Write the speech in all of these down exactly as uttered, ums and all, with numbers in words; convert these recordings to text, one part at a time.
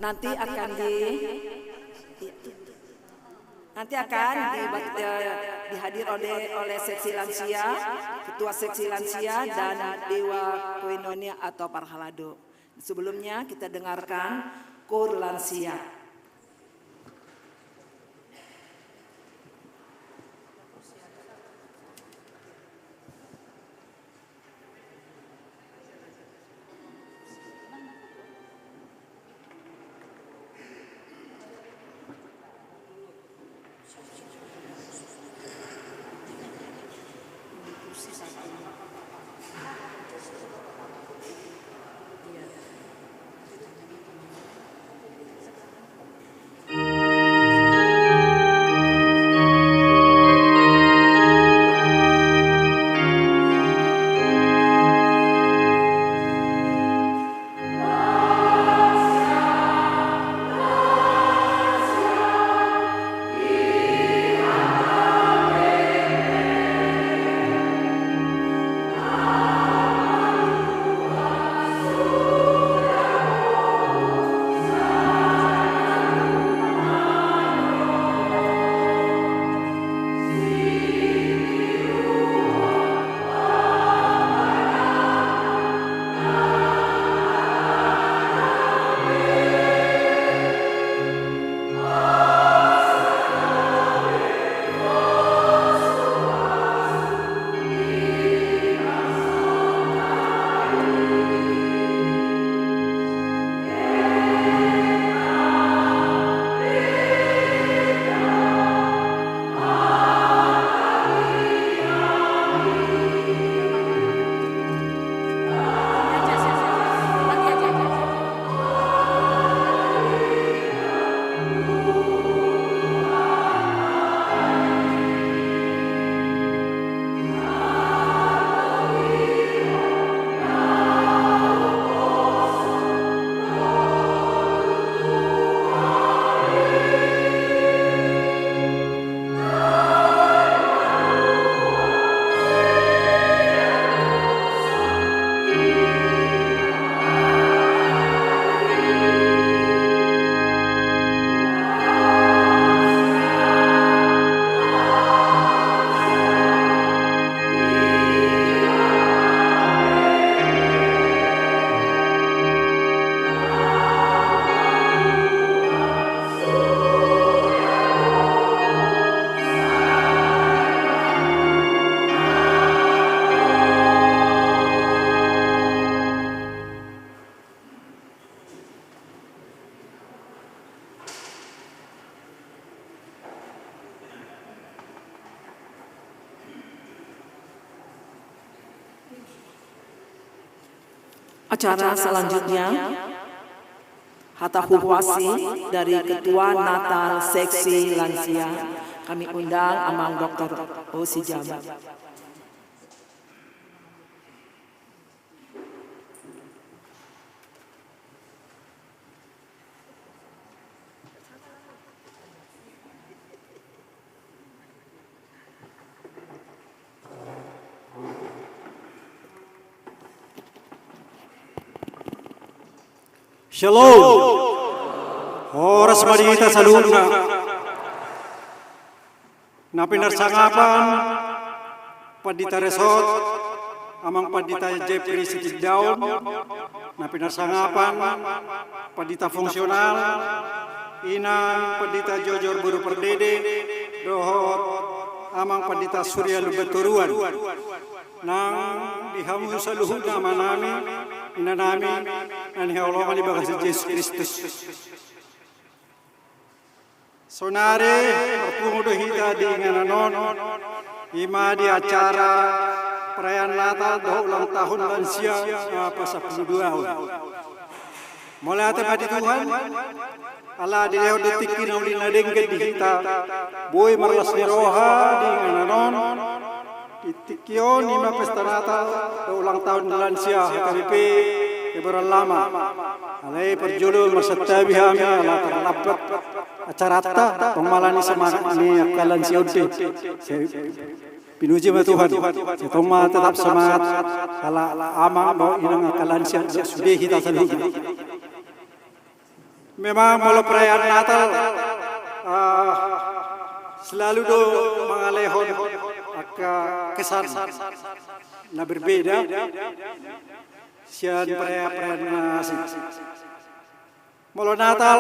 Nanti akan di, nanti akan di, eh, dihadir oleh, oleh seksi lansia, ketua seksi lansia dan dewa koinonia atau parhalado. Sebelumnya kita dengarkan kor lansia. Acara selanjutnya, hata huhuasi dari Ketua Natal Seksi Lansia. Kami undang Amang Doktor O. Sijabat. Shalom. Horas ma di hita saluhutna. Na pinarsangapan Pandita Resort, Amang Pandita Jeffrey Sitindaon, na pinarsangapan Pandita Fungsional, Inang Pandita Jojor Boru Pardede, dohot Amang Pandita Surya Lumbantoruan. Nang di hamu saluhutna amanami, inanami, na hinaholongan di bagasan Jesus Kristus. Saonari marpungu do hita di inganan on, i ma di acara perayaan Natal dohot ulang tahun lansia, ah, pasampulu dua on. Mauliate ma di Tuhan, ala dilehon do tingki na uli na denggan di hita, boi marlas ni roha di inganan on, di tingki on i ma pesta Natal dohot ulang tahun lansia H K B P Kebayoran Lama. Alai parjolo marsantabi hami ala tarlambat acaranta, tong ma ala ni semangat ni angka lansia on do. Sai pinuji ma Tuhan, sai tong ma tetap semangat ala amang dohot inang angka lansia, sude hita saluhutna. Memang molo perayaan Natal, ah, selalu do mangalehon angka kesan na berbeda sian perayaan-perayaan na asing. Molo Natal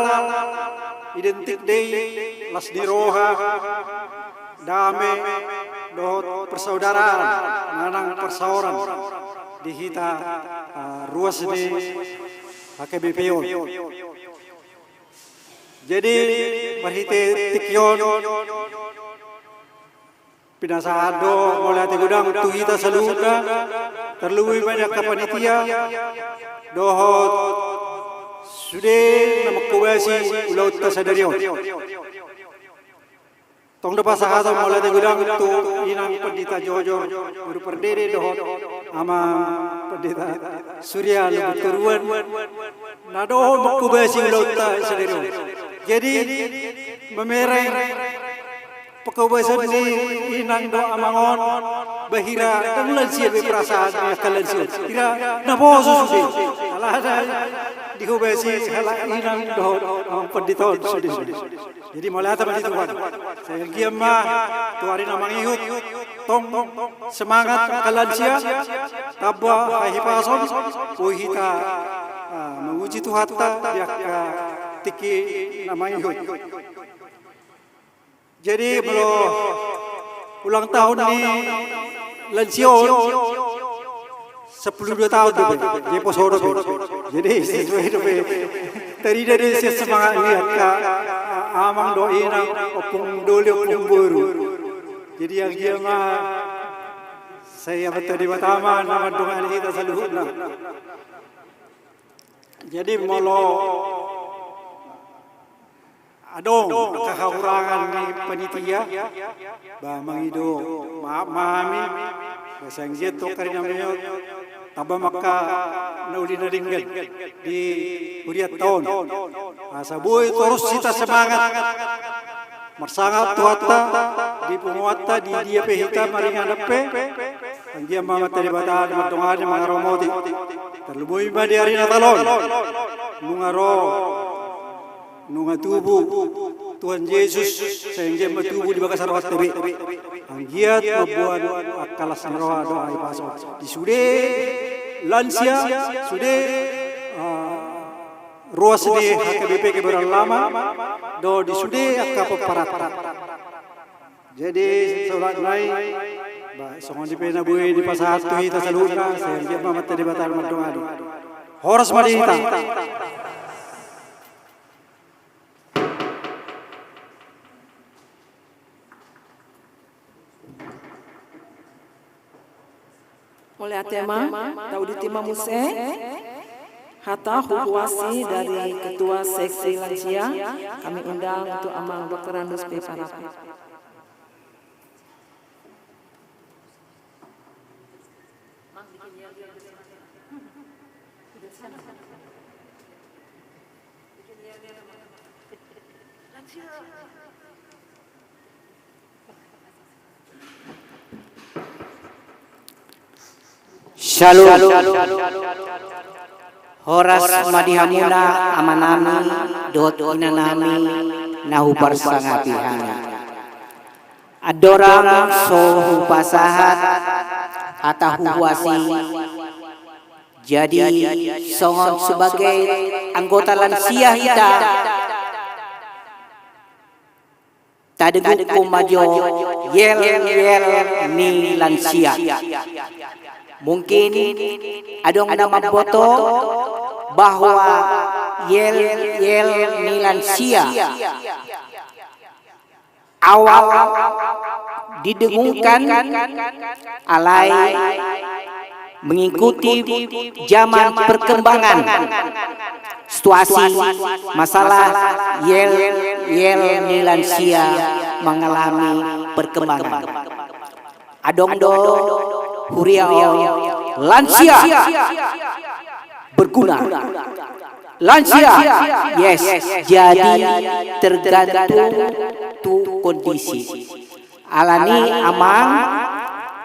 identik do i las ni roha, dame, dohot persaudaraan manang persaoran di hita, ah, ruas ni H K B P on. Jadi marhite tingki on pinasahat do mauliate godang tu hita saluhutna, tarlumobi ma di angka panitia dohot sude na mangkobasi ulaonta sadari on. Tong do pasahaton mauliate godang tu Inang Pandita Jojor Boru Pardede dohot Amang Pandita Surya Lumban Toruan na dohot mangkobasi ulaonta sadari on. Jadi mamereng pangkobasan ni Inang dohot Amang on, bahira ndang lansia be perasaan ni angka lansia on. Hira naposo sude. Alana dihobasi halak Inang dohot Amang Pandita on sude. Jadi mauliate ma di Tuhan. Sai anggiat ma tu ari na mangihut tong semangat angka lansia, tamba hahipason, boi hita, ah, mamuji Tuhanta di angka tingki na mangihut. Jadi molo ulang tahun ni lansia on, sampulu dua taon dope, jadi poso dope. Jadi sesuai dope. Tarida do i sian semangat ni angka, ah, amang dohot inang, ompung doli, ompung boru. Jadi anggiat ma sai Amanta Debata ma na mandongani hita saluhutna. Jadi molo adong angka hahurangan ni panitia, ba mangido maaf ma hami, ba sai anggiat tu angka ari na mangihut tamba ma angka na uli na denggan di hurianta on. Asa boi torus hita semangat marsangap Tuhanta di punguanta, di dia pe hita maringanan pe, anggiat ma Amanta Debata na mandongani mangaramoti. Tarlumobi ma di ari Natal on, nunga ro, nunga tubu Tuhan Jesus, sai anggiat ma tubu di bagasan rohanta be. Anggiat mamboan angka las ni roha dohot hahipason di sude lansia, sude, ah, ruas ni H K B P Kebayoran Lama, dohot di sude angka pomparan. Jadi songon nai, ba songon i pe na boi dipasahat tu hita saluhutna, sai anggiat ma Amanta Debata na mandongani. Horas ma di hita. Mauliate ma, tauditi ma muse hata huhuasi dari Ketua Seksi Lansia, kami undang untuk Amang Dokter Andus P. Parapat. Shalom. Horas ma di hamuna amanami dohot inanami na huparsangapi hami. Andorang so hupasahat hata huhuasi, jadi songon sebagai anggota lansia hita, tadengukkon ma jo yel-yel ni lansia. Mungkin adong na mamboto bahwa yel-yel ni lansia awal didengungkan alai mengikuti zaman perkembangan, situasi, masalah yel-yel ni lansia mengalami perkembangan. Adong do huria on lansia berguna. Lansia, yes, jadi tergantung tu kondisi. Alani amang,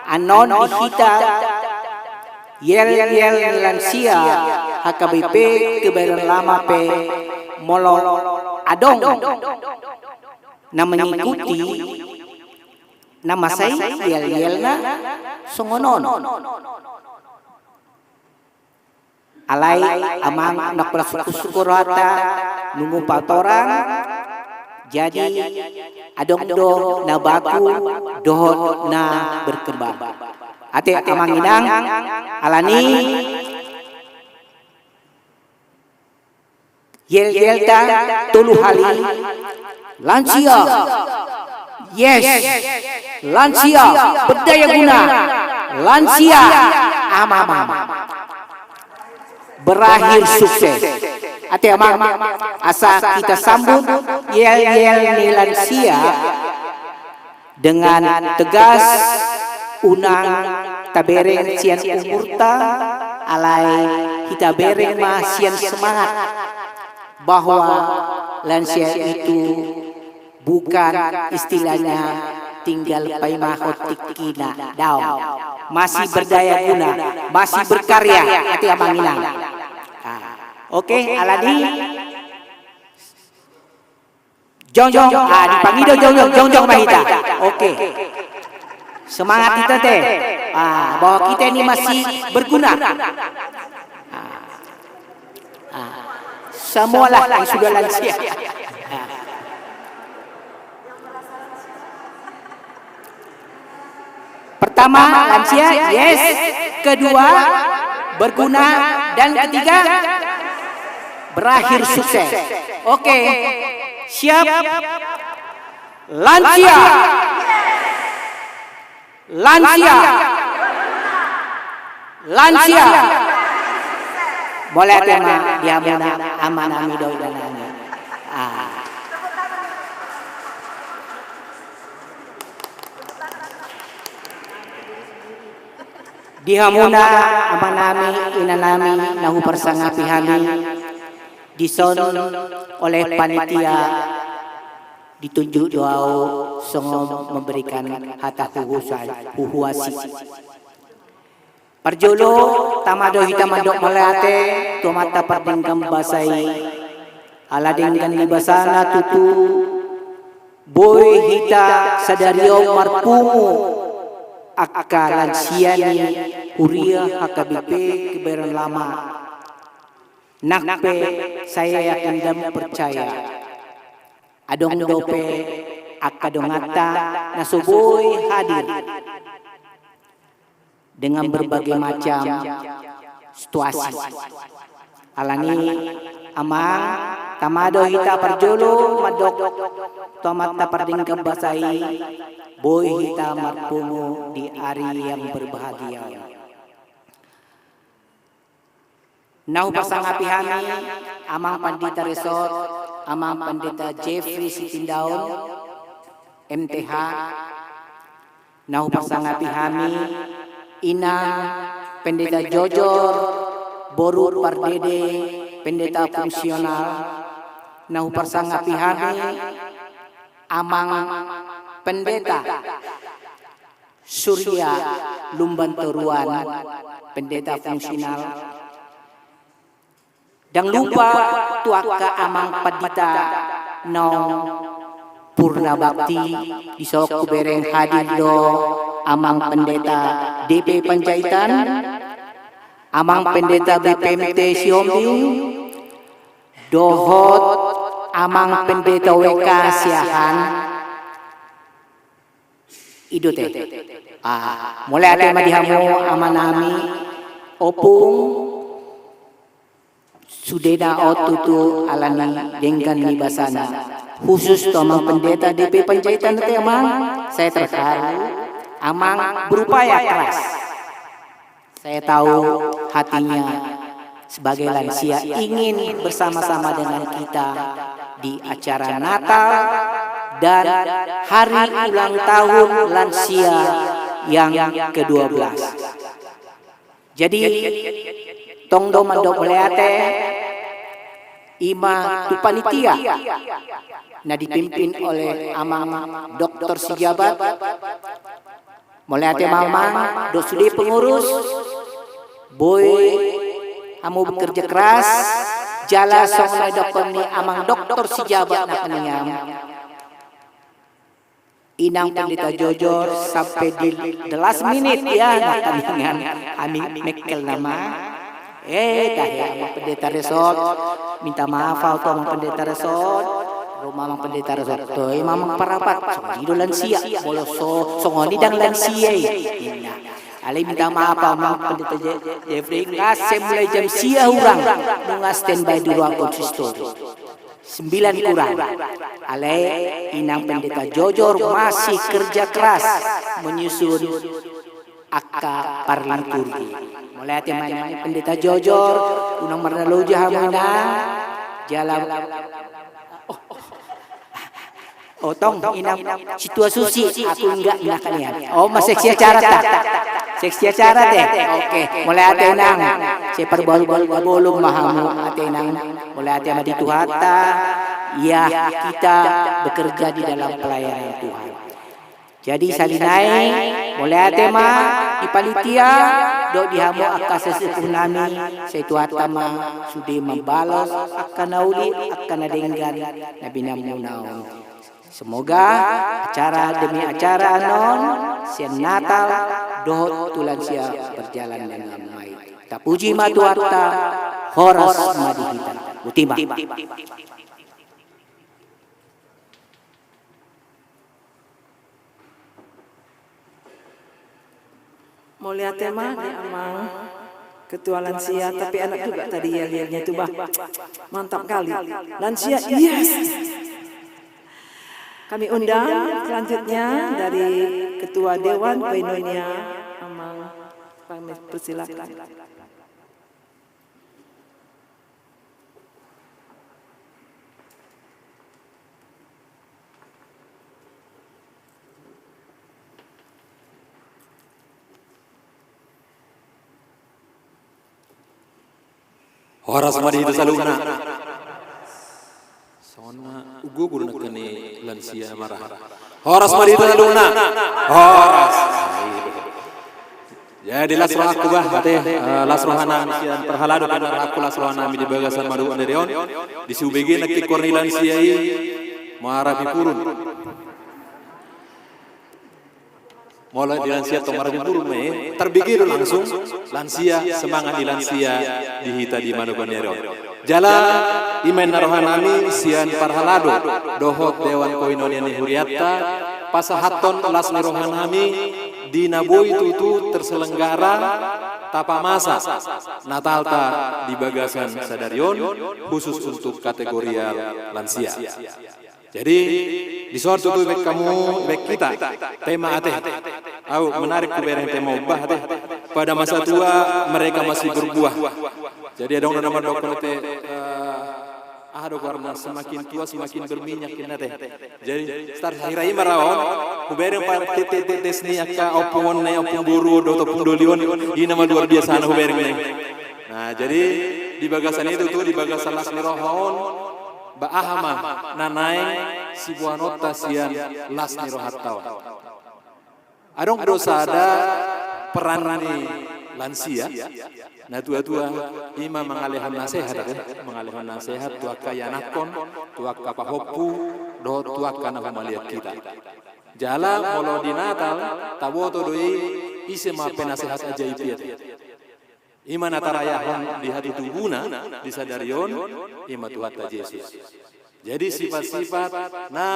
annon di hita yel-yel ni lansia H K B P Kebayoran Lama pe molo adong na mengikuti na masa i yel-yelna songon on. Alai amang, na pola sukur-sukur rohanta, nunga patorang, jadi adong do na baku dohot na berkembang. Ate amang inang, alani yel-yelta tolu hali. Lansia. Yes. Lansia. Berdaya guna. Lansia. Amang. Berakhir sukses. Ate amang, asa kita sambut yel-yel ni lansia dengan tegas, unang tabereng sian umurta, alai hita bereng ma sian semangat, bahwa lansia itu bukan istilahnya tinggal paimahon tingkina, daong. Masih berdaya guna, masih berkarya, ate amang inang. Ah, oke, alani. Jongjong, ah, dipangido jongjong, jongjong ma hita. Oke. Semangat hita te. Ah, bahwa kita ini masih berguna. Ah. Ah. Semualah yang sudah lansia. Ah. Pertama, lansia, yes. Kedua, berguna. Dan ketiga, berakhir sukses. Oke, siap. Lansia. Lansia. Lansia. Mauliate ma di hamuna amanami dohot inanami. Ah. Di hamuna amanami, inanami, na huparsangapi hami, dison oleh panitia ditunjuk do ahu songon memberikan hata huhusa-, huhuasi. Parjolo, tama do hita mandok mauliate tu Amanta Pardenggan Basa i, ala denggan ni basana tutu boi hita sadari on marpungu angka lansia ni huria H K B P Kebayoran Lama. Nang pe saya yakin dan percaya, adong dope angka donganta na so boi hadir dengan berbagai macam situasi. Alani, amang, tama do hita parjolo mandok tu Amanta Pardenggan Basa i, boi hita marpungu di ari yang berbahagia. Na huparsangapi hami, Amang Pandita Resort, Amang Pandita Jeffrey Sitindaon, M T H. Na huparsangapi hami, Inang Pendeta Jojor, Boru Pardede, Pendeta Fungsional. Na huparsangapi hami, Amang Pendeta Surya Lumban Toruan, Pendeta Fungsional. Ndang lupa tu angka Amang Pandita naung purna bakti, dison hubereng hadir do Amang Pendeta D P Panjaitan, Amang Pendeta B P M T Sihombing, dohot Amang Pendeta W K Siahaan. I do te. Ah, mauliate ma di hamu amanami, ompung, sudena on tutu alani denggan ni basana. Khusus tu Amang Pendeta D P Panjaitan te, Amang, saya terharu, Amang berupaya keras. Saya tahu hatinya sebagai lansia ingin bersama-sama dengan kita di acara Natal dan hari ulang tahun lansia yang kedua belas. Jadi, tong do mandok mauliate, ima tu panitia na dipimpin oleh Amang Doktor Sijabat, mauliate ma, Amang, dohot sude pengurus, boi hamu bekerja keras, Jala songon na didokkon ni amang doktor Sijabat nangkaningan, inang pendeta jojor sampe di the last minute, ya, nangkaningan. Hami mengkel nama. Eh, tahe amang pendeta resort. Minta maaf au tu amang pendeta resort. Ro ma amang pendeta resort, toe ma amang parapat. Songon i do lansia. Molo so songon i ndang lansia i, ninna. Alai minta maaf au amang pendeta Je-, Jeffrey, nunga mulai jam sia hurang, nunga standby di ruang konsistori. Sembilan kurang. Alai inang pendeta jojor masih kerja keras menyusun angka parliturgi. Mauliate ma inang pendeta jojor, unang marnaloja hamu inang. Jala, oh, otong inang, sintua susi, aku inggak nangkaningan. Oh, ma seksi acara ta? Seksi acara te. Oke, mauliate inang. Sai parbalu-balu bolon ma hamu, ate inang. Mauliate ma di Tuhanta. Ya, kita bekerja di dalam pelayanan Tuhan. Jadi sahali nai, mauliate ma di panitia dohot di hamu angka sesepuh nami, sai Tuhanta ma sude mambalos angka na uli, angka na denggan na binahenmuna on. Semoga acara demi acara on sian Natal dohot tu lansia berjalan dengan baik. Tapuji ma Tuhanta, horas ma di hita. Botima. Mauliate ma di amang ketua lansia, tapi enak juga tadi yel-yelnya itu, bah. Mantap kali. Lansia, yes. Kami undang selanjutnya dari ketua Dewan Koinonia, amang, kami persilakan. Horas ma di hita saluhutna. Songon na ugugur nangkin ni lansia marah. Horas ma di hita saluhutna. Horas. Jadi las rohangku bah, ate, eh, las roha nami sian parhalado, las roha nami di bagasan Manokwari on. Di subege nangkin koor ni lansia i marapipurun. Molo di lansia tong marapipurun ma i, tarbege do langsung lansia, semangat ni lansia di hita di Manokwari on. Jala ima inna roha nami sian parhalado dohot Dewan Koinonia ni hurianta, pasahathon las ni roha nami di na boi tutu terselenggara tapamasa Natalta di bagasan sadari on, khusus untuk kategorial lansia. Jadi, dison tutu baen hamu, baen hita tema, ate. Au, menarik hubereng tema on bah, ate. Pada masa tua mereka masih berbuah. Jadi adong do na mandok, ate, eh, aha do goarna, semakin tua semakin berminyak, ninna, ate. Jadi star hira i ma ra on, hubereng pa te-, te-, te-, tes ni angka ompung on, ompung boru dohot ompung doli on, i nama luar biasa na hubereng na i. Nah, jadi di bagasan i tutu, di bagasan las ni roha on, ba aha ma na naeng siboanonta sian las ni rohanta on. Adong do sada peran ni lansia, na tua-tua, ima mangalehon nasehat, ate, mangalehon nasehat tu angka ianakhon, tu angka pahompu, dohot tu angka na humaliang hita. Jala molo di Natal, taboto do i ise ma penasehat ajaib i, ate. Ima na tarayahon di hatutubuna di sadari on, ima Tuhanta Jesus. Jadi sifat-sifat na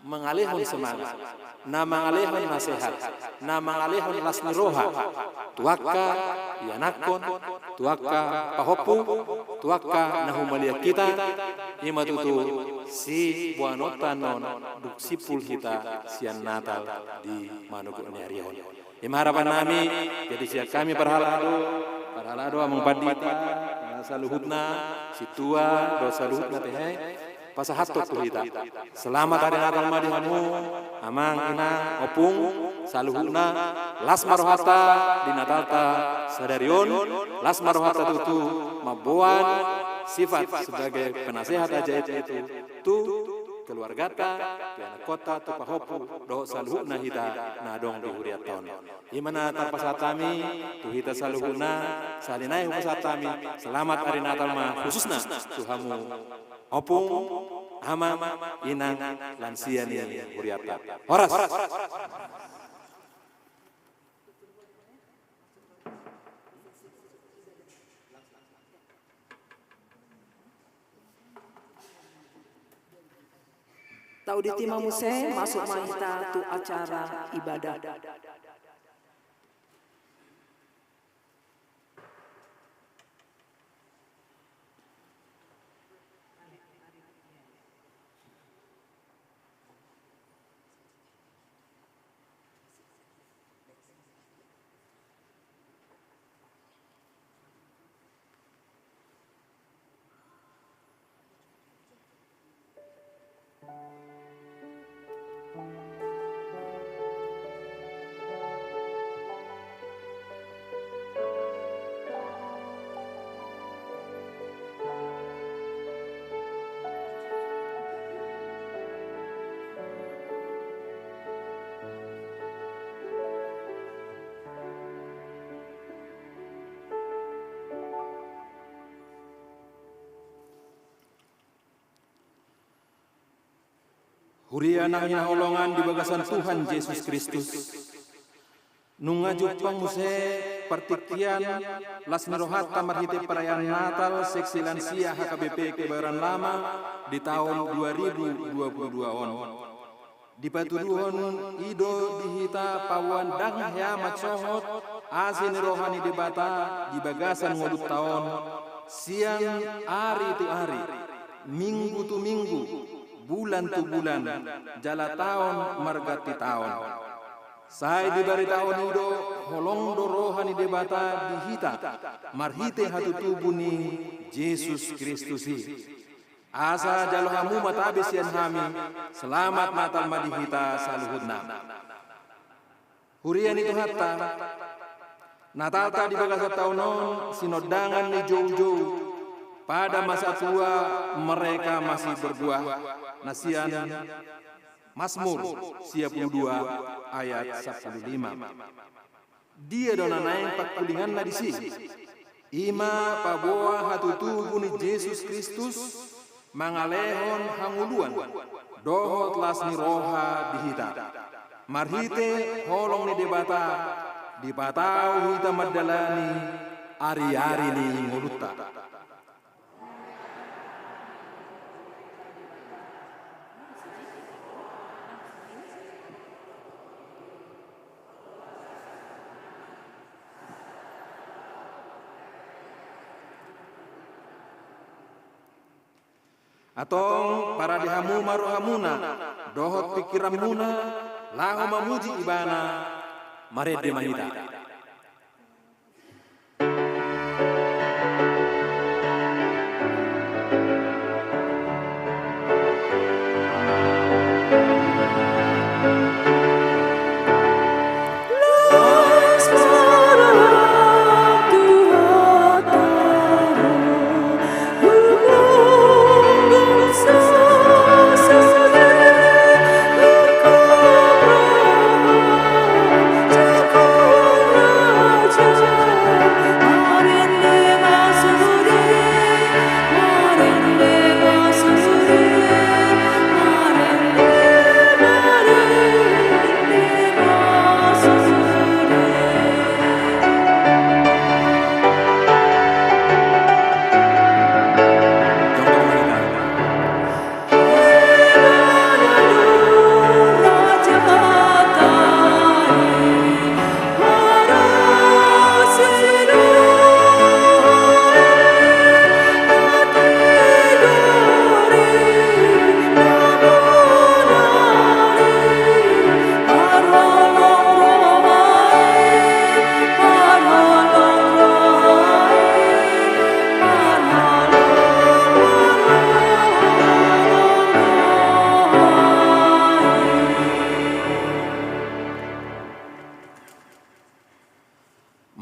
mangalehon semangat, na mangalehon nasehat, na mangalehon las ni roha tu angka ianakhon, tu angka pahompu, tu angka na humaliang hita, ima tutu siboanonta on dung simpul hita sian Natal di Manokwari on. Ima harapan nami, jadi sian hami parhalado, parhalado, amang pandita, saluhutna, sintua dohot saluhutna, tehe, pasahathon tu hita. Selamat hari Natal ma di hamu, amang, inang, ompung, saluhutna, las ma rohanta di Natalta sadari on, las ma rohanta tutu mamboan sifat sebagai penasehat ajaib itu tu keluargata, tu anakkonta, tu pahompu, dohot saluhutna hita na adong di hurianta on. I ma na tarpasahat hami tu hita saluhutna. Sahali nai hupasahat hami selamat Ari Natal ma khususna tu hamu ompung, amang, inang, lansia ni hurianta. Horas. Taudi tima muse, masuk ma hita tu acara ibadah. Huria na hinaholongan di bagasan Tuhan Jesus Kristus. Nunga jumpang muse partingkian las ni rohanta marhite perayaan Natal seksi lansia H K B P Kebayoran Lama di taon dua ribu dua puluh dua on. Dipatuduhon i do di hita paboa ndang hea mansohot asi ni roha ni Debata di bagasan ngolunta on, sian ari tu ari, minggu tu minggu, bulan tu bulan, jala taon marganti taon. Sai dibaritahon i do, holong do roha ni Debata di hita marhite hatutubu ni Jesus Kristus i. Asa jalo hamu ma tabe sian hami, selamat Natal ma di hita saluhutna. Huria ni Tuhanta, Natalta di bagasan taon on sinondangan ni joujou, pada masa tua mereka masih berbuah, na sian Mazmur sia pulu dua ayat sampulu lima. Dia do na naeng pangkulinganna disi? I ma paboa hatutubu ni Jesus Kristus mangalehon hangoluan dohot las ni roha di hita. Marhite holong ni Debata, dipatau hita mandalani ari-ari ni ngolunta. Antong parade hamu ma rohamuna dohot pingkiranmuna laho mamuji Ibana, marende ma hita.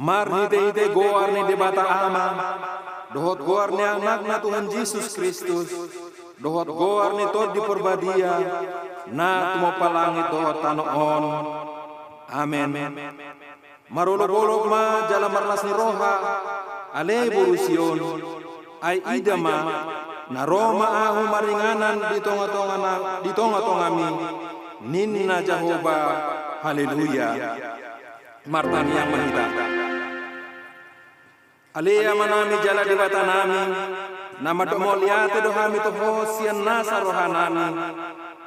Marhitehite goar ni Debata Ama dohot goar ni Anakna Tuhan Jesus Kristus, dohot goar ni Tondi Porbadia, na tumompa langit dohot tano on. Amen. Marolopolop ma jala marlas ni roha, ale boru Sion, ai ida ma, na ro ma ahu maringanan di tongatonga na, di tongatongami, ninna Jahowa. Haleluya. Martangiang ma hita. Ale Amanami jala Debatanami, na mandok mauliate do hami tu Ho sian nasa rohanami,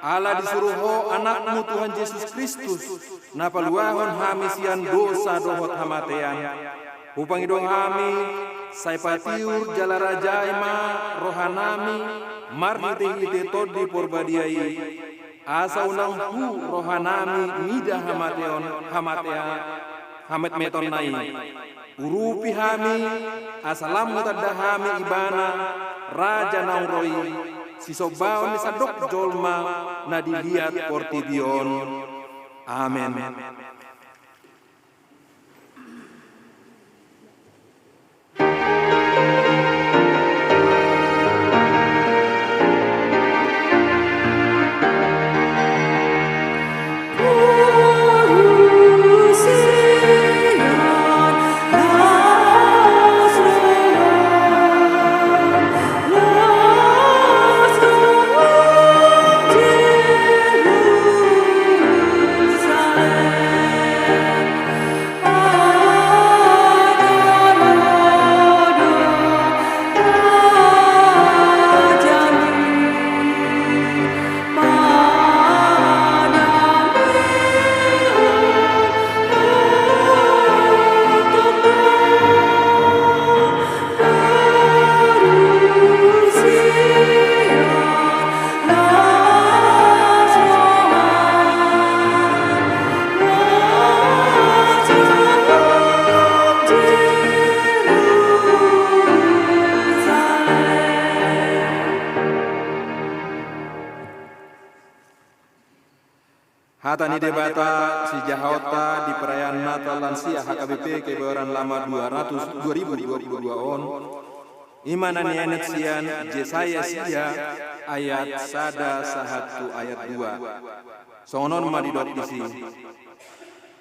ala disuru Ho Anakmu Tuhan Jesus Kristus, na paluahon hami sian dosa dohot hamatean. Hupangido hami, sai patiur jala rajai ma rohanami marhitehite Tondi Porbadia i, asa unang hu rohanami mida hamateon, hamatea, hametmetonna i. Urupi hami, asa lam hutanda hami Ibana, Raja naung ro i, sisombaon ni sandok jolma na di liat portibi on. Amen. Hata ni Debata sijahaonta di perayaan Natal lansia H K B P Kebayoran Lama dua ratus, dua ribu dua puluh dua on, i ma na nienet sian Jesaya sia ayat sada sahat tu ayat dua. Songon on ma didok disi: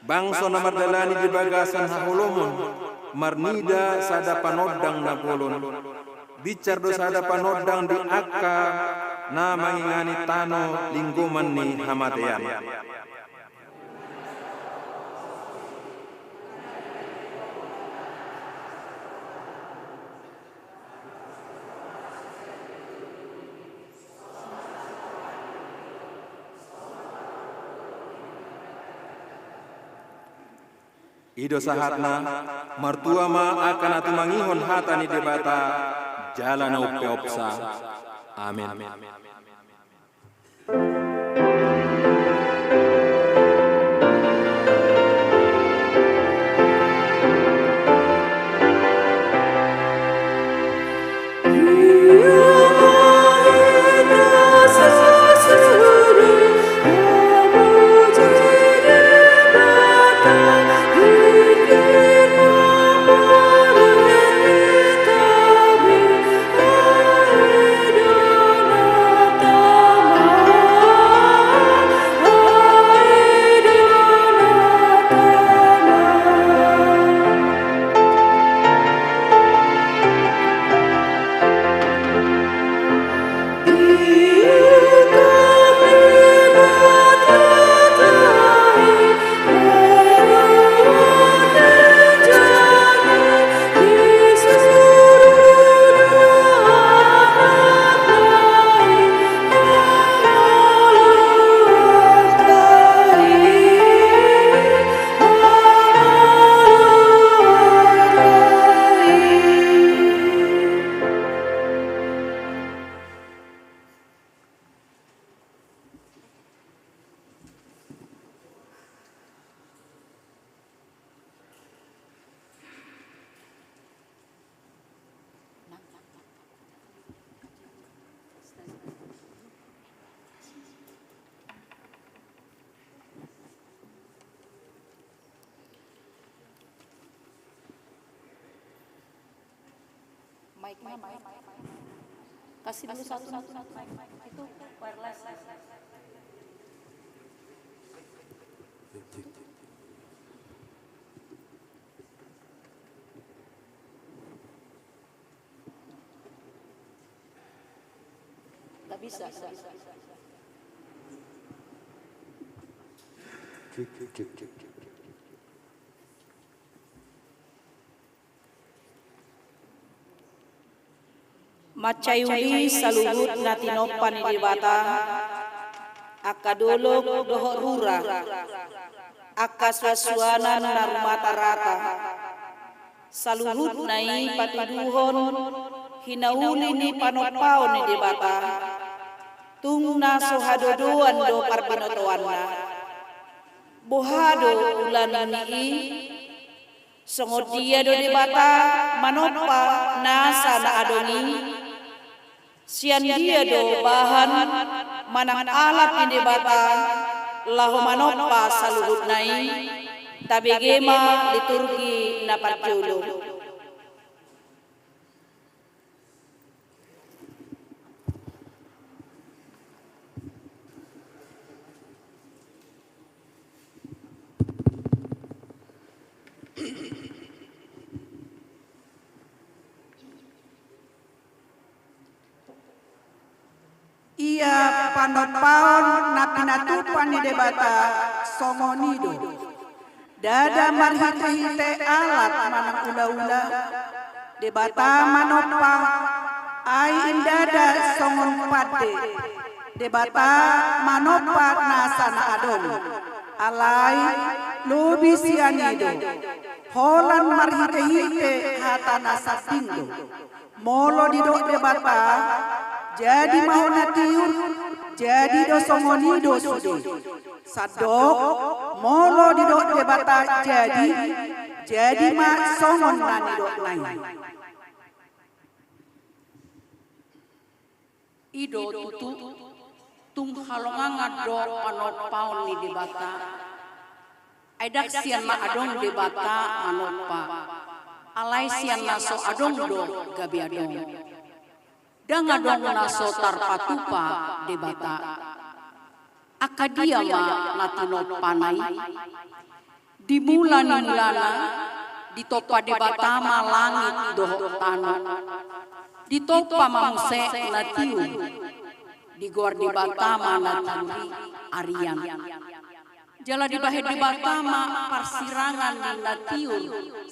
Bangso na mardalani di bagasan haholomon, marnida sada panondang na bolon. Binsar do sada panondang di angka na mangingani tano linggoman ni hamatean. I do sahatna. Martua ma angka na tumangihon hata ni Debata jala na umpeopsa. Amen. Kasih dulu satu, itu wireless. Nggak bisa, nggak bisa. Cek, cek, cek, cek, cek. Mansai uli saluhut na tinompa ni Debata, angka dolok dohot rura, angka suansuanan na rumatarata, saluhutna i patuduhon hinauli ni panompaon ni Debata, tung na so hadodoan do parbinotoanna. Boha do ulaon ni i? Songon dia do Debata manompa nasa na adong i? Sian dia do bahan manang alat ni Debata laho manompa saluhutna i? Tabege ma liturgi na parjolo. Ia panompaon na pinatupa ni Debata songon i do. Ndada marhitehite alat manang ulaula Debata manompa, ai ndada songon pande Debata manompa nasa na adong. Alai lobi sian i do, holan marhitehite hata na sanding do. Molo didok Debata, jadi ma ho na tiur, jadi do songon i do sude. Sandok, molo didok Debata jadi, jadi ma songon na nidokna i. I do tutu, tung halongangan do panompaon ni Debata. Ai ndang sian na adong Debata manompa, alai sian na so adong do gabe adong. Ndang adong na so tarpatupa Debata. Angka dia ma na tinompana i? Di mula ni mulana, ditompa Debata ma langit dohot tano. Ditompa ma muse na tiur, digoar Debata ma na tiur i arian. Jala dibahen Debata ma parsirangan ni na tiur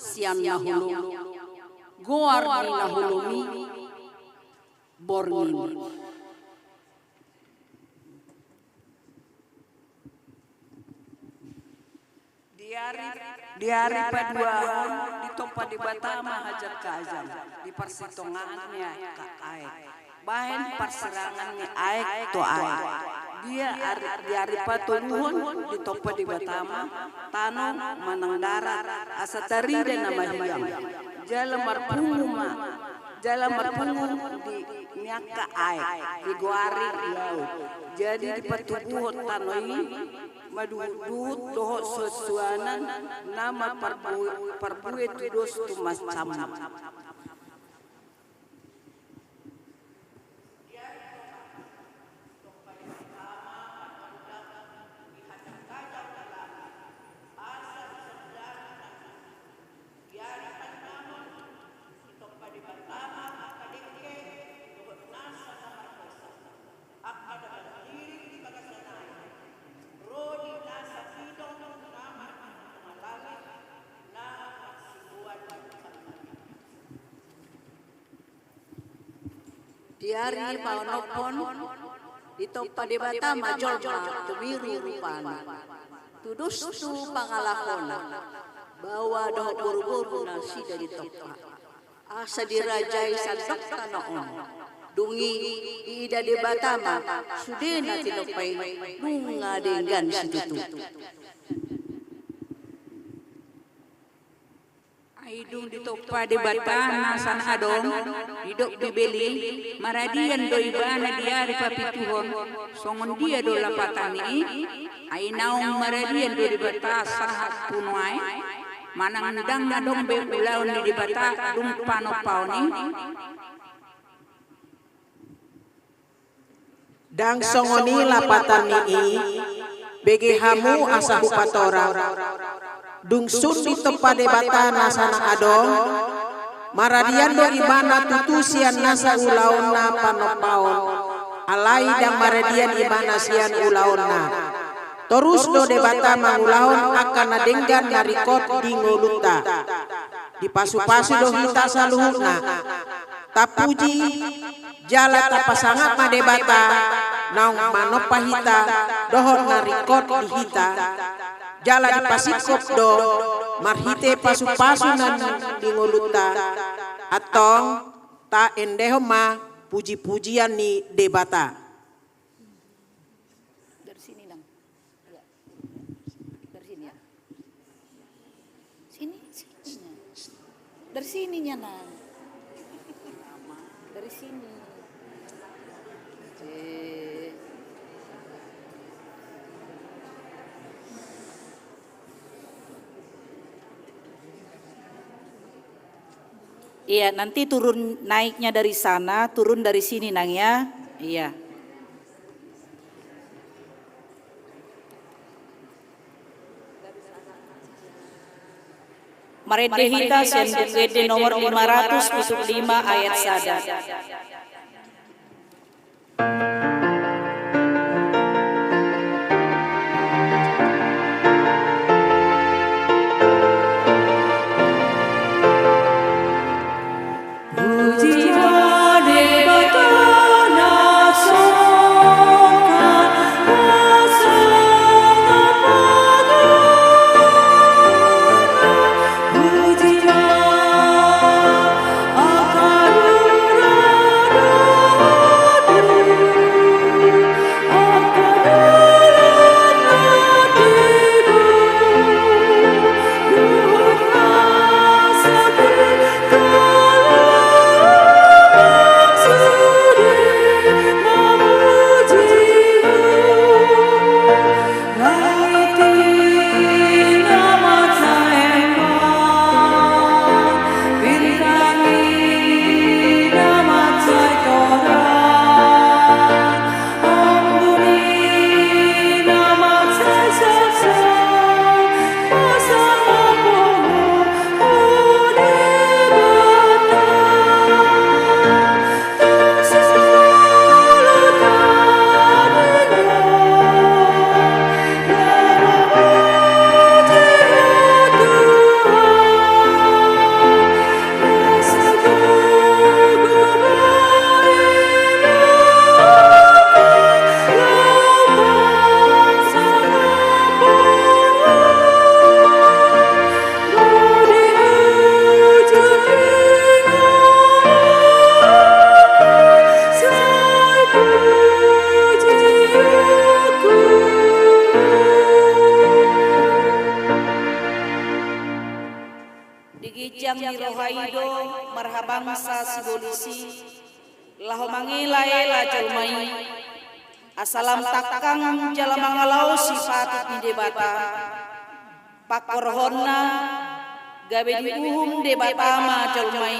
sian na holom. Goar ni na holom i borngin. Di ari, di ari paduahon ditompa Debata ma hajangkajang di parsitongaan ni angka aek, bahen parsirangan ni aek tu aek. Di ari, di ari patoluhon ditompa Debata ma tano manang darat, asa tarida na mahiang. Jala marpungu ma, jala marpungu di ni angka aek, digoari laut. Jadi dipatubuhon tano i ma duhutduhut dohot suansuanan na marparbue, parbue tudos tu masam. Di ari paonomhon ditompa Debata ma jolma tumiru rupana, tudos tu pangalahona, baoa dohot boruboru nasida ditompa. Asa dirajai sandok tano on. Dung i diida Debata ma sude na tinompa i nunga denggan situtu. Ai dung ditompa Debata nasa na adong, didok Bibel i, maradian do ibana di ari papituhon. Songon dia do lapatan ni i? Ai naung maradian do Debata sahat tu nuaeng? Manang ndang adong be ulaon ni Debata dung panompaon i? Ndang songon i lapatan ni i, bege hamu asa hupatorang. Dung sun ditompa Debata nasa na adong, maradian do Ibana tutu sian nasa ulaonna panompaon, alai ndang maradian Ibana sian ulaonna. Torus do Debata mangulahon angka na denggan na ringkot di ngolunta. Dipasupasu do hita saluhutna. Tapuji jala tapasangap ma Debata naung manompa hita dohot na ringkot di hita. Jala dipasingkop do marhite pasupasu na di ngolunta. Antong taendehon ma pujipujian ni Debata. Dari sini, Nang. Iya. Dari sini, ya. Sini, sini. Dari sininya, Nang. Dari sini. Eh. Iya, nanti turun naiknya dari sana, turun dari sini, Nang, ya. Iya. Marende hita sian Buku Ende nomor lima ratus pitu pulu lima ayat sada. Di ginjang ni roha i do marhabangsa sibolis i laho mangelaela jolma i, asa lam tangkang jala mangalaosi patut ni Debata. Pangkorhonna gabe diuhum Debata ma jolma i.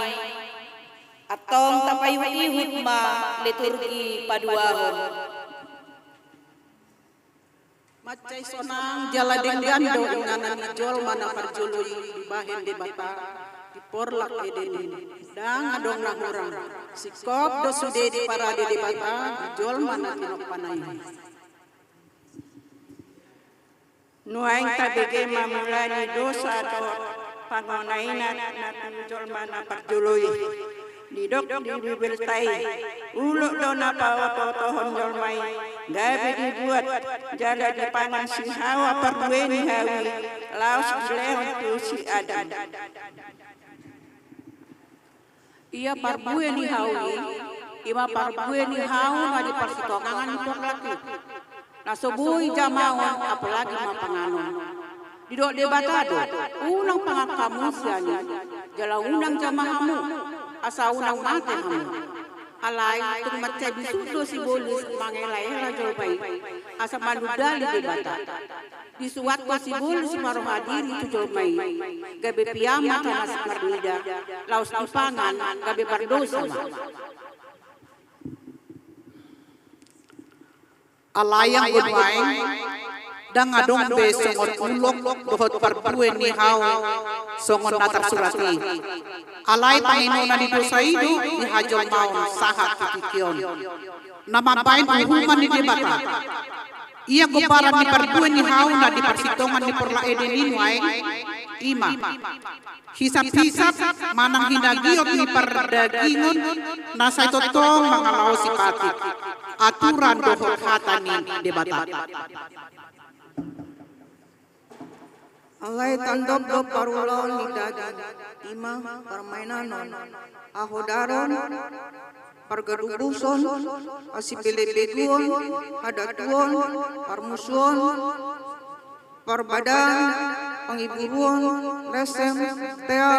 Antong tapaihutihut ma liturgi paduahon. Mansai sonang jala denggan do inganan ni jolma na parjolo i dibahen Debata di porlak Eden i. Ndang adong na hurang. Singkop do sude diparade Debata di jolma na tinompana i. Nuaeng tabege ma mula ni dosa dohot pangonaan na tu jolma na parjolo i. Didok di Bibelta i, ulok do na paotootohon jolma i, gabe dibuat jala dipangan si Hawa parbue ni hau i, laos dilehon tu si Adam. Ia parbue ni hau i, i ma parbue ni hau na di parsitongangan ni porlak i. Na so boi jamaon, apalagi ma panganon. Didok Debata do, unang pangan hamu sian i, jala unang jama hamu, asa unang mate hamu. Alai tung mansai bisuk do sibolis mangelaela jolma i, asa manundali Debata. Disuat do sibolis ma roha diri tu jolma i, gabe piamat ma na marnida, laos dipangan gabe pardosa ma. Alai anggo nuaeng, ndang adong be songon ulok dohot parbue ni hau songon na tarsurat i. Alai pangidoan ni dosa i do dihajolmaon sahat tu tingki on, na mambahen uhuman ni Debata. Ia gombaran ni parbue ni hau na di parsitongan ni porlak Eden i nuaeng, i ma: Hisaphisap manang hinagiot ni pardagingon na sai tongtong mangalaosi patik, aturan dohot hata ni Debata. Alai tandok do parulaon ni daging, i ma parmainanon, hahodaron, pargadubuson, hasibelebeguon, hadatuon, parmusuon, parbadaan, pangiburuon, lesem, teal,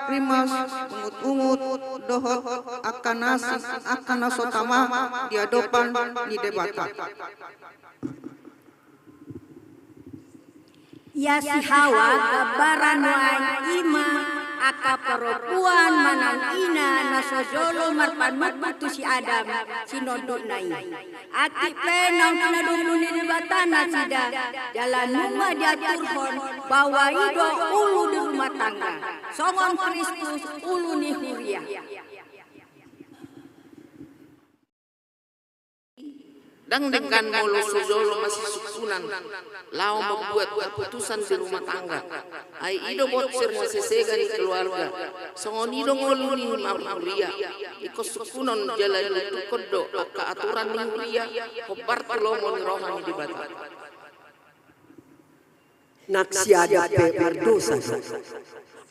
rimas, ungutungut, dohot angka na si, angka na so tama di adopan ni Debata. Ia si Hawa gambaran nuaeng, i ma angka parompuan manang ina na so jolo marpanungkun tu si Adam sinondukna i. Atik pe naung pinadomu ni Debata nasida, jala nunga diaturhon bahwa i do ulu di rumah tangga, songon Kristus ulu ni huria. Ndang denggan molo so jolo masisungkunan laho mambuat haputusan di rumah tangga. Ai i do botsir na sesega ni keluarga. Songon i do ngolu ni marhuria. Ingkon sungkunon jala diutukkon do angka aturan ni huria hombar tu lomo ni roha ni Debata. Nang si Adam pe mardosa do.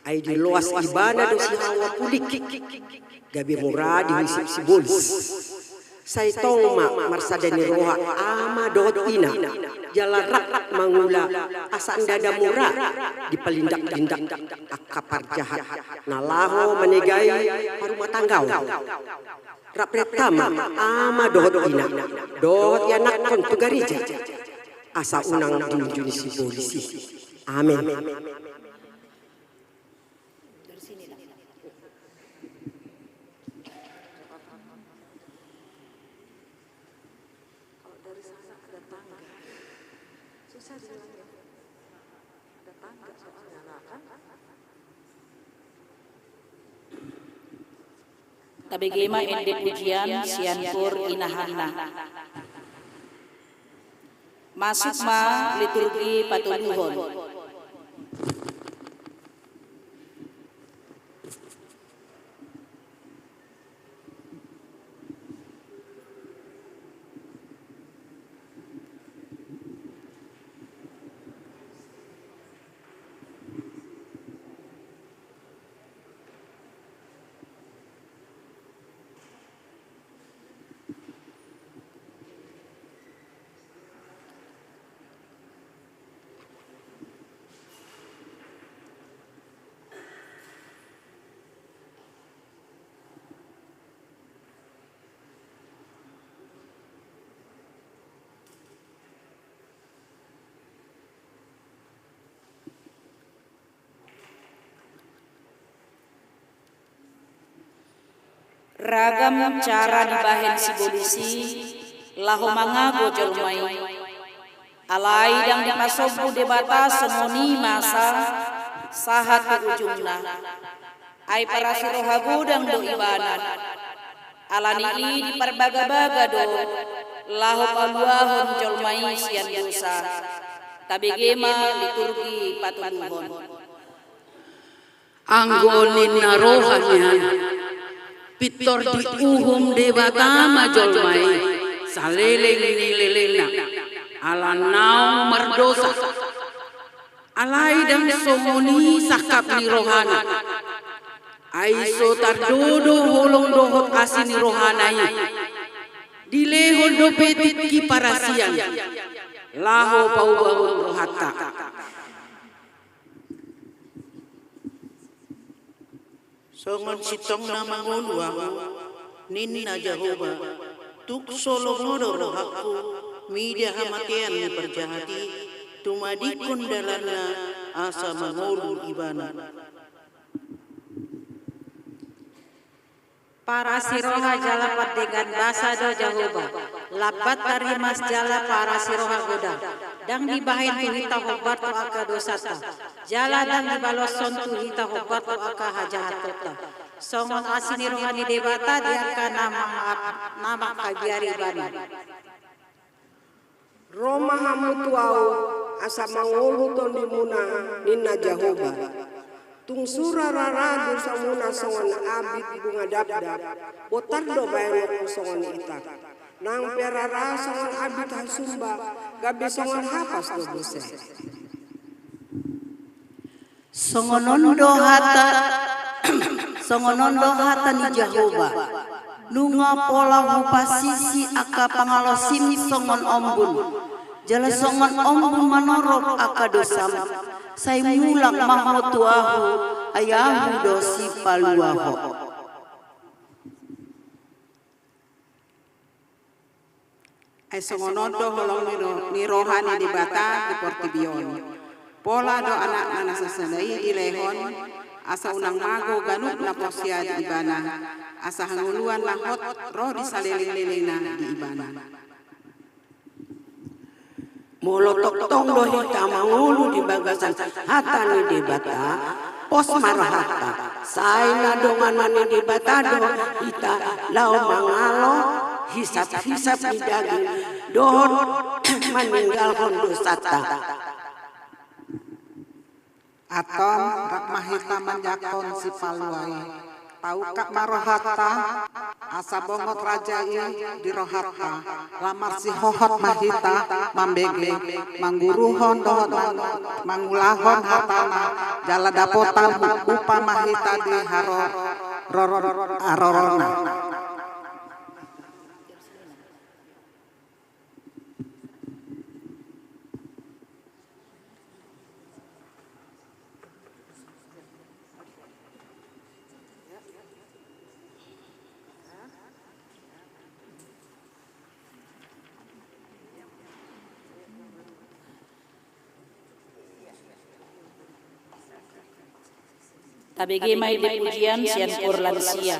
Ai diloas ibana do si Hawa pulingkik, gabe mura di husip sibolis. Sai tong ma marsada ni roha ama dohot ina, jala rap mangula asa ndada mura dipalindak-lindak angka parjahat na laho manegai parumatanggaon. Rap renta ma ama dohot ina dohot ianakhon tu gareja, asa unang diunjuni sibolis i. Amen. Tabege ma ende pujian sian koor ina Hanna. Masuk ma liturgi patoluhon. Ragam cara dibahen sibolis i laho mangago jolma i. Alai ndang dipasombu Debata songon i masa sahat tu ujungna. Ai parasi roha godang do ibana. Alani i diparbagabaga do laho paluahon jolma i sian dosa. Tabege ma liturgi patoluhon. Anggo ninna roha nian, pintor diuhum Debata ma jolma i saleleng ni lelengna, ala naung mardosa. Alai ndang songon i sangkap ni rohana. Ai so tardodo holong dohot asi ni rohana i. Dilehon dope tingki parasian laho paubahon rohanta. Songon sintongna mangolu ahu, ninna Jahowa, tung so lomo do rohangku mida hamatean ni parjahat i, tumadingkon dalanna asa mangolu ibana. Parasi roha jala pardenggan basa do Jahowa. Lambat tarimas jala parasi roha godang. Ndang dibahen tu hita hombar tu angka dosanta, jala ndang dibaloshon tu hita hombar tu angka hajahatonta. Songon asi ni roha ni Debata di angka na mangap-, na mangkabiari Ibana. Ro ma hamu tu Ahu, asa mangolu tondimuna, ninna Jahowa. Tung sura rara dosamuna songon abit bunga dapdap, bontar do baenonku songon itak. Nang pe rara songon abit hasumba, gabe songon hapas do muse. Songon on do hata, songon on do hata ni Jahowa. Nunga pola hupasisi angka pangalaosim songon ombun, jala songon ombun manorop angka dosam. Sai mulak ma ho tu Ahu, ai Ahu do sipalua ho. Ai songon on do holong ni ro-, ni roha ni Debata tu portibi on. Pola do Anakna na sasada i dilehon, asa unang mago ganup na porsea di Ibana, asa hangoluan na hot ro di saleleng-lelengna di Ibana. Molo tongtong do hita mangolu di bagasan hata ni Debata, pos ma rohanta, sai na donganan ni Debata do hita laho mangalo hisap-hisap ni daging dohot maninggalhon dosanta. Antong rap ma hita manjangkon sipalua i. Taungkap ma rohanta, asa bongot raja i di rohanta. Lam marsihohot ma hita mambege, mangguruhon dohot mang-, mangulahon hatana, jala dapotan upa ma hita di haro-, ror-, harorona. Tabege ma i di pujian sian koor lansia.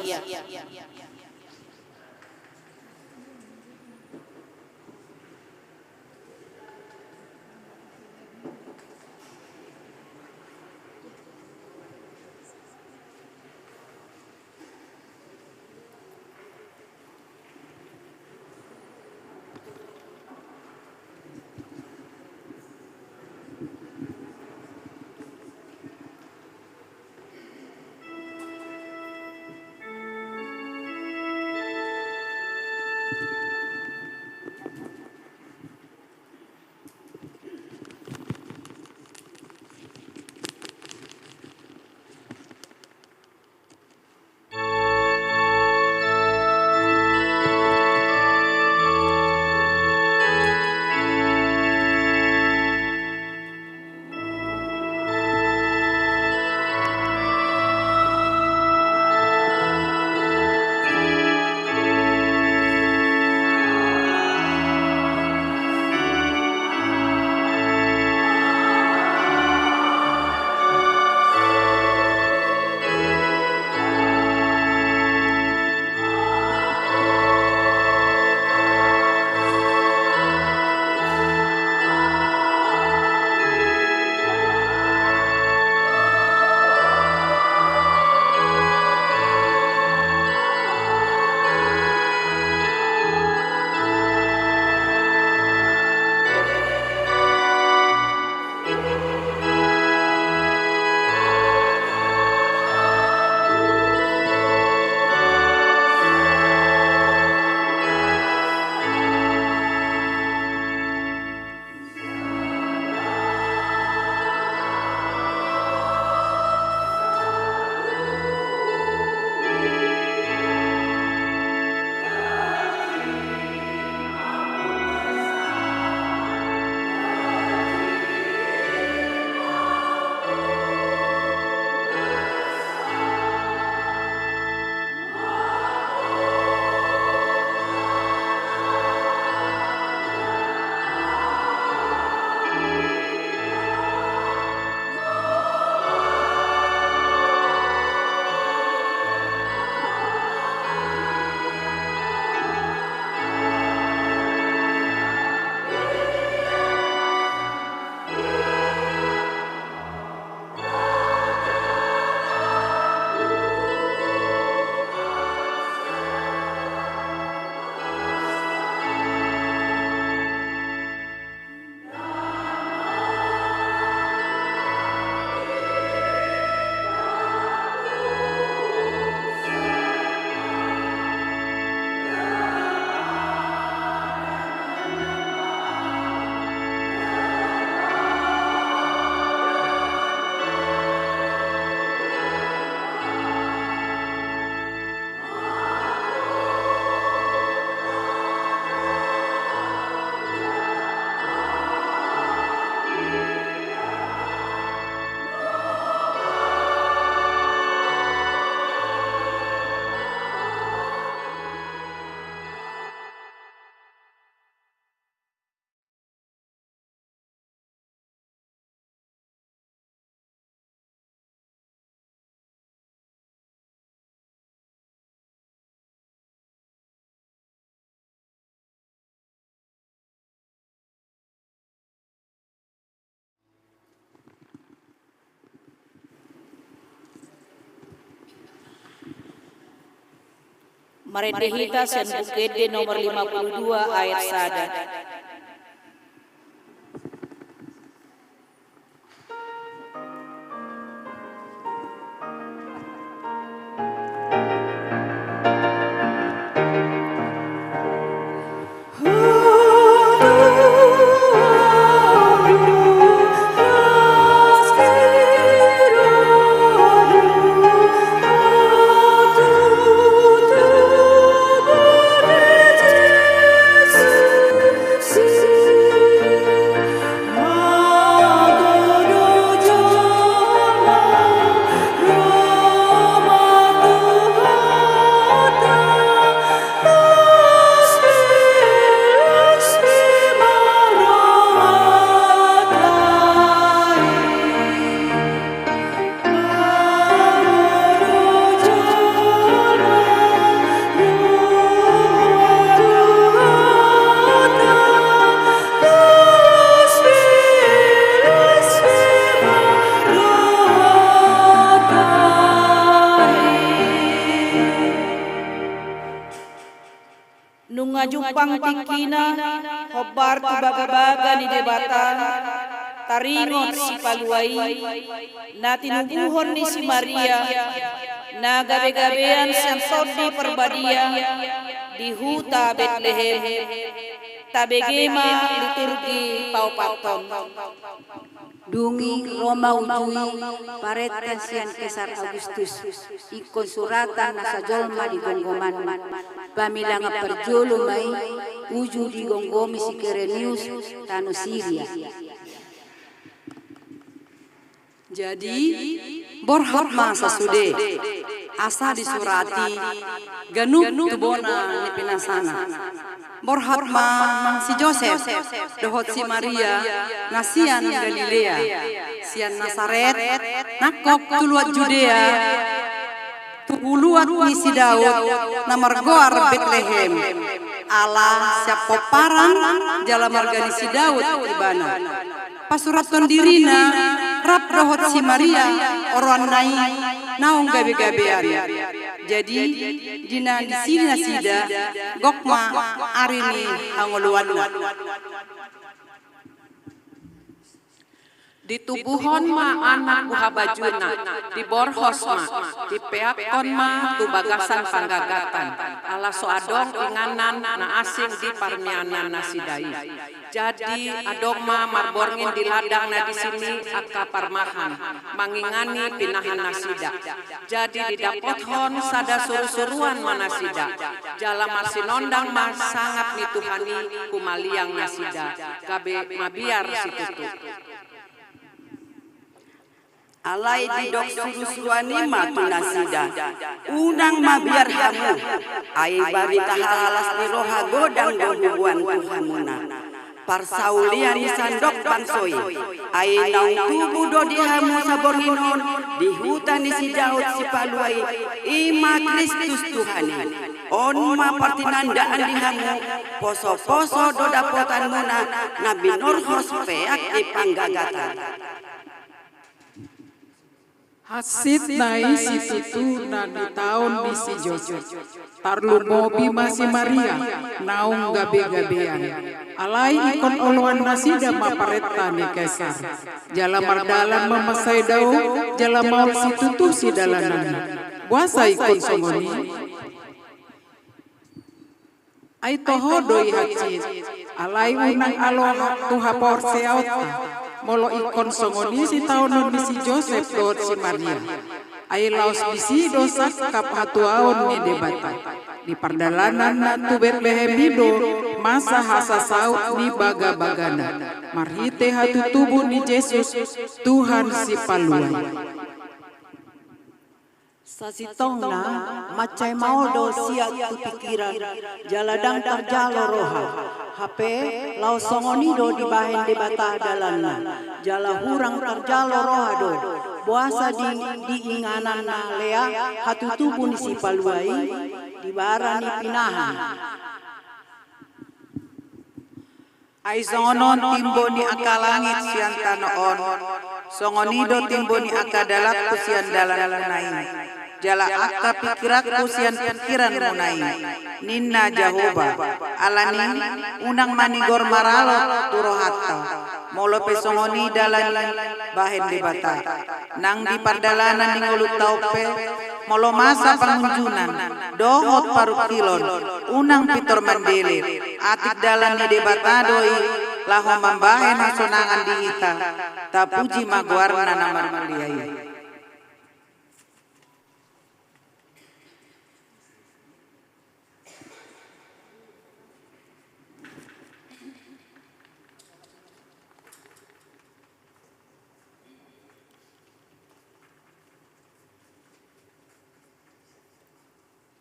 Marende hita sian Buku Ende nomor lima puluh dua ayat sada. Nunga jumpang tingkina hombar tu bagabaga ni Debata, taringot sipalua i, na tinubuhon ni si Maria, na gabegabean sian Tondi Parbadia, di huta Betlehem. Tabege ma liturgi paopathon. Dung i ro ma uju i parenta sian Kesar Augustus, ingkon suratan na sajolma di gomgomanna. Pamindangan parjolo ma i uju digomgomi si Kirenius tano Siria. Jadi, borhat ma sasude, asa disurati ganup tubona ni pinasana. Borhat ma si Josep dohot si Maria na sian Galilea, sian Nasaret, nangkok tu luat Judea, tu luat ni si Daud na margoar Betlehem, ala sian pomparan jala marga ni si Daud ibana. Pasurathon dirina rap dohot si Maria oroanna i naung gabegabean. Jadi, di na disi nasida, gok ma ari ni hangoluanna. Ditubuhon ma anak tu habajuna, diborhos ma, dipeakkon ma tu bagasan panggagatan, ala so adong inganan na asing di parmianan nasida i. Jadi adong ma marborngin di ladang na disi angka parmahan, mangingani pinahan nasida. Jadi didapothon sada surusuruan ma nasida, jala marsinondang ma sangap ni Tuhan i humaliang nasida, gabe mabiar situtu. Alai didok surusuruan i ma tu nasida: Unang mabiar hamu, ai barita halalas ni roha godang do huboan tu hamuna. Parsaulian ni sandok bangso i, ai naung tubu do di hamu saborngin on di huta ni si Daud Sipalua i, i ma Kristus Tuhan i. On ma partinandaan di hamu, posoposo do dapotanmuna na binorhos peak di panggagatan. Hansit nai situtu na nitaon ni si Josep. Tarlumobi ma si Maria naung gabegabean. Alai ingkon oloan nasida ma parenta ni Kesar. Jala mardalan ma mansai dao, jala maol situtu sidalananna. Boasa ingkon songon i? Ai toho do i hansit, alai unang alo tu haporseaonta, molo ingkon songon i sitaonon ni si Josep dohot si Maria. Ai laos disi do sangkap hatuaon ni Debata. Di pardalananna tu Betlehem i do masa hasasaut ni bagabagana, marhite hatutubu ni Jesus, Tuhan Sipalua i. Sasintongna, mansai maol do siat tu pingkiran, jala ndang tarjalo roha. Hape, laos songon i do dibahen Debata dalanna, jala hurang tarjalo roha do, boasa di, di ingananna Lea hatutubu ni Sipalua i, di bara ni pinahan. Ai songon on timbo ni angka langit sian tano on, songon i do timbo ni angka dalanku sian dalanmuna i. jala angka pingkiranku sian pingkiranmuna i, ninna Jahowa. Alani i, unang manigor maralop tu rohanta, molo pe songon i dalan ni bahen Debata. Nang di pardalanan ni ngolunta on pe, molo masa pangunjunan dohot parungkilon, unang pintor mandele, atik dalan ni Debata do i laho mambahen hasonangan di hita. Tapuji ma goarna na marmulia i.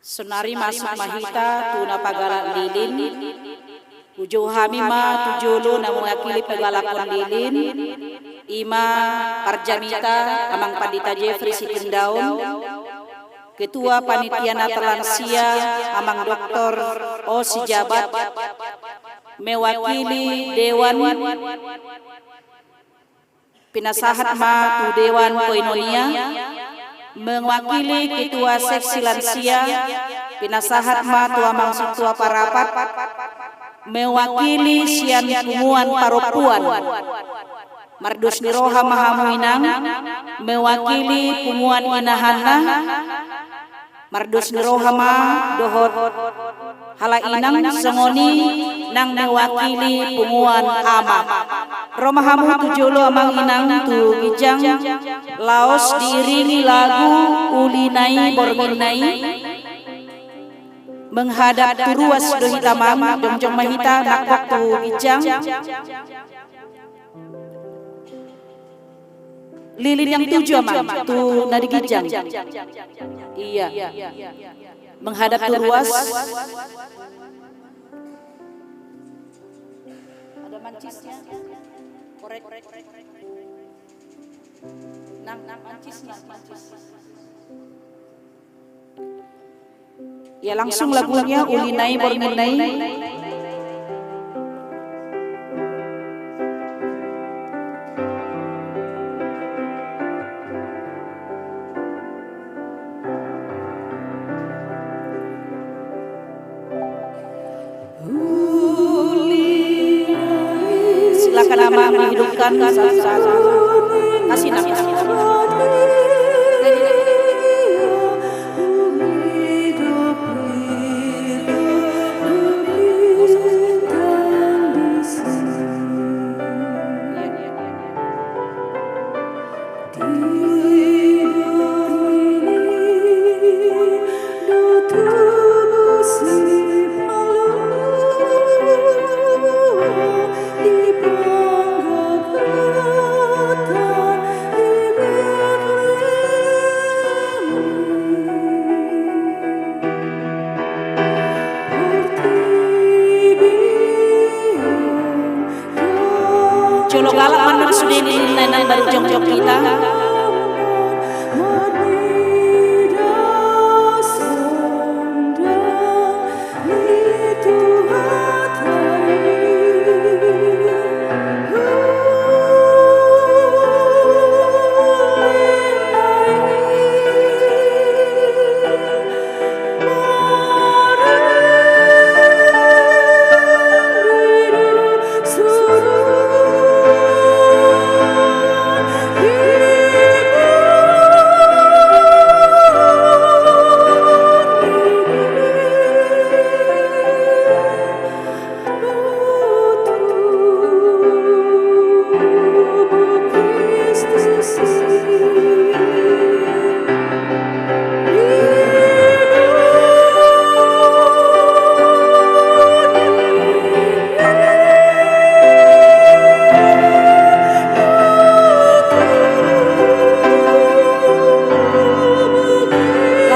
Sonari masuk ma hita tu na panggalak lilin. Hujou hami ma tu jolo na mewakili panggalak lilin, i ma parjamita Amang Pandita Jeffrey Sitindaon, Ketua Panitia Natal Lansia Amang Doktor O Sijabat, mewakili Dewan, pinasahat ma tu Dewan Koinonia, mewakili Ketua Seksi Lansia, pinasahat ma tu Amang Sintua Parapat, mewakili sian punguan parompuan. Mardos ni roha ma hamu inang, mewakili punguan inahanna, mardos ni roha ma dohot halak inang, songon i nang mewakili punguan ama. Ro ma hamu tu jolo amang inang tu ginjang, laos diiringi lagu Uli na i Borngin na i. Menghadap tu ruas do hita amang, jongjong ma hita nang tu ginjang. Lilin yang tujuh amang, tu na di ginjang. Iya. Menghadap tu ruas. Ada mancisnya. Korek. Nang, nang, mancisnya, mancis. Ya, langsung lagunya, Uli na i Borngin na i. Silakan amang dihidupkan satu-satu. Kasih nafas. Jolo galak ma annon sude lilin na i nang baru jongjong hita.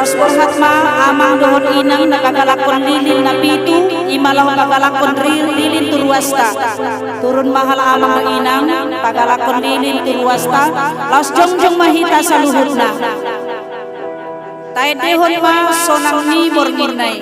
Laos borhat ma amang dohot inang na pagalakhon lilin na pitu, i ma laho pagalakhon ri-, lilin tu ruasta. Turun ma halak amang dohot inang, pagalakhon lilin tu ruasta, laos jongjong ma hita saluhutna. Taendehon ma sonang ni borngin na i.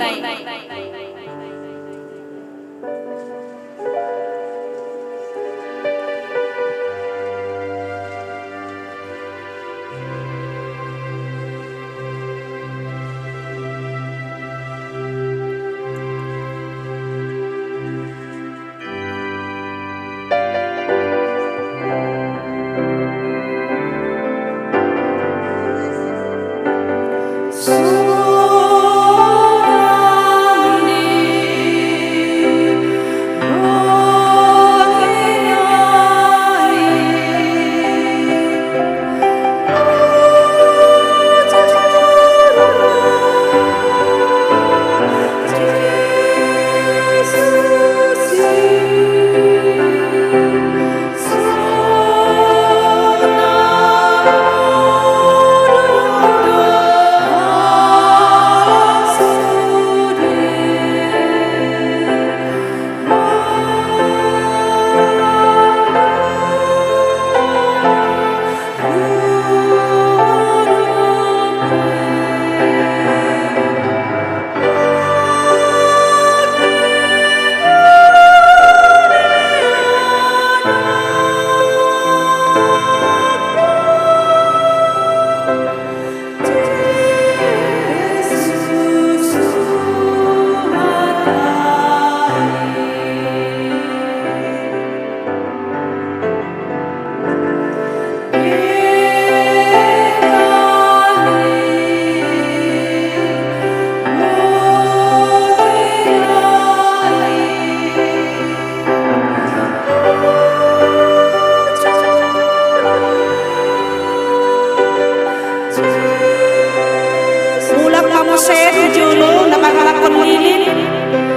Muse tu jolo na mangalakkon lilin,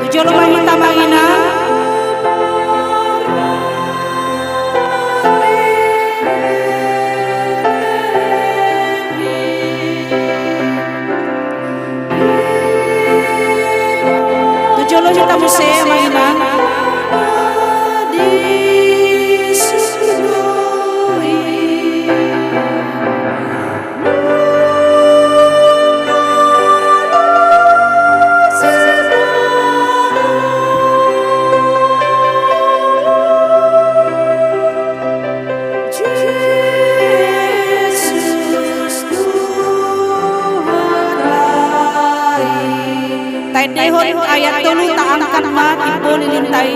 tu jolo ma hita manginang. Tu jolo hita muse manginang. Taendehon ayat tolu, taangkat ma timbo lilinta i.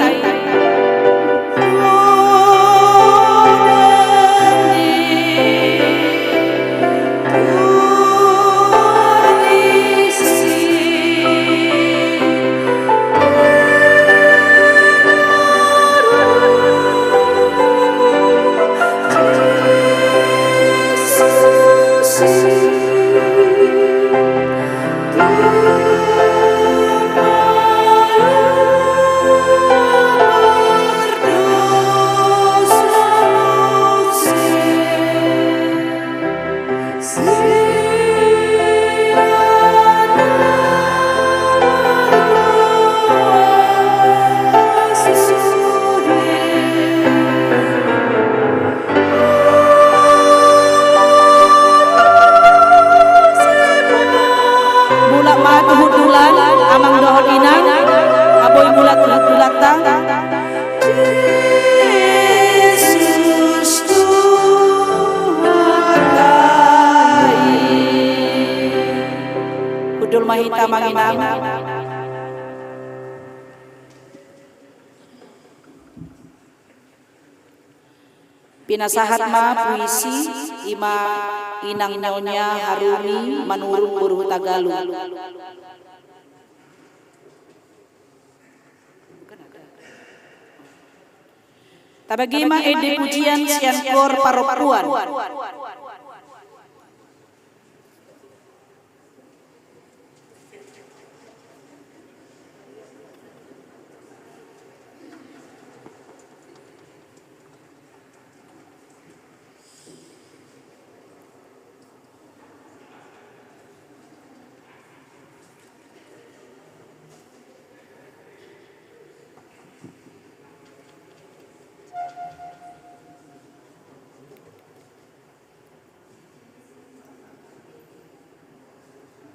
Mulak ma tu hundulan, amang dohot inang, boi mulak tu hundulanta. Jesus Tuhanta i. Hundul ma hita manginang. Pinasahat ma puisi, i ma Inang Nyonya Harumi Manurung boru Hutagalung. Tabagi ma ende pujian sian Kor Parompuan.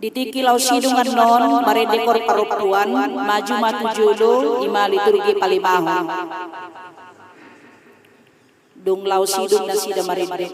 Di tingki laos sidung annon marende Kor Parompuan, maju ma tu jolo, i ma liturgi palimahon. Dung laos sidung nasida marende.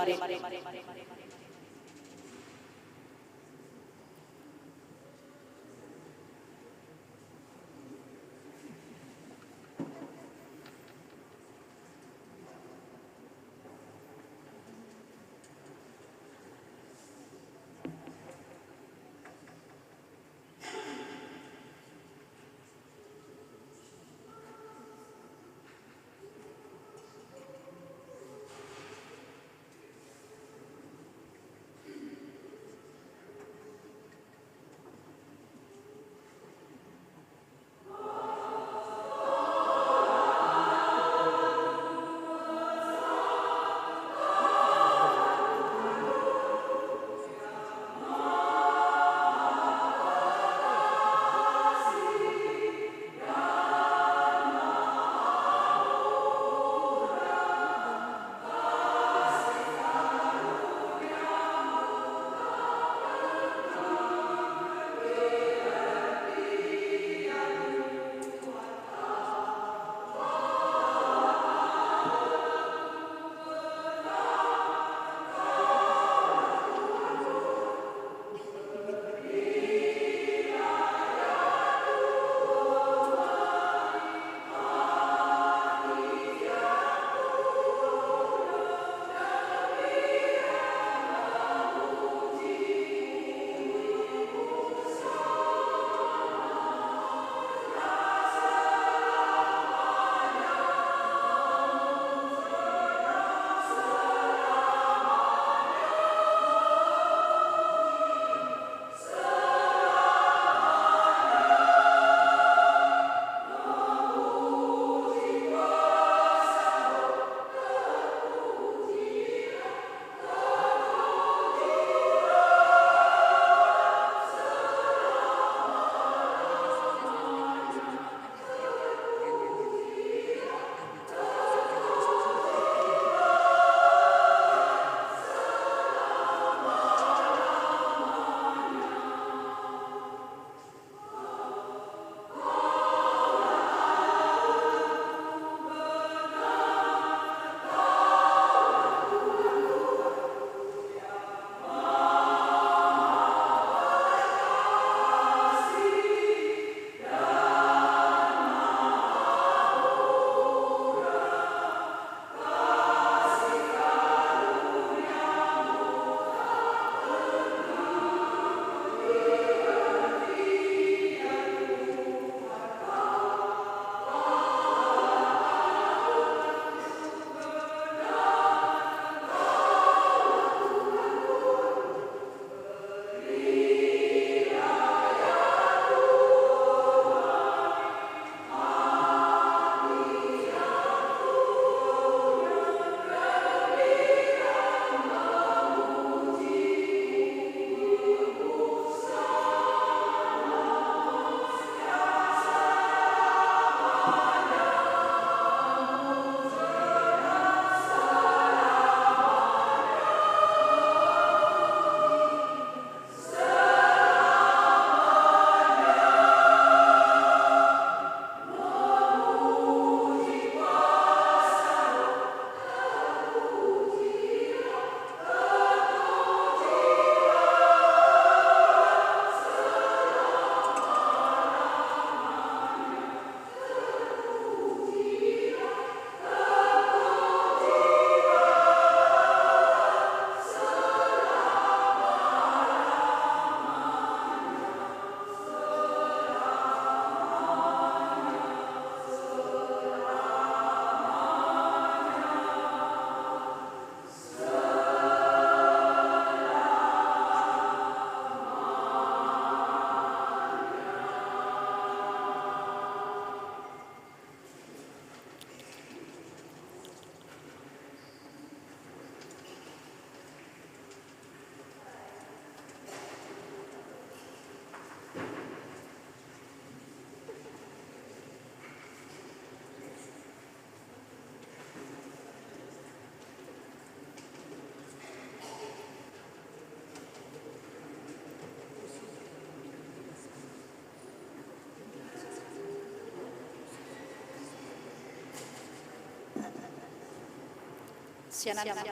Sian anak.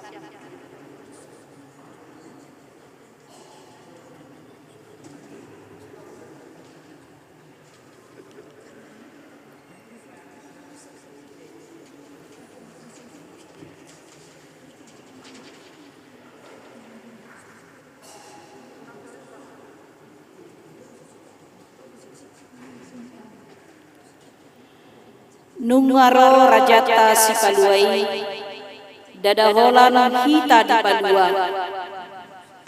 Nunga ro rajanta sipalua i, ndada holan hita dipalua,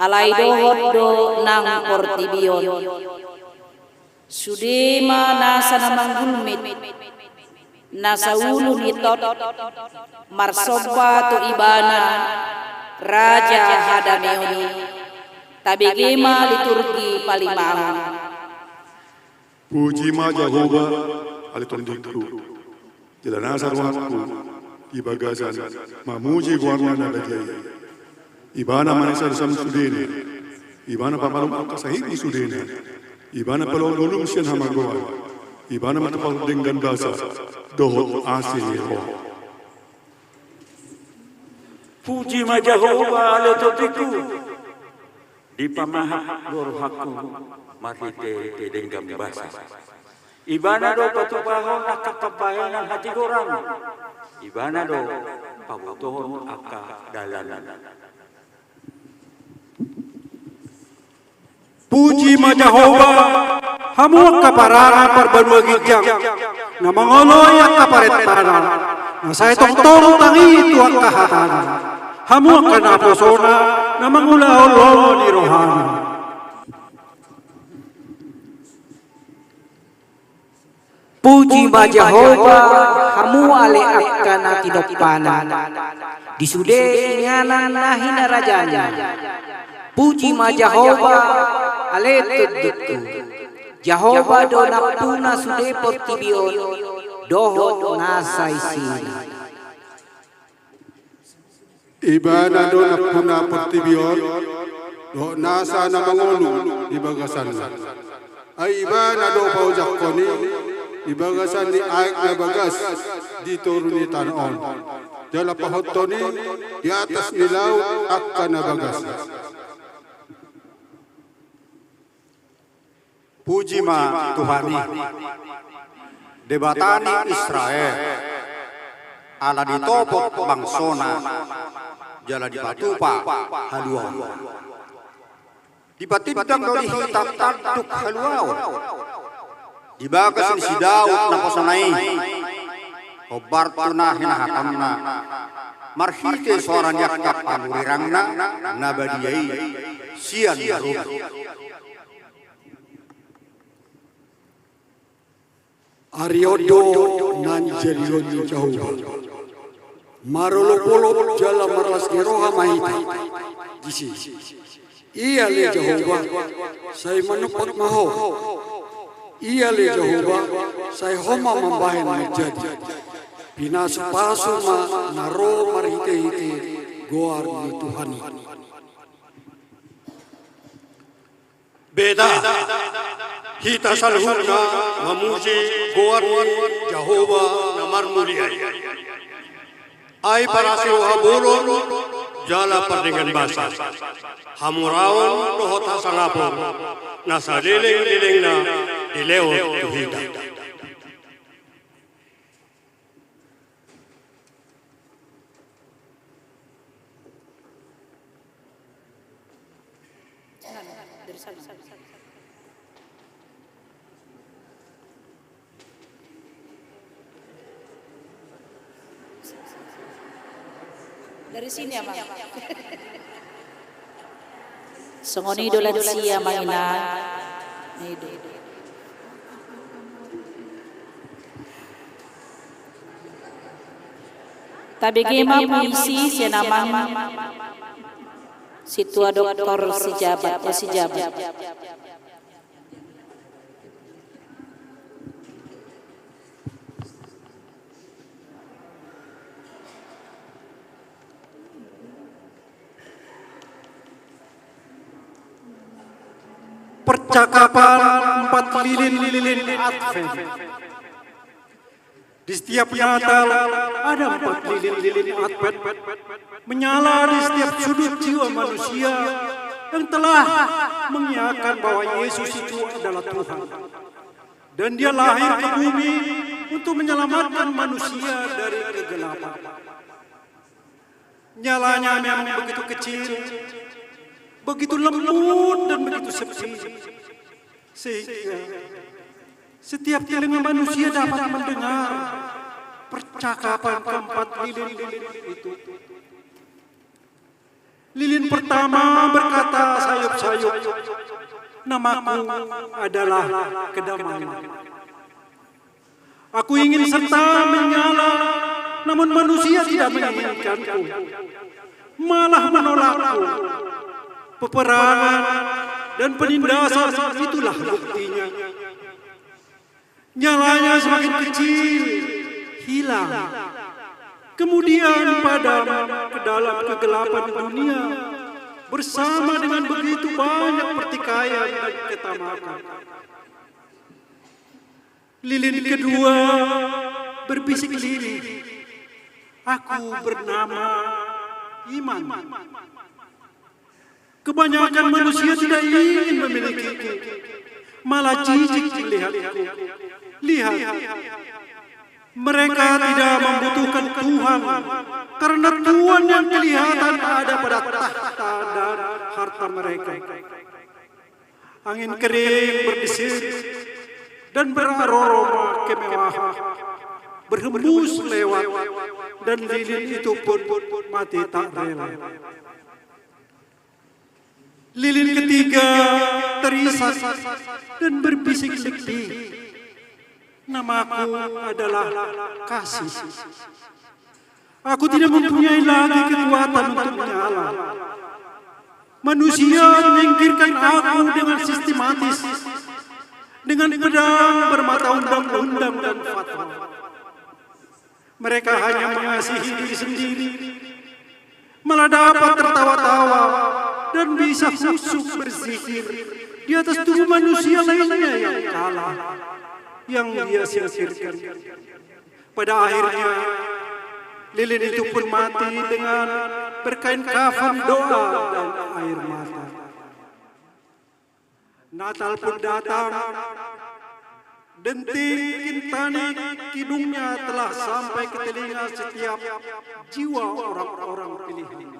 alai dohot do nang portibi on. Sude ma nasa na manggulmit, nasa ulu ni tot, marsomba tu Ibana, Raja hadameon i. Tabege ma liturgi palimaon. Puji ma Jahowa, ale tondingku. Jala nasa rohangku di bagasan mamuji goarna na badia i. Ibana manesa dosamu sudena. Ibana pamalum angka sahitmu sudena. Ibana paluahon ngolum sian hamagoan. Ibana matupa denggan basa dohot asi ni roha. Puji ma Jahowa, ale tondingku. Dipamahap do rohangku marhite denggan basa. Ibana do patupahon angka pambahenan hatigoran. Ibana do pabotohon angka dalan. Puji ma Jahowa, hamu angka parana parbanua ginjang, na mangoloi angka parentana, na sai tongtong tangi tu angka hatana, hamu angka naposona, na mangulahon lomo ni rohana. Puji ma Jahowa, hamu ale angka na tinompana, di sude inganan na hinarajana. Puji ma Jahowa, ale tondingku. Jahowa do nampuna sude portibi on dohot nasa isina. Ibana do nampuna portibi on dohot nasa na mangolu di bagasanna. Ai Ibana do paojakhon i di bagasan ni aek na bagas di toru ni tano on, jala pahothon i di atas ni laut angka na bagas. Puji ma Tuhan i, Debata ni Israel, ala ditopot bangsona jala dipatupa haluaon. Dipatindang do di hita tanduk haluaon di bagas ni si Daud naposona i, hombar tu na hinahatonna marhite soara ni angka panurirangna na badia i sian na robi. Ari on do na nijadion ni Jahowa. Marolopolop jala marlas ni roha ma hita disi. Ia ale Jahowa, sai manumpak ma Ho. Ia ale Jahowa, sai Ho ma mambahen manjadi. Pinasupasu ma na ro marhitehite goar ni Tuhan i. Beta, hita saluhutna mamuji goar ni Jahowa na marmulia i. Ai parasi roha bolon jala pardenggan basa, hamoraon dohot hasangapon na saleleng-lelengna dilehon tu hita. Jangan, dari sana. Dari sini, Amang. Songon i do lansia, Amang, Inang. I do. Tabege ma puisi sian Amang Sintua Doktor Sijabat, eh, Sijabat. Percakapan empat lilin-lilin Advent. Di setiap Natal, ada empat lilin-lilin Advent menyala di setiap sudut jiwa manusia yang telah mengiakan bahwa Yesus itu adalah Tuhan. Dan Dia lahir ke bumi untuk menyelamatkan manusia dari kegelapan. Nyalanya memang begitu kecil, begitu lembut, dan begitu sepi, sehingga setiap telinga manusia dapat mendengar percakapan keempat lilin-lilin itu. Lilin pertama berkata sayup-sayup, "Namaku adalah Kedamaian. Aku ingin serta menyala, namun manusia tidak menginginkanku, malah menolakku. Peperangan dan penindasan, itulah buktinya." Nyalanya semakin kecil, hilang, kemudian padam ke dalam kegelapan dunia bersama dengan begitu banyak pertikaian dan ketamakan. Lilin kedua berbisik lirih, "Aku bernama Iman. Kebanyakan manusia tidak ingin memilikiku, malah jijik melihatku. Lihat, mereka tidak membutuhkan Tuhan, karena Tuhan yang kelihatan ada pada tahta dan harta mereka." Angin kering berdesir dan beraroma kemewahan berhembus lewat, dan lilin itu pun mati tak rela. Lilin ketiga terisak dan berbisik lirih, "Namaku adalah Kasih. Aku tidak mempunyai lagi kekuatan untuk menyala. Manusia menyingkirkan aku dengan sistematis, dengan pedang bermata undang-undang dan fatwa. Mereka hanya mengasihi diri sendiri, malah dapat tertawa-tawa dan bisa khusyuk berzikir di atas tubuh manusia lainnya yang kalah, yang dia singkirkan." Pada akhirnya, lilin itu pun mati dengan berkain kafan doa dan air mata. Natal pun datang. Denting kintanik kidungnya telah sampai ke telinga setiap jiwa orang-orang pilihan.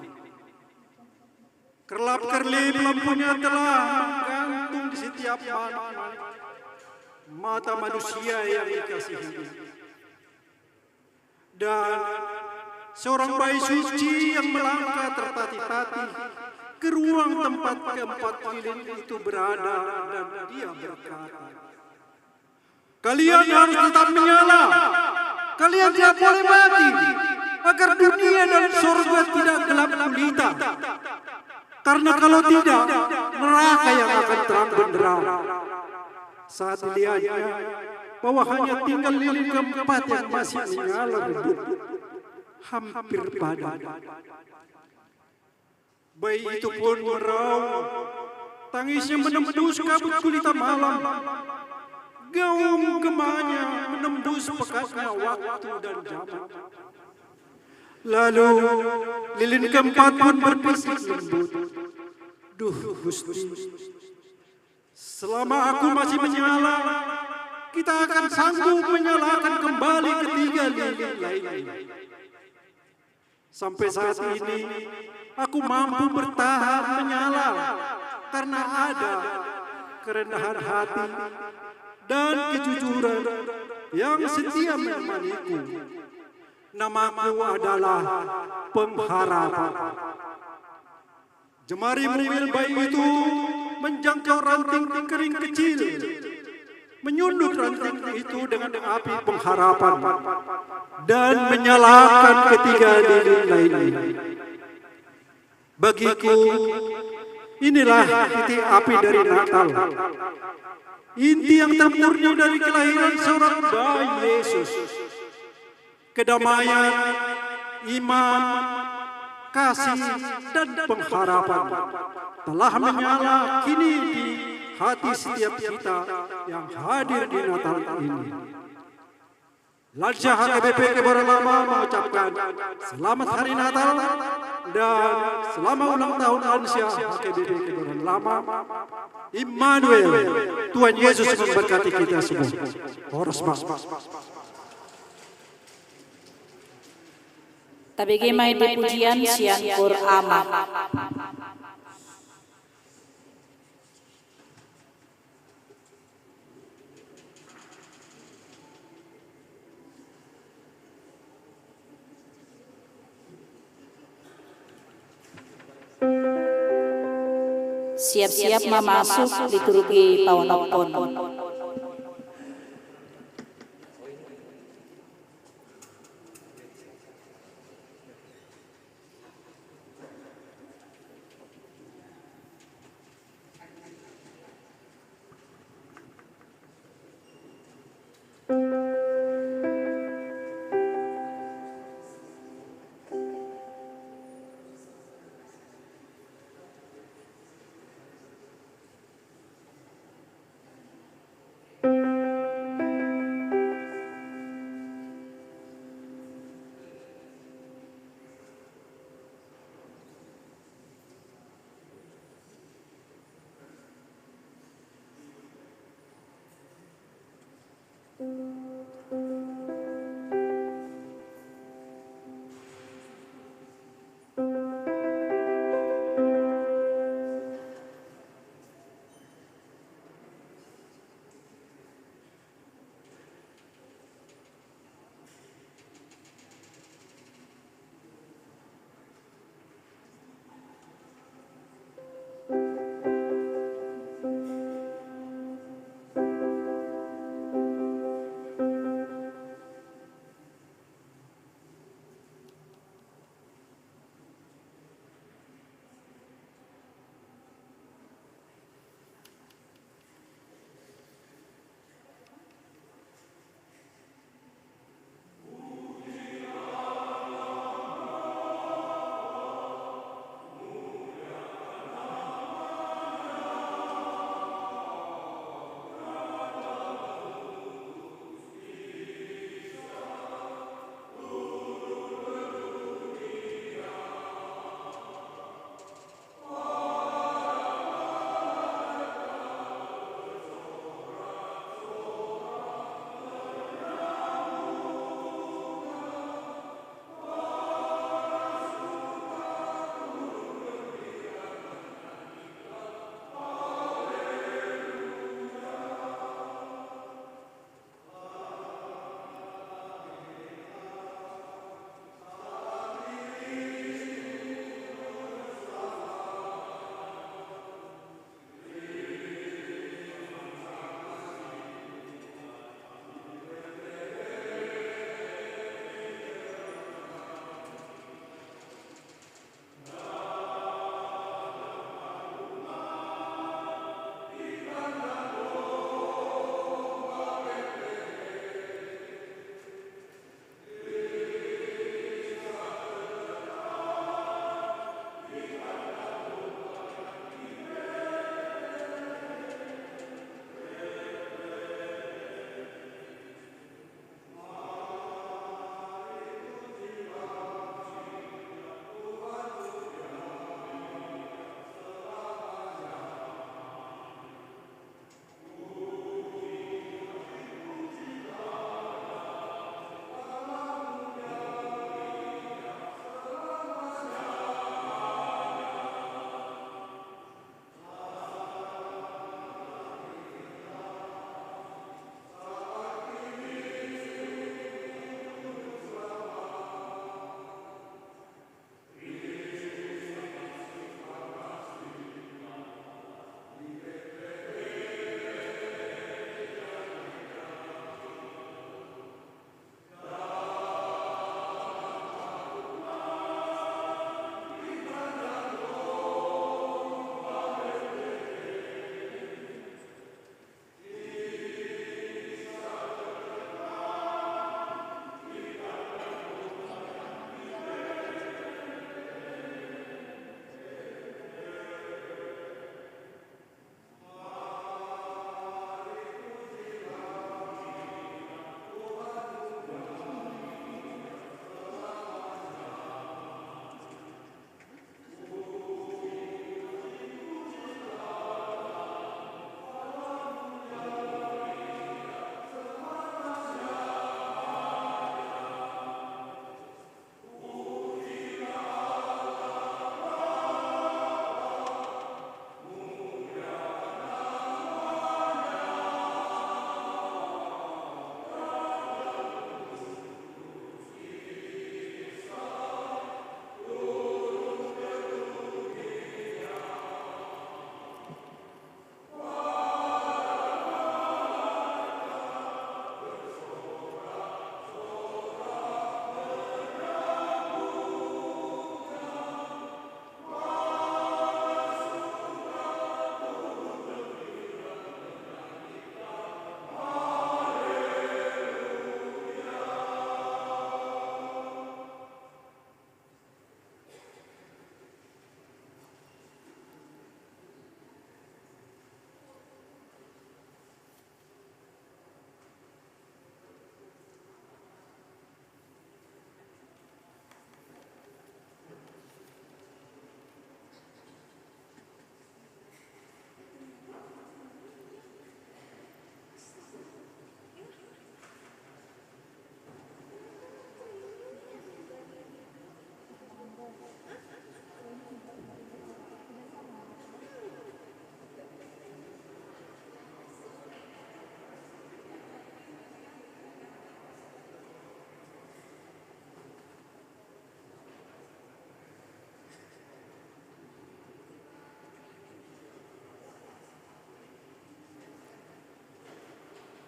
Kerlap-kerlip lampunya telah menggantung di setiap mata manusia yang dikasihinya. Dan seorang bayi suci yang melangkah tertatih-tatih ke ruang tempat keempat lilin itu berada, dan dia berkata, "Kalian harus tetap menyala. Kalian tidak boleh mati, agar dunia dan sorga tidak gelap gulita. Karena kalau tidak, neraka yang akan terang benderang." Saat dilihatnya bahwa hanya tinggal lilin keempat yang masih menyala redup, hampir padam. Bayi itu pun meraung, tangisnya menembus kabut gulita malam. Gaung gemahnya menembus pekatnya waktu dan zaman. Lalu, lilin keempat pun berbisik lembut, "Duh, Gusti, selama aku masih menyala, kita akan sanggup menyalakan kembali ketiga lilin lainnya. Sampai saat ini, aku mampu bertahan menyala karena ada kerendahan hati dan kejujuran yang setia menemaniku. Namaku adalah Pengharapan." Jemari mungil bayi itu menjangkau ranting kering kecil, menyundut ranting itu dengan api pengharapan, dan menyalakan ketiga lilin lainnya. Bagiku, inilah titik api dari Natal. Inti yang termurni dari kelahiran seorang bayi Yesus. Kedamaian, iman, kasih, dan pengharapan telah menyala kini di hati setiap kita yang hadir di Natal ini. Lansia H K B P Kebayoran Lama mengucapkan selamat hari Natal dan selamat ulang tahun lansia H K B P Kebayoran Lama. Immanuel, Tuhan Yesus memberkati kita semua. Horas ma. Tabege ma i di pujian sian Kor Ama. Siap-siap ma masuk liturgi paonomhon.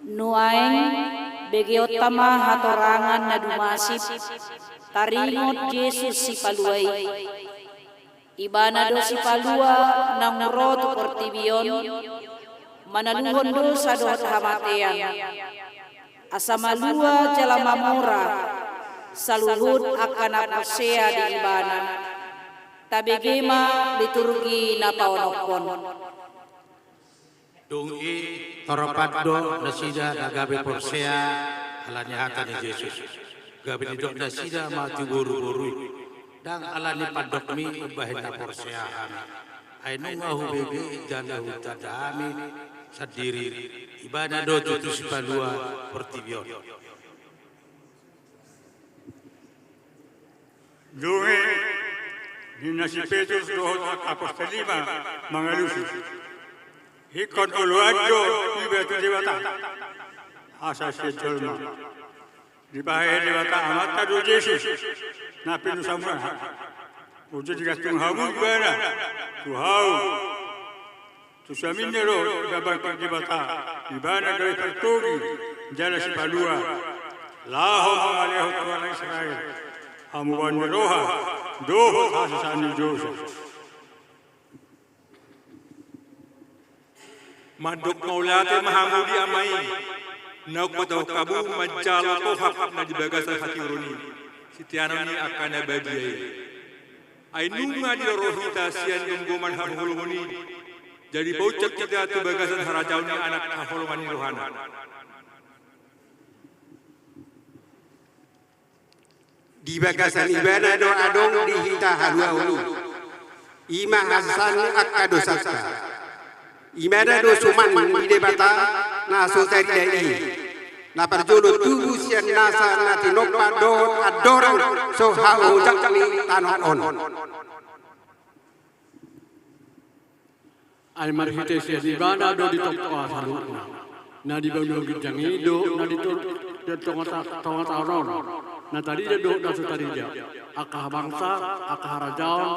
Nuaeng, begeonta ma hatorangan na dumasip taringot Jesus Sipalua i. Ibana do Sipalua naung ro tu portibi on, manaluhon dosa dohot hamatean, asa malua jala mamora saluhut angka na porsea di Ibana. Tabege ma liturgi na paonomhon. Dung i, tarpatop do nasida na gabe porsea ala ni hata ni Jesus. Gabe didok nasida ma tu boruboru i: Ndang ala ni pandokmi umbahen na porsea hami, ai nunga hubege jala hutanda hami sandiri Ibana do tutu Sipalua portibi on. Dung i, ninna si Petrus dohot angka apostel i ma mangalusi: Ingkon oloan do iba tu Debata asa sian jolma. Dipahehe Debata Amanta do Jesus na pinusam muna, unjur digantung hamu ibana tu hau. Tu suaminna do dibangkit Debata, Ibana gabe partogi jala Sipalua, laho mangalehon tu halak Israel hamubaon ni roha dohot hasesaan ni dosa. Mandok mauliate ma hamu di Ama i, naung pataon hamu manjalo tohap na di bagasan hatiuron i, siteanon ni angka na badia i. Ai nunga diroro hita sian gomgoman haholomon i, jadi paunsat hita tu bagasan harajaon ni Anak haholongan ni rohana. Di bagasan Ibana do adong di hita haluaon i, i ma hasesaan ni angka dosanta. Ibana do suman ni Debata na so tarida i, na parjolo tubu sian nasa na tinompa dohot andorang so haojak ni tano on. Ai marhite sian Ibana do ditompa saluhutna na di banua ginjang i dohot na di tor-, di tonga ta-, tonga taon on, na tarida dohot na so tarida, angka habangsa, angka harajaon,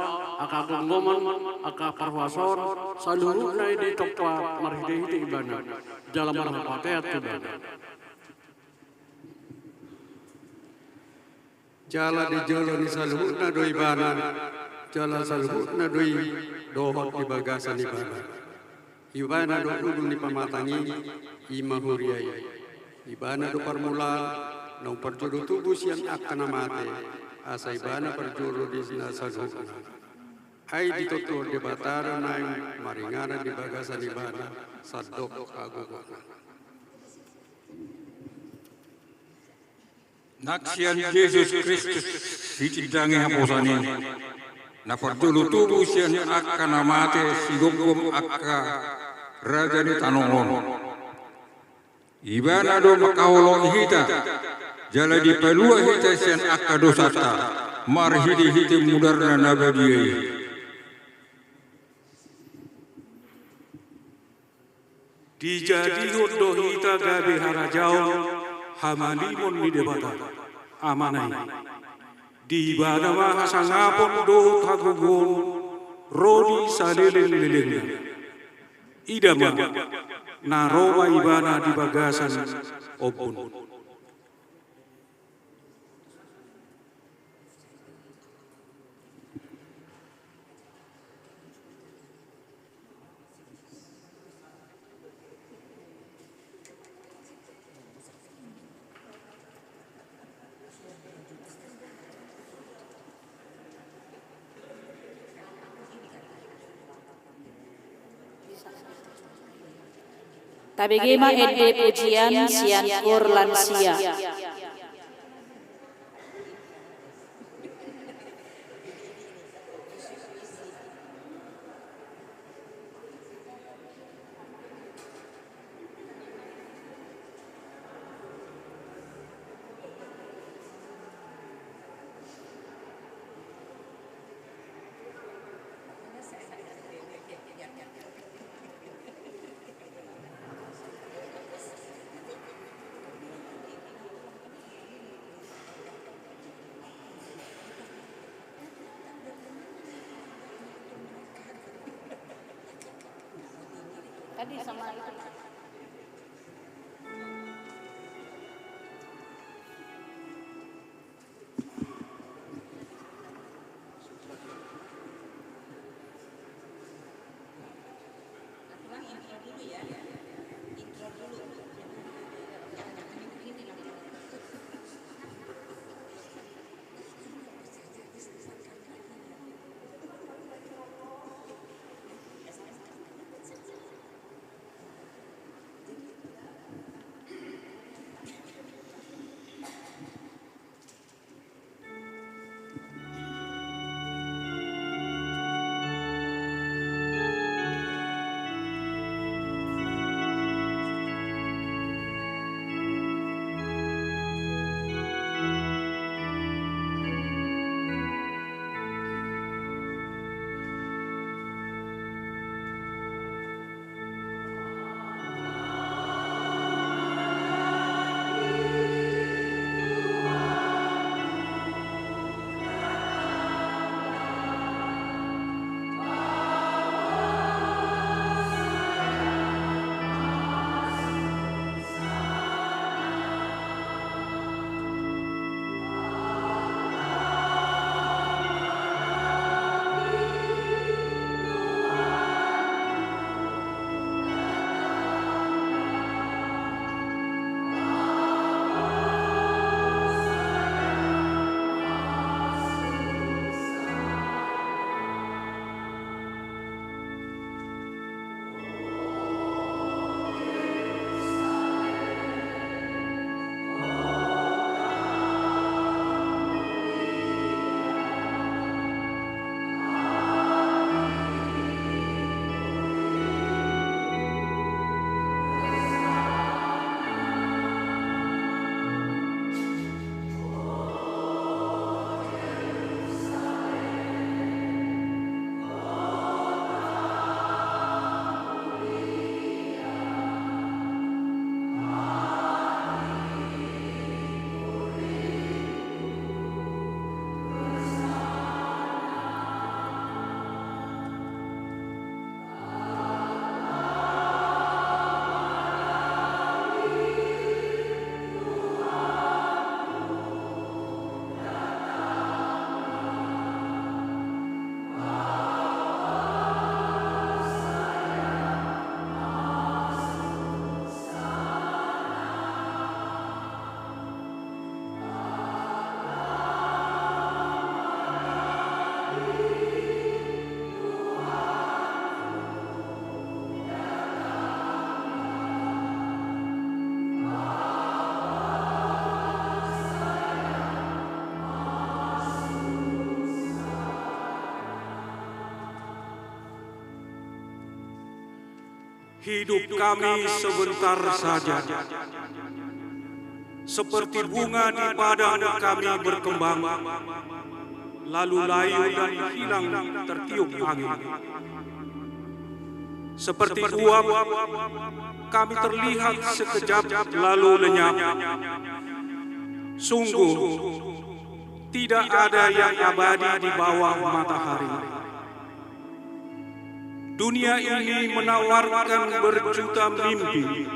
angka gomgoman, angka parhuasoon, saluhutna i ditompa marhitehite Ibana jala marhapatean tu Ibana. Jala di jolo ni saluhutna do Ibana, jala saluhutna do i dohot di bagasan Ibana. Ibana do ulu ni pamatang i, i ma huria i. Ibana do parmulaan, naung parjolo tubu sian angka na mate, asa Ibana parjolo di na saluhutna. Ai ditontuhon Debata do naeng maringanan di bagasan Ibana sandok hagogoonna. Nang sian Jesus Kristus sitindangi haposan i, na parjolo tubu sian angka na mate, sigomgom angka raja ni tano on. Ibana do mangkaholongi hita jala dipalua hita sian angka dosanta marhitehite mudarna na badia i. Dijadihon do hita gabe harajaon hamalimon ni Debata Amana i. Di Ibana ma hasangapon dohot hagogoon ro di salelenglelengna. Ida ma, na ro ma Ibana di bagasan ombun. Tabege ma ende pujian sian koor lansia. Tadi sama itu. Hidup kami sebentar saja. Seperti bunga di padang kami berkembang, lalu layu dan hilang tertiup angin. Seperti uap, kami terlihat sekejap lalu lenyap. Sungguh, tidak ada yang abadi di bawah matahari. Dunia ini menawarkan berjuta mimpi,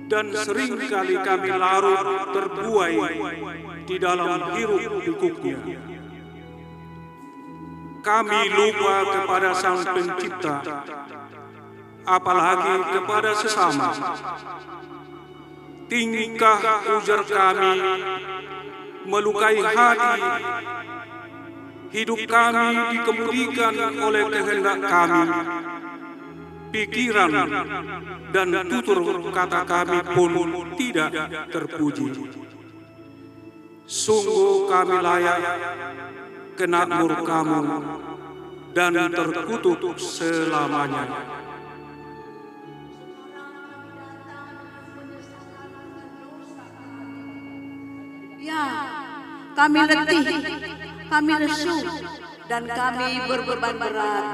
dan seringkali kami larut terbuai di dalam hiruk-pikuknya. Kami lupa kepada Sang Pencipta, apalagi kepada sesama. Tingkah ujar kami melukai hati. Hidup kami dikemudikan oleh kehendak kami. Pikiran dan tutur kata kami pun tidak terpuji. Sungguh kami layak kena murka-Mu dan terkutuk selamanya. Ya, kami letih, kami lesu, dan kami berbeban berat.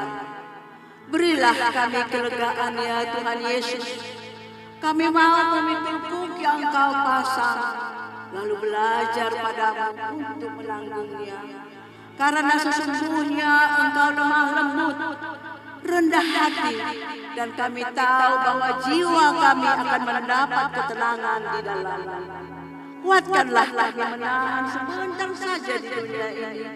Berilah kami kelegaan, ya Tuhan Yesus. Kami mau memikul kuk yang Kau pasang, lalu belajar pada-Mu untuk menanggungnya. Karena sesungguhnya Engkau lemah lembut, rendah hati, dan kami tahu bahwa jiwa kami akan mendapat ketenangan di dalam-Mu. Kuatkanlah kami menahan sebentar saja di dunia ini,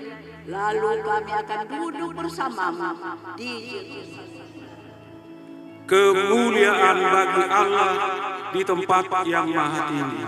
lalu kami akan duduk bersama-Mu di Yerusalem. Kemuliaan bagi Allah di tempat yang maha tinggi.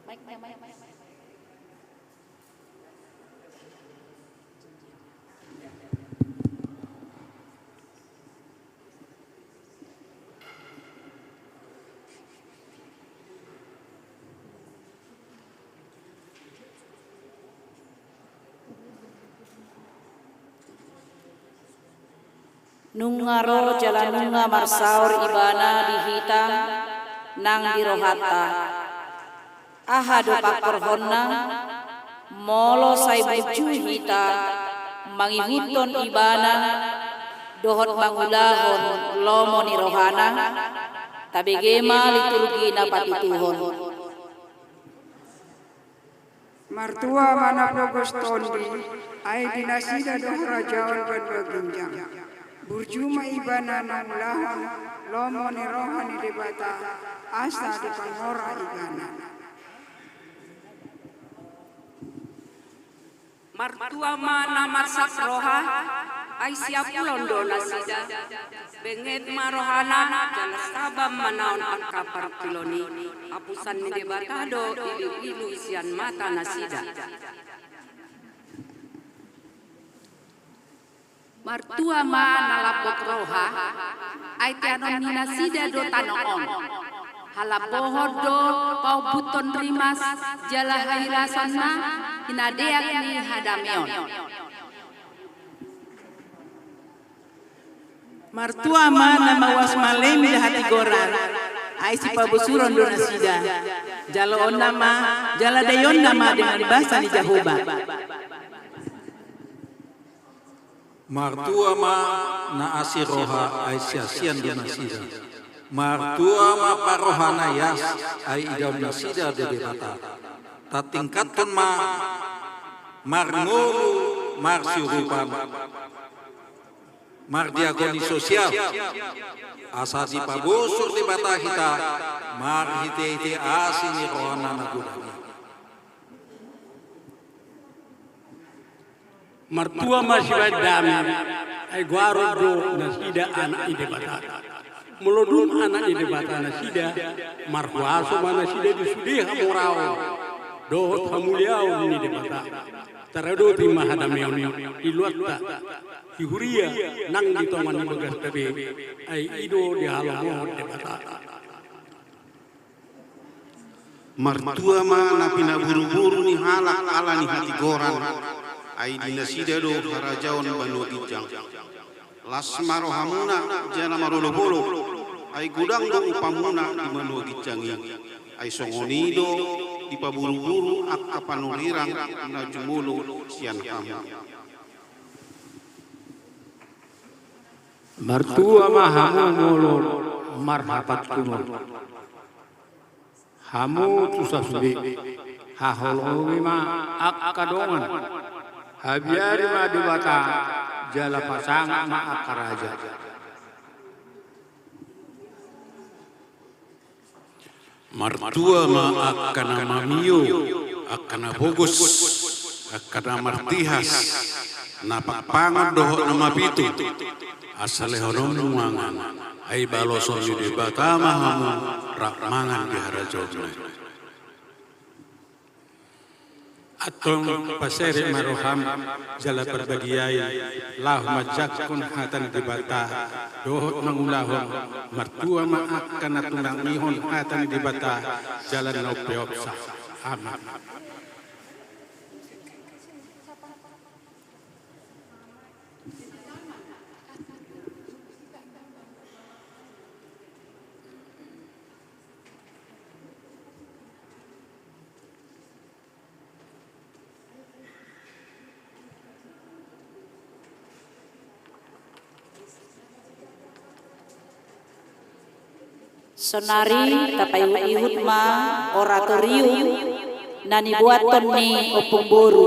Mic-nya, mic. Nunga ro jala nunga marsaor ibana di hita nang di rohanta. Aha do pangkorhonna? Molo sai burju hita mangihuthon ibana dohot mangulahon lomo ni rohana, tabege ma liturgi na papituhon. Martua ma na pogos tondi, ai di nasida do harajaon banua ginjang. Burju ma ibana mangulahon lomo ni roha ni Debata, asa dipangora ibana. Martua ma na marsak roha, ai siapulon do nasida. Benget ma rohana, jala saba manaon angka parungkilon i. Apusan ni Debata do iluilu sian mata nasida. Martua ma na lambok roha, ai teanon ni nasida do tano on. Halambohon do paombuthon rimas jala hahilasan ma hinadeak ni hadameon. Martua ma na mauas malemi di hatigoran, ai sipabosuron do nasida. Jaloonna ma, jala daionna ma dengan basa ni Jahowa. Martua ma na asi roha, ai siasian do nasida. Martua ma parroha na ias, ai idaon nasida do Debata. Tatingkathon ma marngolu marsiurupan, mardiakoni sosial, asa dipabosur Debata hita marhitehite asi ni rohana na godang i. Martua ma sibaen dame, ai goaron do nasida anak ni Debata. Molo dung anak ni Debata nasida, marhuaso ma nasida di sude hamoraon dohot hamuliaon ni Debata. Taradoti ma hadameon i di luatta, di huria nang di tonga ni bagasta be, ai i do dihalomohon Debata. Martua ma na pinaburuburu ni halak ala ni hatigoran, ai di nasida do harajaon banua ginjang. Las ma rohamuna jala marolopolop, ai godang do upamuna di banua ginjang i. Ai songon i do dipaburuburu angka panurirang na jumolo sian hamu. Martua ma hamu molo marhapantunon. Hamu tu sasude, haholongi ma angka dongan, habiari ma Debata, jala pasangap ma angka raja. Martua ma angka na mamio, angka na pogos, angka na martihas, na pangpangon dohot na mapitu, asa lehononmu mangan, ai baloson ni Debata ma hamu rap mangan di harajaonna i. Antong pasere ma roham jala parbadiai laho manjangkon hata ni Debata dohot mangulahon. Martua ma angka na tumangihon hata ni Debata jala na umpeopsa. Amen. Sonari tapaihutihut ma oratorium na nibuathon ni ompung boru.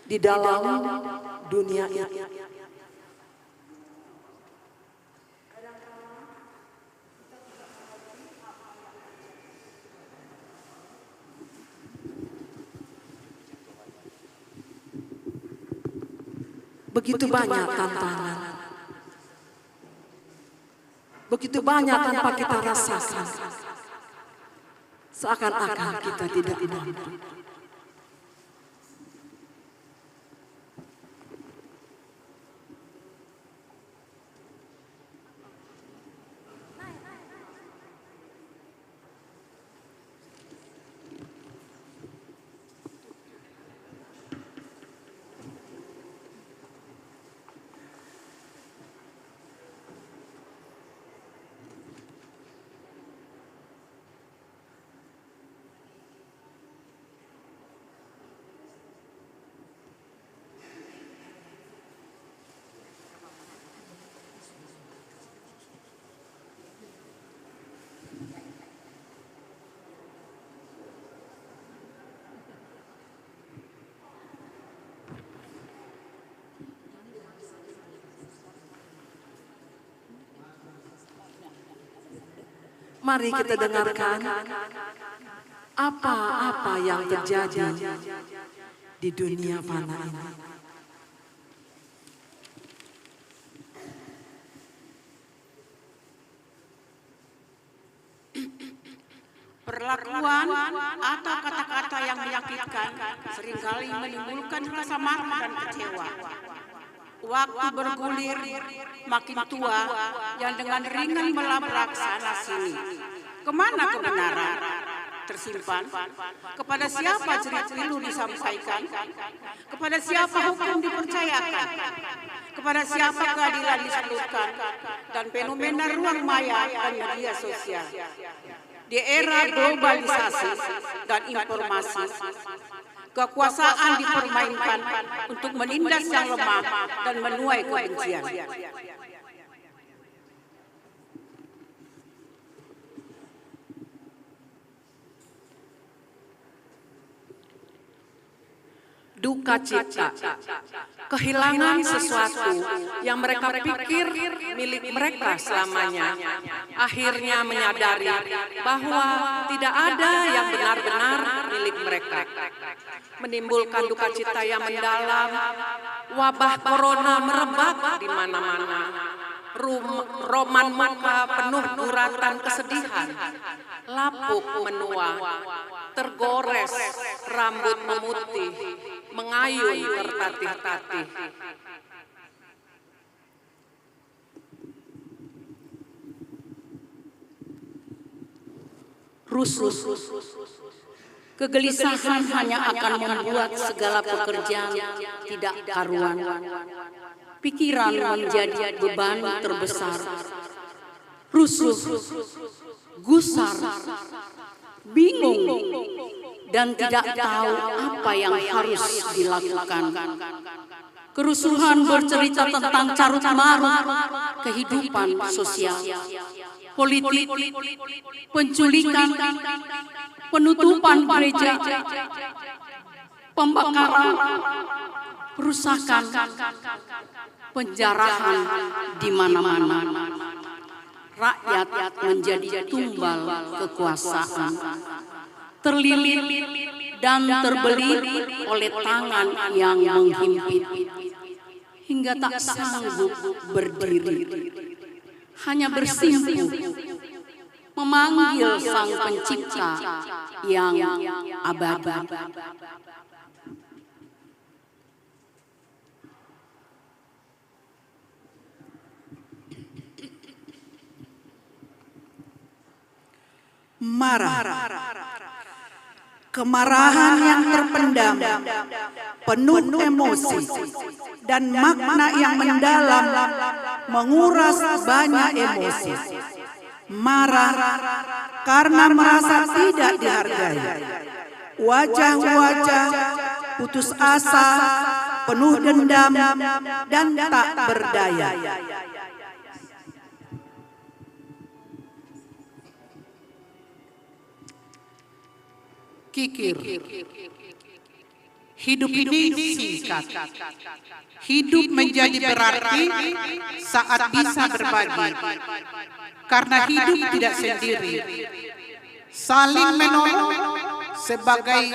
Di dalam dunia ini, begitu banyak tantangan, begitu banyak tanpa kita rasakan, seakan-akan kita tidak mampu. Mari kita dengarkan apa-apa yang terjadi di dunia fana ini. Perlakuan atau kata-kata yang menyakitkan seringkali menimbulkan rasa marah dan kecewa. Waktu bergulir, makin tua yang dengan ringan melabrak sana sini. Kemana kebenaran tersimpan? Kepada siapa cerita pilu disampaikan? Kepada siapa hukum dipercayakan? Kepada siapa keadilan disalurkan? Dan fenomena ruang maya dan media sosial. Di era globalisasi dan informasi, kekuasaan dipermainkan untuk menindas yang lemah dan menuai kebencian. Duka cita, kehilangan sesuatu yang mereka pikir milik mereka selamanya, akhirnya menyadari bahwa tidak ada yang benar-benar milik mereka. Menimbulkan duka cita yang mendalam, wabah corona merebak di mana-mana. Rum-, roman muka penuh guratan kesedihan, lapuk menua, tergores, rambut memutih, mengayun tertatih-tatih. Rusuh. Kegelisahan hanya akan membuat segala pekerjaan tidak karuan. Pikiran menjadi beban terbesar. Rusuh, gusar, bingung, dan tidak tahu apa yang harus dilakukan. Kerusuhan bercerita tentang carut-marut kehidupan sosial, politik, penculikan, penutupan gereja, pembakaran, perusakan, penjarahan di mana-mana. Rakyat menjadi tumbal kekuasaan, terlilit dan terbelit oleh tangan yang menghimpit, hingga tak sanggup berdiri, hanya bersimpuh memanggil Sang Pencipta yang abadi. Marah. Kemarahan yang terpendam, penuh emosi, dan makna yang mendalam menguras banyak emosi. Marah karena merasa tidak dihargai. Wajah-wajah putus asa, penuh dendam, dan tak berdaya. Kikir. Hidup ini singkat. Hidup menjadi berarti saat bisa berbagi. Karena hidup tidak sendiri. Saling menolong sebagai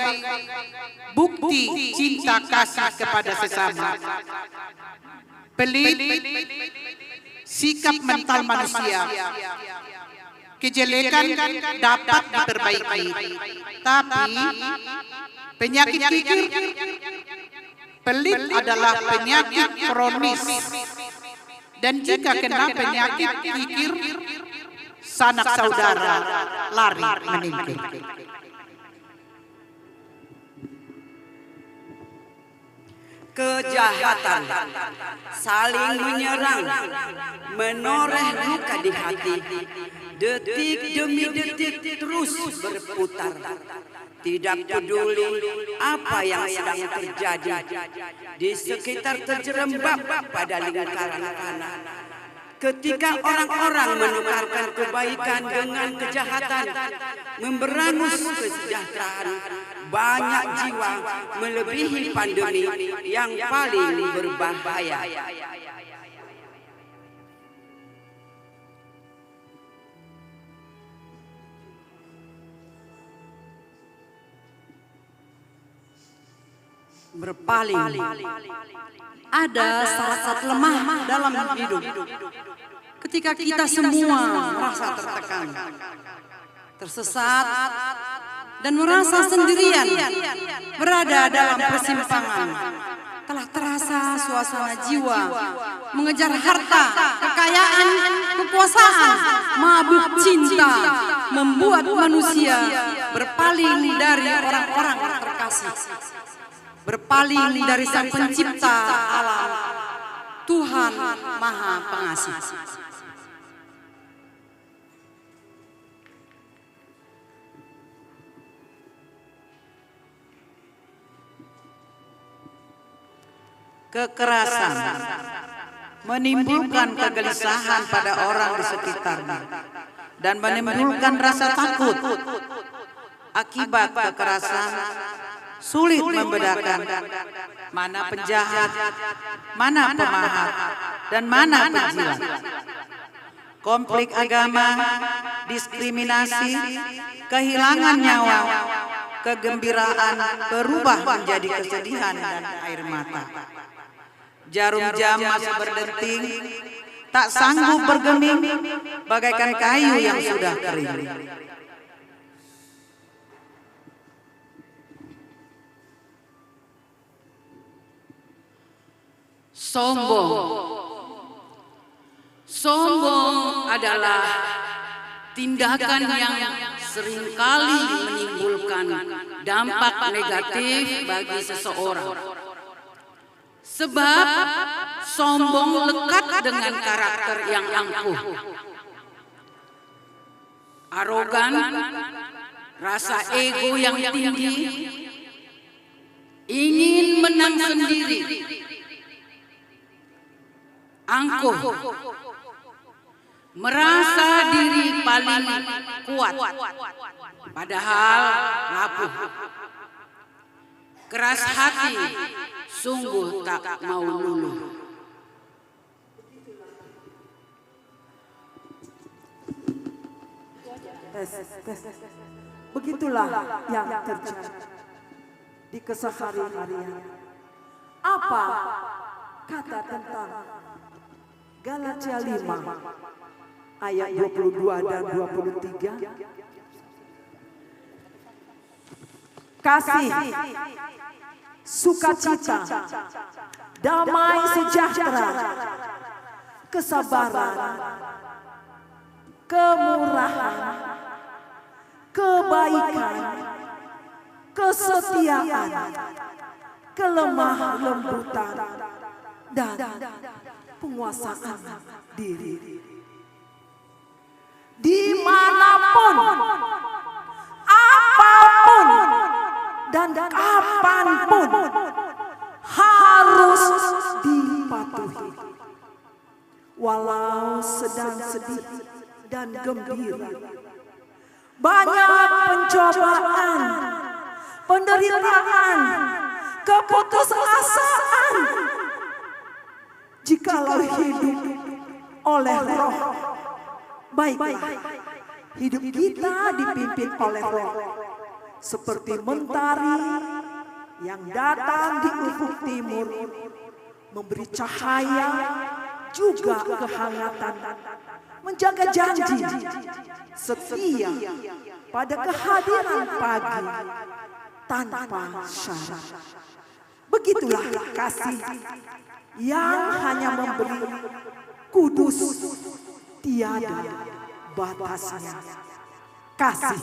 bukti cinta kasih kepada sesama. Pelit, sikap mental manusia. Kejelekan dapat diperbaiki, tapi penyakit kikir, pelit adalah penyakit kronis. Dan jika kena penyakit kikir, sanak saudara lari menyingkir. Kejahatan, saling menyerang, menoreh luka di hati, detik demi detik terus berputar. Tidak peduli apa yang sedang terjadi di sekitar, terjerembab pada lingkaran fana. Ketika orang-orang menukarkan kebaikan dengan kejahatan, memberangus kesejahteraan, banyak jiwa melebihi pandemi yang paling berbahaya. Berpaling. Ada saat-saat lemah dalam hidup. Ketika kita semua merasa tertekan, tersesat, dan merasa sendirian, berada dalam persimpangan, telah terasa suasana jiwa mengejar harta, kekayaan, kekuasaan, mabuk cinta, membuat manusia berpaling dari orang-orang terkasih, berpaling dari Sang Pencipta alam, Tuhan Maha Pengasih. Kekerasan menimbulkan kegelisahan pada orang di sekitarnya dan menimbulkan rasa takut. Akibat kekerasan, sulit membedakan mana penjahat, mana pemahat, dan mana penjilat. Konflik agama, diskriminasi, kehilangan nyawa, kegembiraan berubah menjadi kesedihan dan air mata. Jarum jam masih berdenting, tak sanggup bergeming, bagaikan kayu yang sudah kering. Sombong. Sombong adalah tindakan yang seringkali menimbulkan dampak negatif bagi seseorang. Sebab sombong lekat dengan karakter yang angkuh. Arogan, rasa ego yang tinggi, ingin menang sendiri, angkuh, merasa diri paling kuat, padahal rapuh. Keras hati, sungguh tak mau luluh. Tes, tes. Begitulah yang terjadi di kesehari-harian. Apa kata tentang Galatia lima ayat dua puluh dua dan dua puluh tiga? Kasih, sukacita, damai sejahtera, kesabaran, kemurahan, kebaikan, kesetiaan, kelemah lembutan, dan penguasaan diri. Dimanapun, apapun, dan kapanpun harus dipatuhi. Walau sedang sedih dan gembira, banyak pencobaan penderitaan, keputusasaan. Jikalau hidup oleh Roh, baiklah, hidup kita dipimpin oleh Roh, seperti mentari yang datang di ufuk timur, memberi cahaya juga kehangatan, menjaga janji, setia pada kehadiran pagi tanpa syarat. Begitulah kasih yang hanya memberi, kudus, tiada batasnya. Kasih.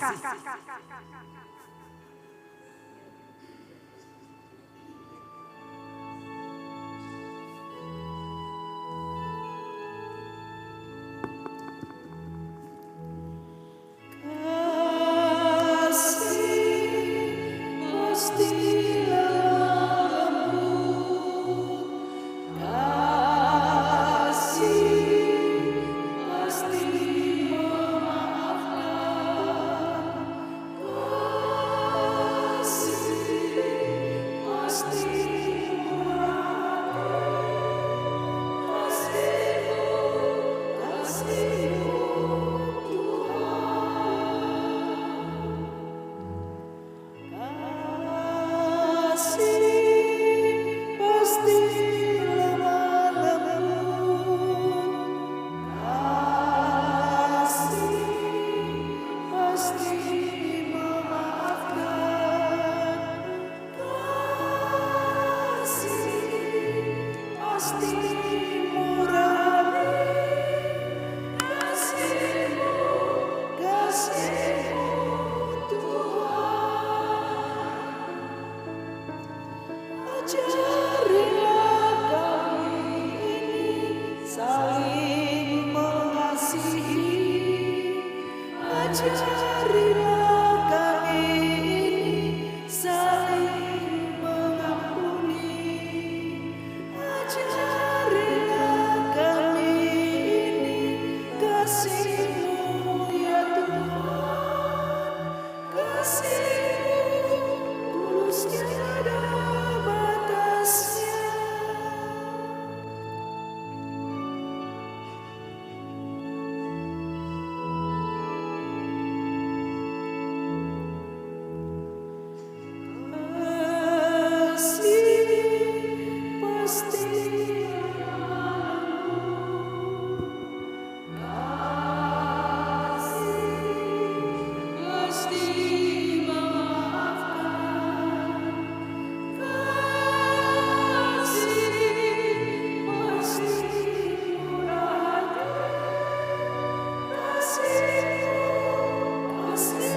Ajarilah kami ini saling mengasihi. Ajarilah kami ini saling mengampuni. Ajarilah kami ini kasih-Mu, ya Tuhan. Kasih-Mu tulus tiada batasnya. Kasih pasti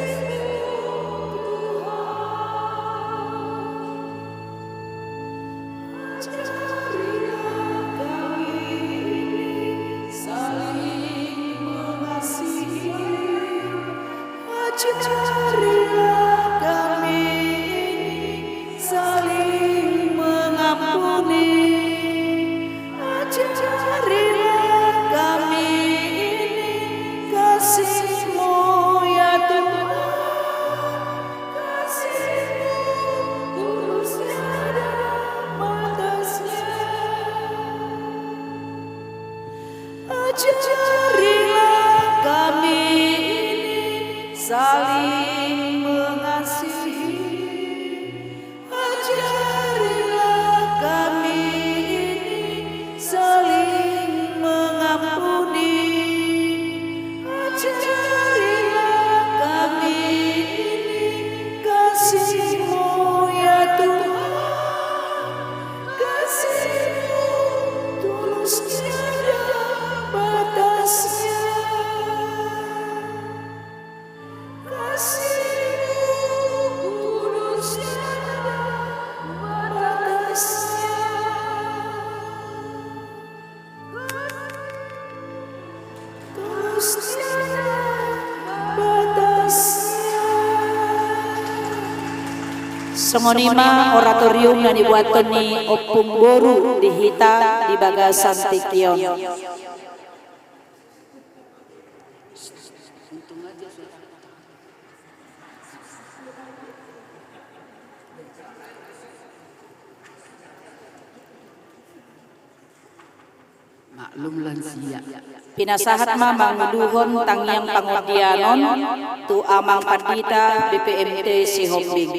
Ajarilah kami ini saling mengasihi. Ajarilah kami ini saling mengampuni. Ajarilah kami ini kasih-Mu, ya Tuhan. Kasih-Mu tulus tiada batasnya. Ajarilah kami ini saling mengasihi. Ajarilah kami ini saling mengampuni. Ajarilah kami ini kasih-Mu, ya Tuhan. Kasih-Mu tulus tiada batasnya. Kasih-Mu tulus tiada batasnya. Tulus tiada batasnya. Songon i ma oratorium na nibuathon ni ompung boru di hita di bagasan tingki on. Maklum lansia. Pinasahat ma manguluhon tangiang pangondianon tu Amang Pandita B P M T Sihombing.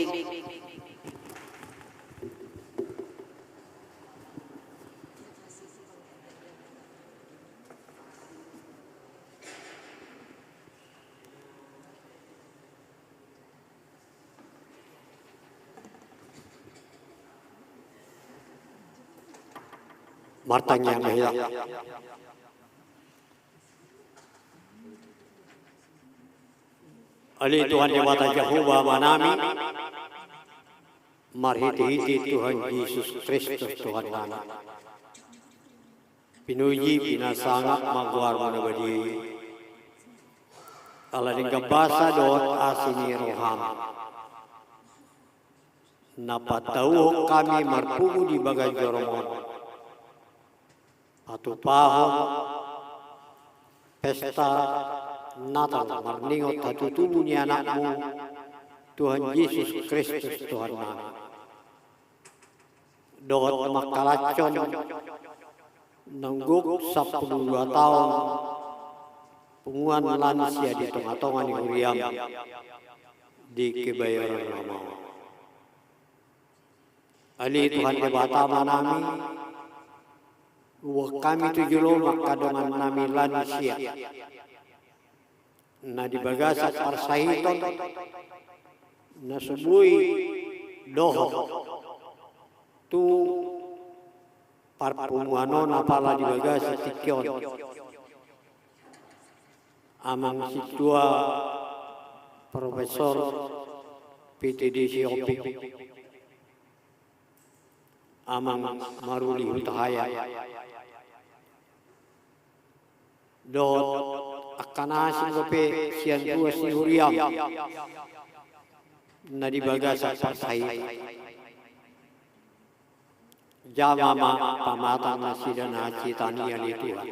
Martangiang ma hita. Ale Tuhan Debata Jahowa Amanami, marhitehite Tuhan Jesus Kristus Tuhannami. Pinuji, pinasangap ma goarmu na badia i. Ala denggan basa dohot asi ni roham, na patauhon hami marpungu di bagas joromu on, patupahon pesta Natal marningot hatutubu ni Anakmu, Tuhan Jesus Kristus Tuhannami. Dohot mangkalashon nungnung sampulu dua taon punguan lansia di tongatonga ni huriam di Kebayoran Lama on. Ale Tuhan Debata Amanami, boan hami tu jolo ma angka dongannami lansia na di bagasan parsahiton, na so boi dohot tu parpunguan on apala di bagasan tingki on. Amang Sintua Profesor P T D Sihombing, Amang Maruli Hutahaean, dohot angka na asing dope sian ruas ni huriam na di bagasan parsahiton. Jama ma pamatang nasida na hansit i, ale Tuhan.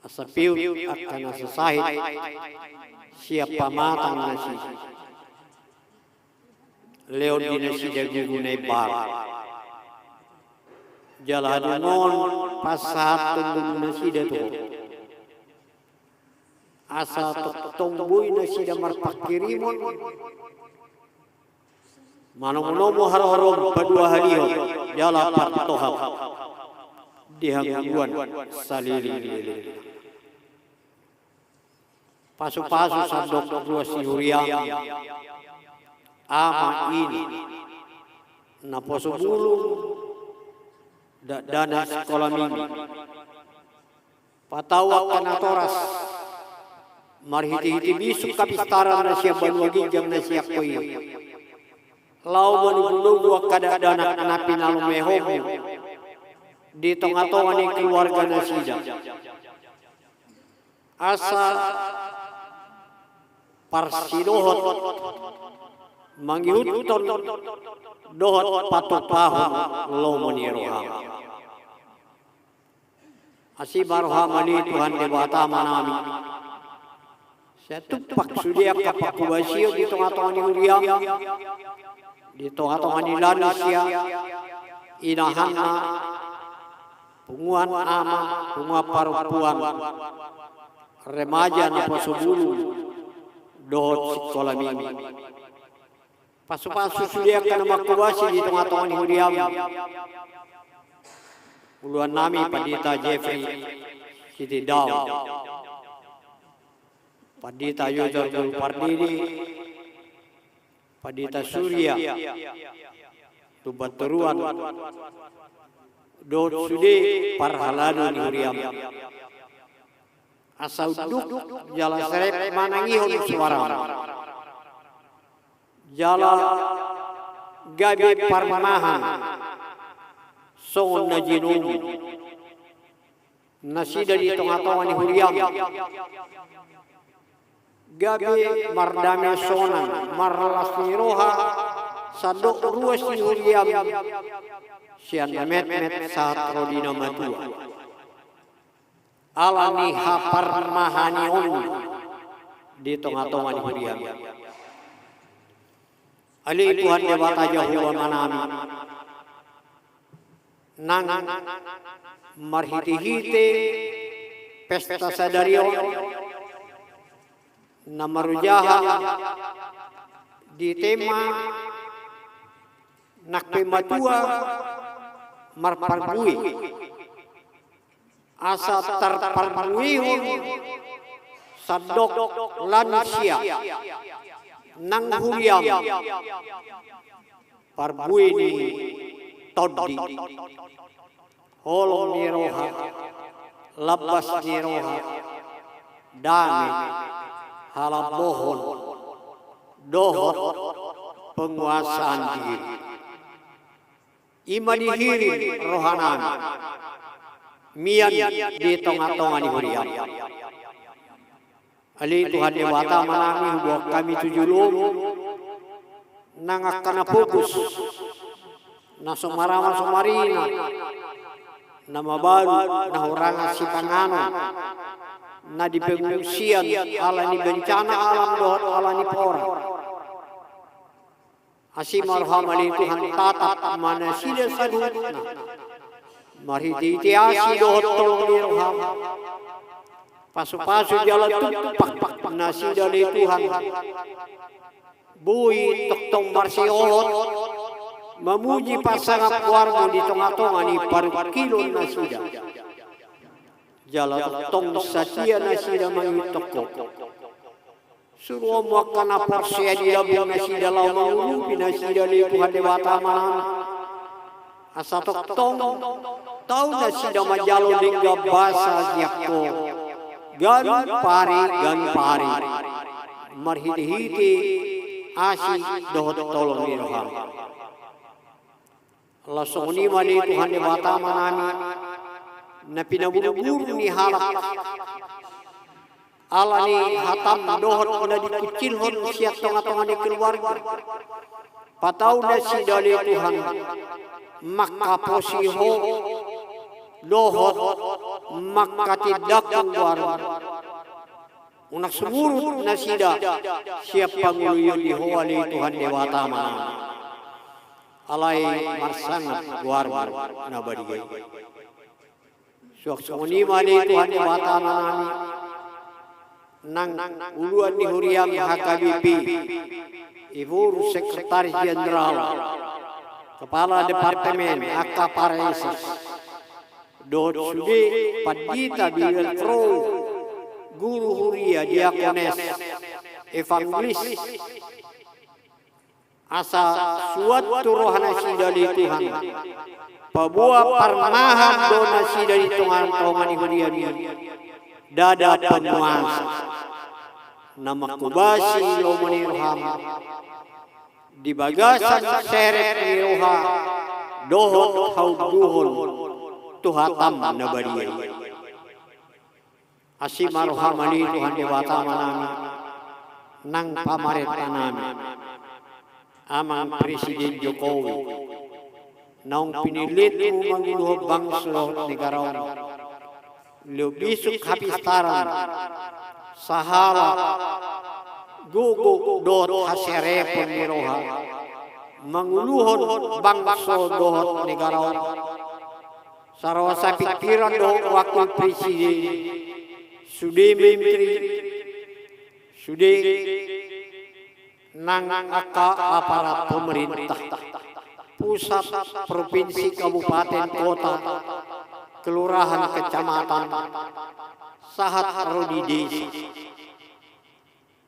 Asa pihut angka na sasahit sian pamatang nasida, lehon di nasida gogo na imbaru. Jala haduan on pasahathon gogo nasida tu Ho, asa tongtong boi nasida marpanghirimon, manomunomu haroharoon, paduahalihon jala partohap di hangoluan saleleng ni lelengna. Pasupasu sandok ruas ni huriam, ama, ina, naposo bulung, dakdanak sikola minggu, patau angka natoras marhitehite bisuk hapistaran na sian banua ginjang na sian Ho i, laho manubunubu angka dakdanak na pinalumehonmu di tongatonga ni keluarga nasida, asa parsidohot mangihuthon dohot patupahon lomo ni roham. Asi ma roham, ale Tuhan Debata Amanami, sai tumpak sude angka panghobasion di tongatonga ni huriam, di tongatonga ni lansia, inahanna, punguan ama, punguan parompuan, remaja, naposo bulung, dohot sikola minggu. Pasupasu sude angka na manghobasi di tongatonga ni huriam. Uluannami Pandita Jeffrey Sitindaon, Pandita Yojar Guru Pardede, Pandita Surya Lumbantoruan, dohot sude parhalado ni huriam. Asa unduk jala serep manangihon suaram, jala gabe parmahan songon na jinomu nasida di tongatonga ni huriam. Gabe mardame sonang, marlas ni roha sandok ruas ni huriam, sian na metmet sahat ro di na matua, ala ni haparmahanionmu di tongatonga ni huriam. Ale Tuhan Debata Jahowa Amanami, nang marhitehite pesta sadari on na marojahan di tema nang pe matua marparbue, asa tarparbuehon sandok lansia nang huriam parbue ni tondi, holong ni roha, lambas ni roha, dame, halambohon dohot penguasaan diri. I ma dihirim rohanami mian di tongatonga ni huriam. Ale Tuhan Debata Amanami, huboan hami tu joloM nang angka na pogos, na so marama so marina, na mabalu, na hurangan sipanganon, na di pengungsian ala ni bencana alam dohot ala ni porang. Asi ma rohaM ale Tuhan, tatap ma nasida saluhutna. Marhitehite asi dohot holong ni rohaM, pasupasu jala tumpak nasida ale Tuhan. Boi tongtong marsihohot mamuji parsangap goarMu di tongatonga ni parungkilon nasida. Jala tongtong satia nasida mangihuthon Ho. SuruonMu angka na porsea di lambung nasida laho mangurupi nasida ale Tuhan Debata Amanami. Asa tongtong tau nasida manjalo denggan basa sian Ho, ganup ari ganup ari, marhitehite asi dohot holong ni rohaM. Laos songon i ma ale Tuhan Debata Amanami, na pinaburbur ni halak ala ni hataM dohot na dikuncilhon sian tongatonga ni keluarga, patau nasida ale Tuhan mangkaposi Ho dohot mangkatindangkon goarMu. Unang sumurut nasida sian pangoloion di Ho ale Tuhan Debata Amanami. Alai marsangap goarMu na badia i. Suang songon i ma ale Tuhan Debata Amanami, nang uluan ni huriaM H K B P, iboru Sekretaris Jenderal, Kepala Departemen, angka Praeses, dohot sude pandita, biar, pro, guru huria, diakones, evangelis, asa suan tu roha nasida ale Tuhan, paboa parmahan do nasida di tongatonga ni huriaMi, ndada panguasa, na manghobasi lomo ni rohaM di bagasan serep ni roha dohot haunduhon tu hataM na badia i. Asi ma rohaM ale Tuhan Debata Amanami, nang pamarentanami, Amang Presiden Jokowi, naung pinillitMu manguluhon bangso dohot negara on, lehon bisuk hapistaran, sahala gogo dohot haserepon ni roha manguluhon bangso dohot negara on. Saroha sapingkiran dohot wakil presiden, sude menteri, sude nang angka aparat pemerintah pusat, provinsi, kabupaten, kota, kelurahan, kecamatan, sahat ro di desa.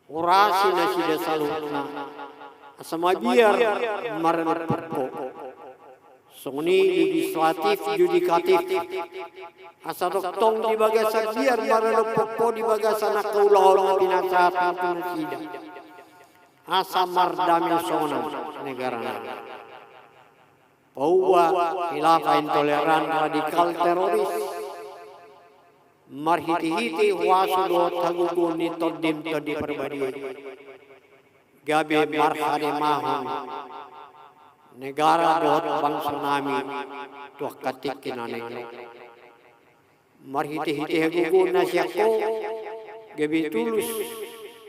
Orasi nasida saluhutna, asa mabiar maradophon Ho. Songon i legislatif, yudikatif, asa tongtong di bagasan biar maradophon Ho di bagasan angka ulaon na pinasahatMu tu nasida, asa mardame sonang negarana. Paubah khilafah intoleran, radikal, teroris, marhitehite huaso dohot hagogoon ni TondiM, Tondi Parbadia i, gabe marhademahon negara dohot bangsonami tu angka tingki na naeng ro. Marhitehite hagogoon na sian Ho, gabe tulus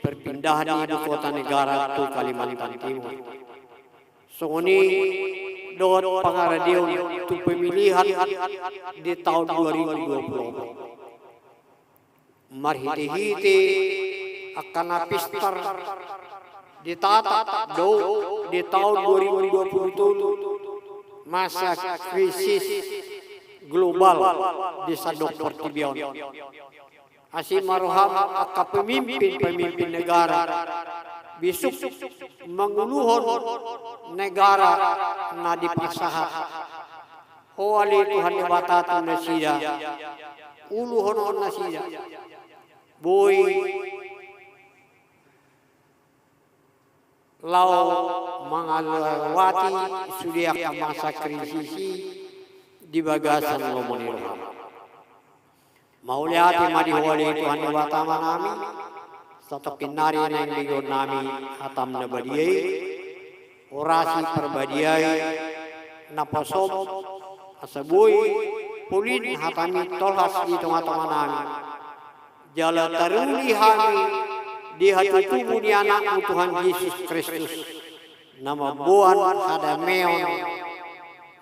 perpindahan ni ibu kota negara tu Kalimantan Timur. Songon i dohot pangaradeon tu pemilihan di taon dua ribu dua puluh opat. Marhitehite angka na pistar ditatap do di taon dua ribu dua puluh tolu, masa krisis global di sandok portibi on. Asi ma roham angka pemimpin-pemimpin negara, bisuk manguluhon negara na dipasahat Ho ale Tuhan Debata tu nasida, uluhon nasida, boi laho mangalawati sude angka masa krisis i di bagasan lomo ni roham. Mauliate ma di Ho ale Tuhan Debata Amanami, satongkin nari naeng begeonnami hatam na badia i, orasi parbadia i, naposom, asa boi polin hatami tolhas di tonga-tonganami. Jala taruli hami di hatutubu ni Anakmu Tuhan Jesus Kristus, na mamboan hadameon,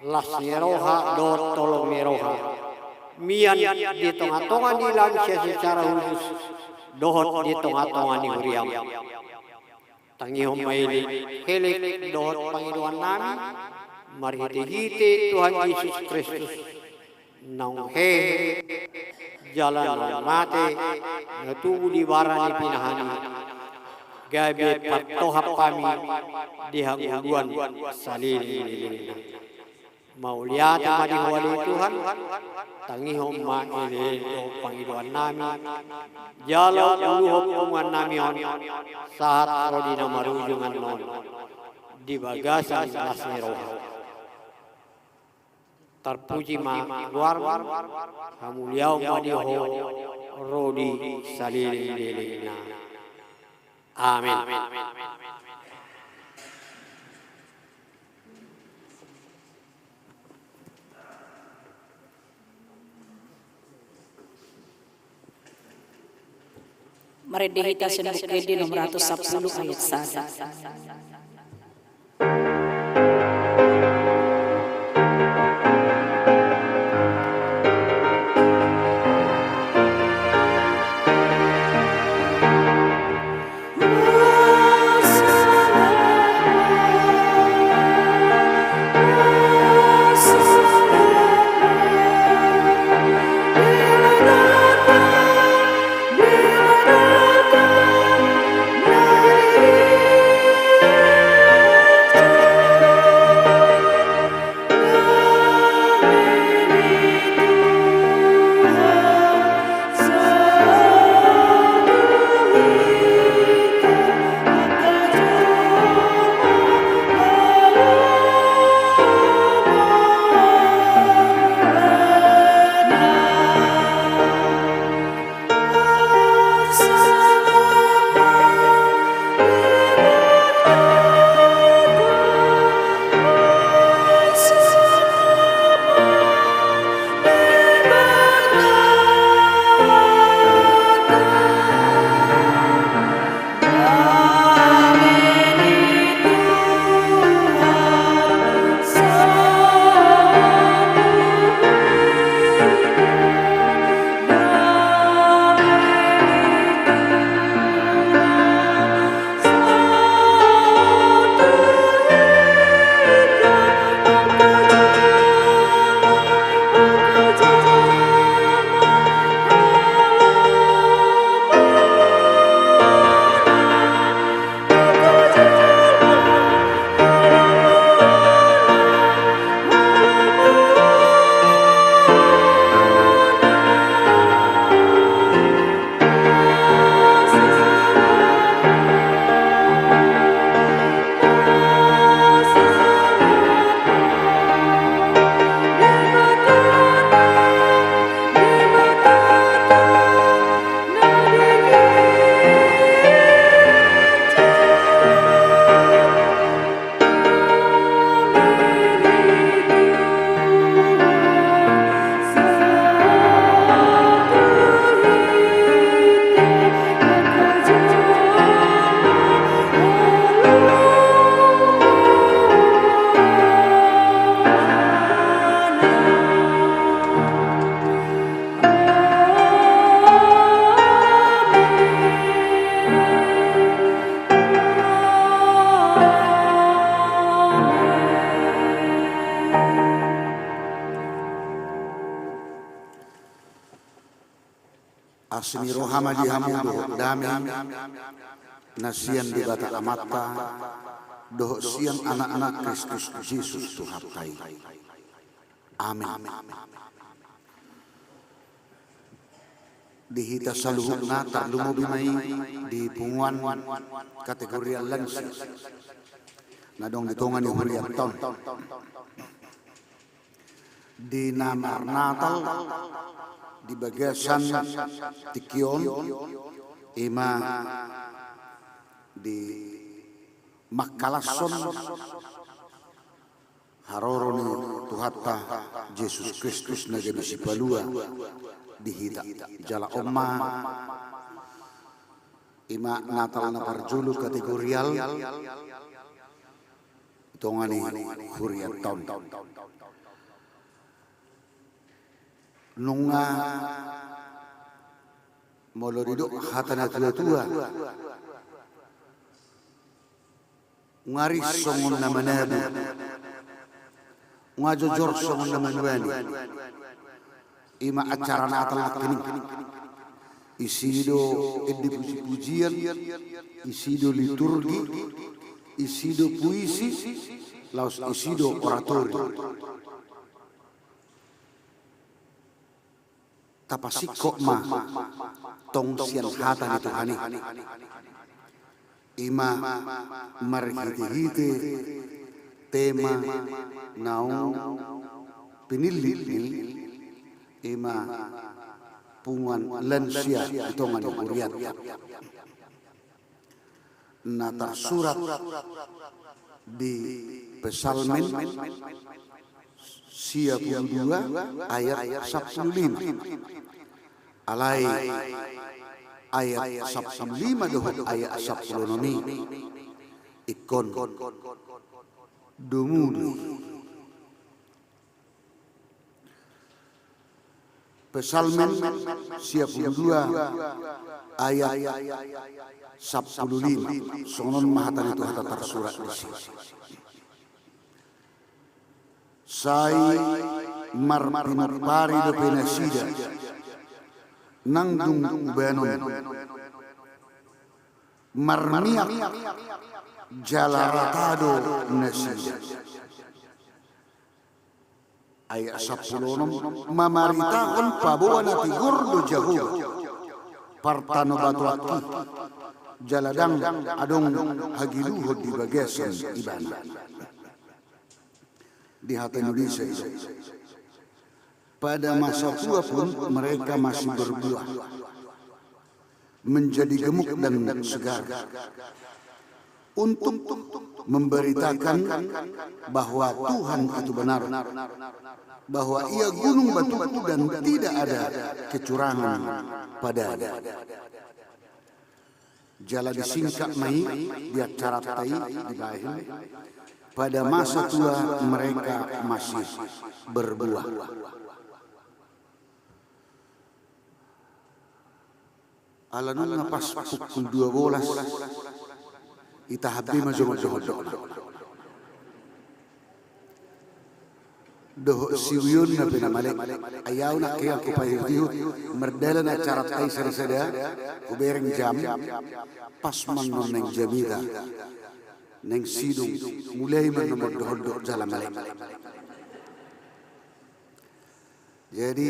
las ni roha dohot holong ni roha, mian di tonga-tonga ni lansia secara khusus, dohot di tonga-tonga ni huriam. Tangihon ma elek, elek dohot pangidoannami, marhite-hite Tuhan Jesus Kristus, naung hehe, jala naung mate, na tubu di bara ni pinahan i, gabe partohap hami di hangoluan saleleng-lelengna. Mauliate ma di Ho ale Tuhan, tangihon ma elek dohot pangidoannami, jala uluhon punguannami on, sahat ro di na marujung annon, di bagasan las ni roha. Tarpuji ma goarmu, hamuliaon ma di Ho ro di saleleng-lelengna. Amen. Marende hita sian Buku Ende nomor ratus sampulu ayat sada. Asi ni roha ma di hamu dohot dame na sian Debata Amanta dohot sian Anakna Kristus Jesus Tuhanta i. Amen. Di hita saluhutna, tarlumobi ma i di punguan kategorial lansia na adong di tonga ni hurianta on. Di na marnatal di bagasan tingki on, i ma di mangkalashon haroro ni Tuhanta Jesus Kristus na gabe sipalua di hita. Jala on ma, i ma Natal na parjolo kategorial di tonga ni hurianta on. Nunga, molo didok hata na tua-tua, nunga ris songon na manabu, nunga jojor songon na manuani. I ma acara Natal nangkining. Isi do ende puji-pujian, isi do liturgi, isi do puisi, laos isi do oratori. Tapasingkop ma tong sian hata ni Tuhan i. I ma marhite-hite tema naung pinillit ni, i ma punguan lansia di tonga ni hurianta. Na tarsurat di Psalmen sia pulu dua ayat sampulu lima. Alai ayat sampulu lima dohot ayat sampulu onom i ingkon domu do i. Psalmen sia pulu dua ayat sampulu lima. Songon on ma hata ni Tuhanta tarsurat disi. Sai marpinompari dope nasida nang dung ubanon, marmiak jala rata do nasida. Ayat sampulu onom, mamaritahon paboa na tigor do Jahowa, partanobatoanki, jala ndang adong hagiluhon di bagasan ibana. Di hata Indonesia itu, pada masa tua pun mereka masih berbuah, menjadi gemuk dan segar, untuk memberitakan bahwa Tuhan itu benar, bahwa Ia gunung batuku dan tidak ada kecurangan pada-Nya. Jala disingkat ma i di acaranta i, dibahen, pada masa tua mereka masih berbuah. Ala nunga pas pukul dua bolas, itahan be ma jongon dohot-dohot. Dohot siuionna pe na male. Ai au nangkin, anggo paihut-ihut mardalan acaranta i sada-sada, hubereng jam, pas ma annon naeng jamita naeng sidung, mulai ma annon mardohot-dohot jala male. Jadi,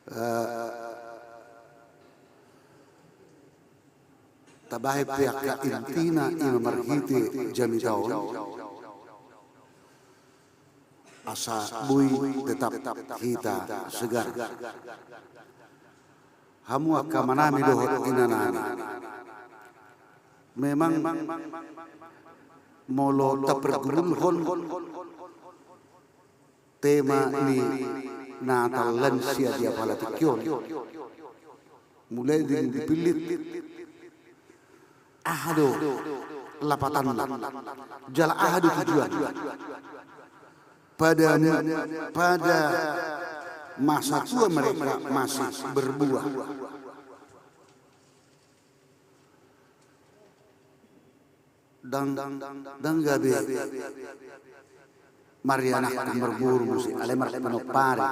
eh, tabahen pe angka intina i ma marhite jamita on, asa boi tetap hita segar. Hamu angka amanami dohot inanami, memang molo tapargurulhon tema ni Natal lansia di apala tingki on, mulai dung dipillit, aha do lapatanna, jala aha do tujuanna. Pada, pada masa tua mereka masih berbuah. Ndang, ndang gabe marianakhon marboru muse, alai marpinompari,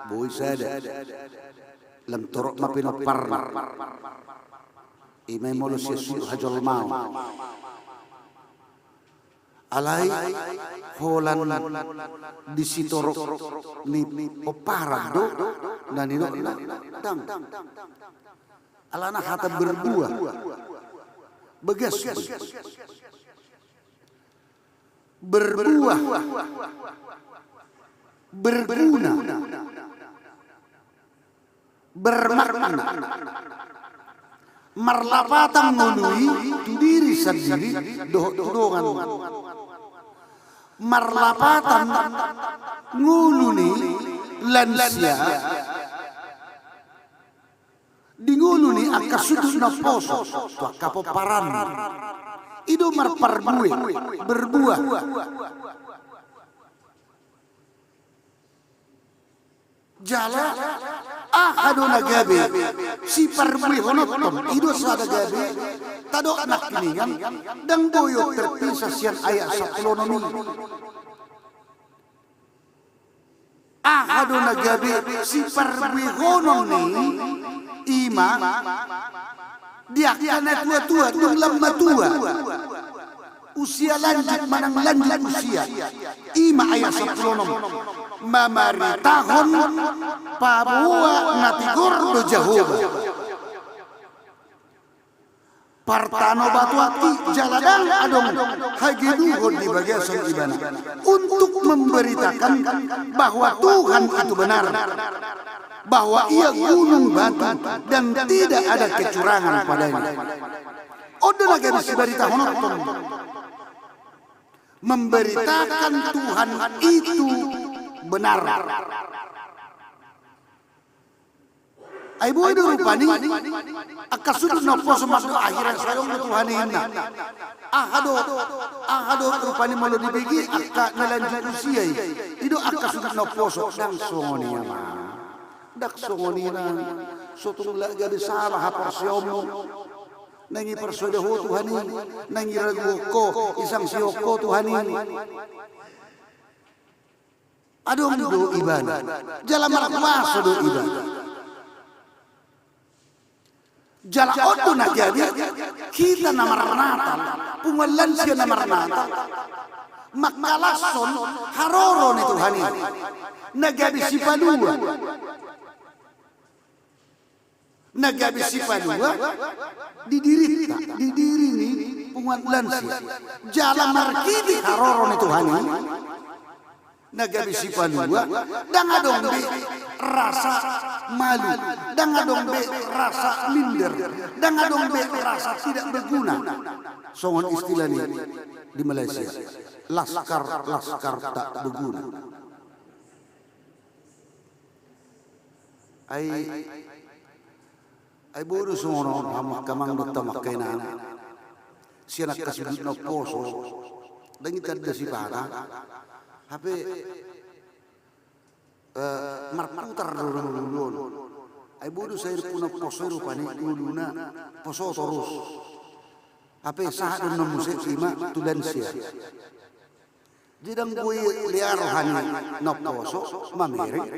boi sada. Lam torop ma pinomparna. Ima i molo sian sudut hajolmaon. Alai holan di sitorop ni pomparan do na nidokna. Ndang. Alana hata berbuah. Bagas. Berbuah. Berguna. Bermakna. Marlapatan ngolu i tu diri sandiri dohot tu dongan. Marlapatan ngolu ni lansia di ngolu ni angka sundut na umposo tu angka pomparan. I do marparbue, berbuah. Jala aha do na gabe siparbuehononton? I do sada gabe tadok nangkiningan, ndang boi on terpisah sian ayat sampulu onom i. Aha do na gabe siparbuehonon ni i? Ima di angka na tuatua, dung lam matua, usia lanjut manang lanjut usia. Ima ayat sampulu onom, mamaritahon paboa na tigor do Jahowa. Partanobatuan i jala ndang adong hageduhon di bagasan ibana untuk memberitakan bahwa Tuhan itu benar, bahwa Ia gunung batu dan tidak ada kecurangan padanya. On do na gabe sibaritahononton, memberitakan Tuhan itu benar. Ai boi do rupani angka sundut na umposo mandok, akhirna sai adong do Tuhan i, ninna. Aha do, aha do rupani molo dibege angka na lanjut usia i? I do angka sundut na umposo. Ndang songon i, amang. Ndang songon i, inang. So tung lak gabe sala haporseaonmu. Naeng iparsoada ho Tuhan i, naeng iraguhon ho, isangasihon ho Tuhan i. Adong do Ibana, jala markuaso do Ibana. Jala on do na gabe hita na marnatal, punguan lansia na marnatal, mangkalashon haroro ni Tuhan i, na gabe sipalua. Na gabe sipalua di dirinta, di diri ni punguan lansia. Jala marhite haroro ni Tuhan i, na gabe sipalua, ndang adong be rasa malu, ndang adong be rasa minder, ndang adong be rasa tidak berguna. Songon istilah ni di Malaysia, laskar-laskar tak berguna. Ai, ai boi do songon on, hamu angka amang dohot hamu angka inang, sian angka sundut na umposo, ndang i tanda sipata, hape, eh, marputar do ngolu on. Ai boi do sai dohot na umposo i rupani ngoluna poso torus. Hape sahat do na muse ima tu lansia. Jadi ndang boi lea roha ni na umposo mamereng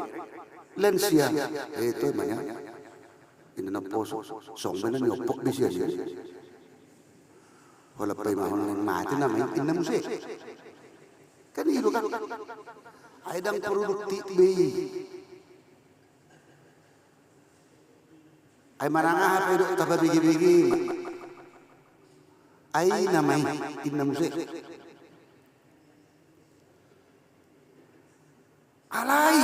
lansia. Eh, ito ma nian, inna na umposo, songon ma na niompok be sian i. Holan paimahon na mate nama i, inna muse. Kan i do kan. Ai ndang produktif be i. Ai manang aha pe didok, tapabege-bege ma. Ai nama i, inna muse. Alai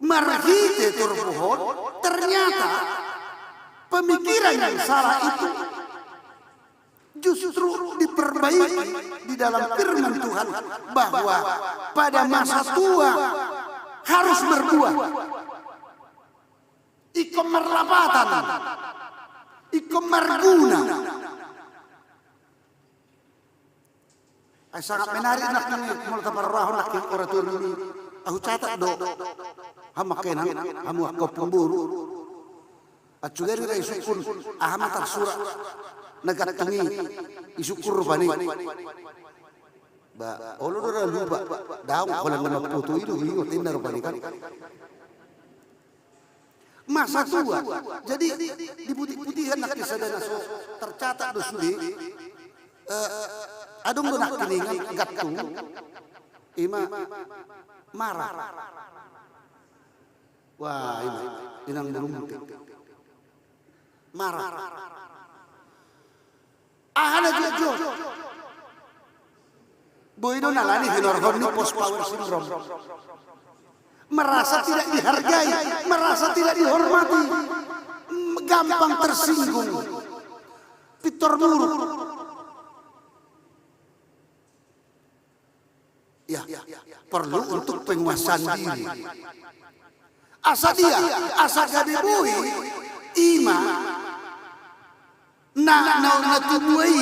marhite turpuk on, ternyata pemikiran yang salah itu justru diperbaiki di dalam firman Tuhan, bahwa pada masa tua harus berbuah. Ingkon marlapatan, ingkon marguna. Ai sangat menarik nangkin i, molo taparrohahon nangkin oratorium i. Ahu catat do, hamu angka inang, hamu angka ompung boru. Acu gari ra isungkun, aha ma tarsurat na gantung i, isungkun rupani. Ba olo do ra lupa, daong holan na mamfoto i do huingot, inna rupani kan. Masa tua. Jadi, di putih-putihan nangkin sada na so tercatat do sude, eh, adong do nangkiningan gantung, ima marah. Wah, ima, inang burung. Marah. Aha na jotjot? Boi do na alani hinorhon ni post power syndrome. Merasa tidak dihargai, merasa tidak dihormati, gampang tersinggung, pintor muruk. Ya, perlu untuk penguasaan diri. Asa dia, asa gabe boi, ima, na, na, na tubu i,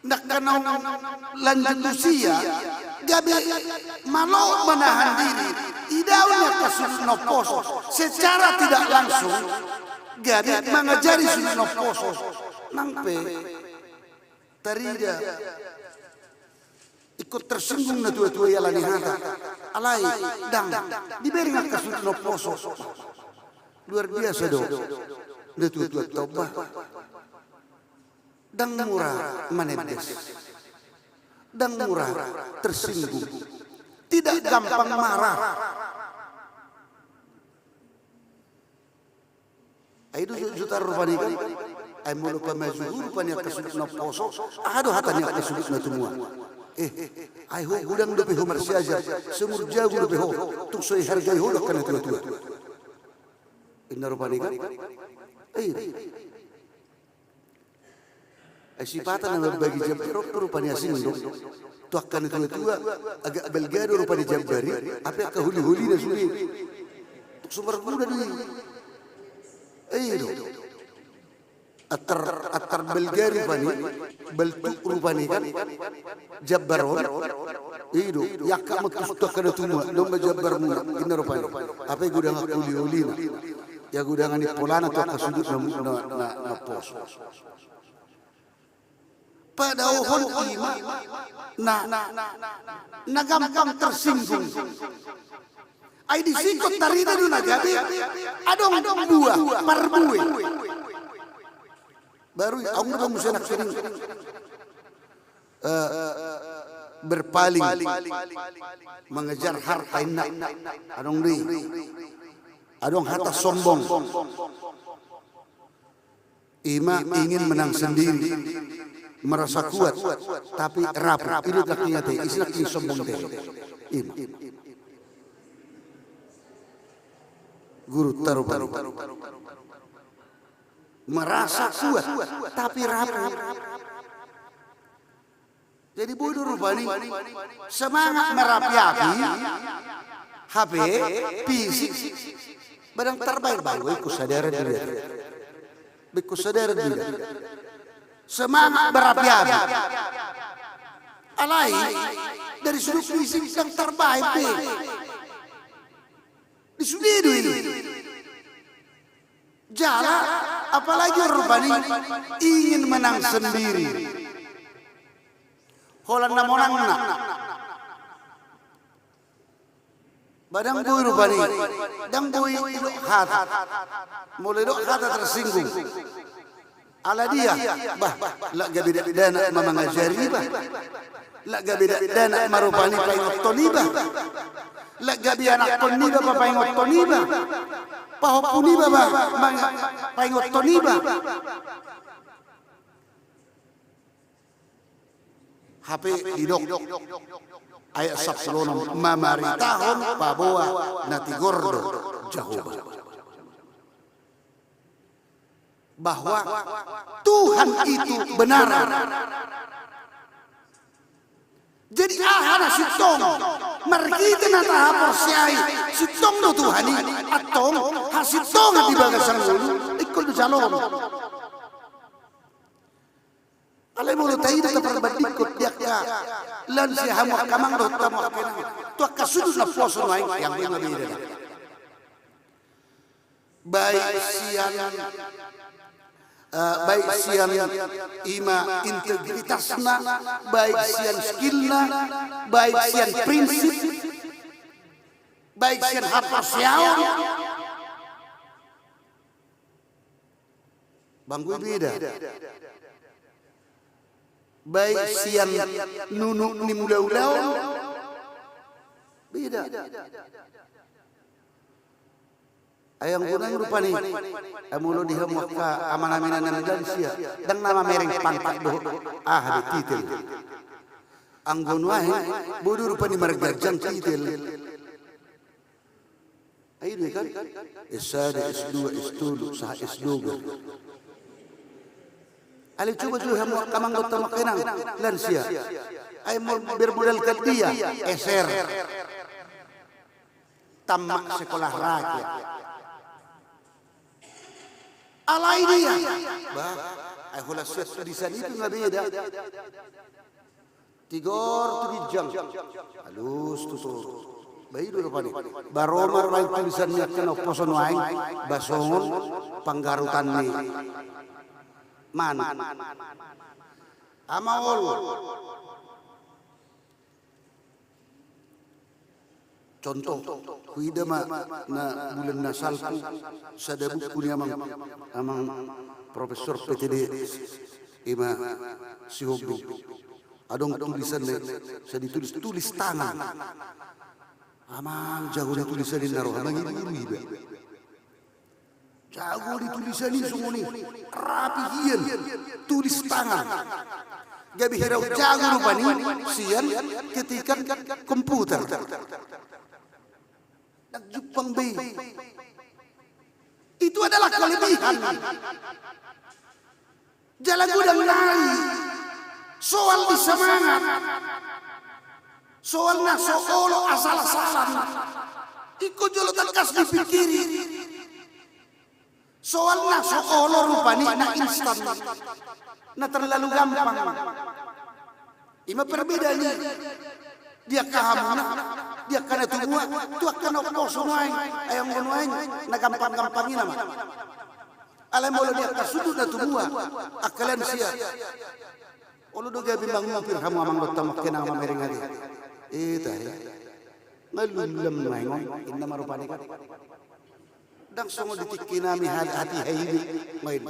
na, na lanjut usia, gabe malo menahan diri, idaon ni angka sudut na poso, secara tidak langsung, gabe mangajari sudut na poso, nang pe tarida ingkon tersinggung na tua-tua i alani hata. Alai, dang, dibereng angka sudut na poso. Luar biasa do na tua-tua Toba. Dang murah manembes. Dang murah tersinggung. Tidak gampang marah. Ai do jutar rupani kan. Ai molo pamaju rupani angka sudut na poso, aha do hata ni angka sudut na tumua? Eh, ai ho godang dope ho marsiajar, seumur jagung dope ho, tung so dihargai ho do angka na tua-tua. Inna rupani kan. Ai. Ai sipata na mambagi jambar on rupani asing do. Tu angka na tua-tua, agak balga do rupani jambar i, hape angka holi-holina sude. Tung so marguna do i. Ai do. Antar, antar balga rupani, baltuk rupani kan. Jambar on. Ai do, iangkat ma tu angka na tumua, domma jambar muna, inna rupani. Hape godang angka holi-holina. Ia godang ni polana tu angka sudut na, na, na, na poso. Padaohon ima na, na gampang tersinggung. Ai disi ingkon tarida do na gabe adong buah parbue. Baru i, adong do muse nangkining, eh, berpaling, mengejar harta inna. Adong do i. Adong hata sombong. Ima ingin menang sendiri, merasa kuat, tapi rapuh. I do nangkin ate, isi nangkin sombong te. Ima. Guru taruh paruh. Merasa kuat, tapi rapuh. Jadi boi do rupani semangat merapi-api, hape fisik ba dang tarbaen. Ba ingkon sadaran do i. Ba ingkon sadaran do i. Semangat merapi-api. Alai dari sudut fisik dang tarbaen be. Di sude do i. Jala, apalagi rupani ingin menang sendiri. Holan na monangna. Ba dang boi rupani, dang boi idok hata. Molo idok hata tersinggung. Ala dia, bah, lak gabe dakdanak ma mangajari iba. Lak gabe dakdanak ma rupani paingothon iba. Lak gabe anakkon niba papaingothon iba. Pahompu niba ma, ma, paingothon iba. Hape didok ayat sampulu onom, mamaritahon paboa na tigor do Jahowa. Bahwa Tuhan itu benar. Jadi aha na sintong? Marhite na tahaporseai sintong do Tuhan i, antong hasintongan di bagasan ngolu, ingkon do jaloon. Alai molo taida taparbandingkon di angka lansia hamu angka amang dohot hamu angka inang, tu angka sudut na poso nuaeng, ianggo i ma beda. Baik sian, eh, baik sian ima integritasna, baik sian skillna, baik sian prinsip, baik sian haporseaon, Anggo i beda. Baik sian nunuk ni mulaulaon, beda. Ai anggo nuaeng rupani, ai molo di hamu angka amanami na lansia, ndang na mamereng pangkat dohot aha do titel. Anggo nuaeng, boi do rupani marganjang titel. Ai do i kan? S sada, S dua, S tolu, sahat S dogar. Alai coba jo hamu angka amang dohot hamu angka inang lansia. Ai mo-, bermodalkan dia, S R. Tamat sekolah rakyat. Alai dia. Bah, ai holan sian tulisan i pe nga beda. Tigor tu ginjang. Alus tu toru. Bah, i do rupani. Baromar nuaeng tulisan ni angka na umposo nuaeng, bah songon panggarutan ni manuk. Ama ol. Contoh, huida ma na bulan na salpu, sada buku ni amang, amang Profesor P T D, ima Sihombing. Adong tulisan na sai ditulis, tulis tangan. Amang, jago ni tulisan i, na roha mangido iba. Jago di tulisan i songon i, rapi hian, tulis tangan. Gabe hira jago rupani sian ketikan komputer. Ndang jumpang be. Itu adalah kelebihan. Jala godang nai soal di semangat, soal na so olo asal-asalan, ingkon jolo tangkas dipingkiri. Soal na so olo rupani na instan, na terlalu gampang. Ima perbedaan i di angka hamuna, di angka na tumua, tu angka na umposo nuaeng, ai anggo nuaeng na gampang-gampang i nama. Alai molo di angka sundut na tumua, angka lansia, olo do gabe mangupir hamu amang dohot hamu angka inang mamereng ate. Ita he. Nga lululem nuaeng on, inna ma rupani kan. Ndang songon di tingki nami hal-, hatiha i be. Main.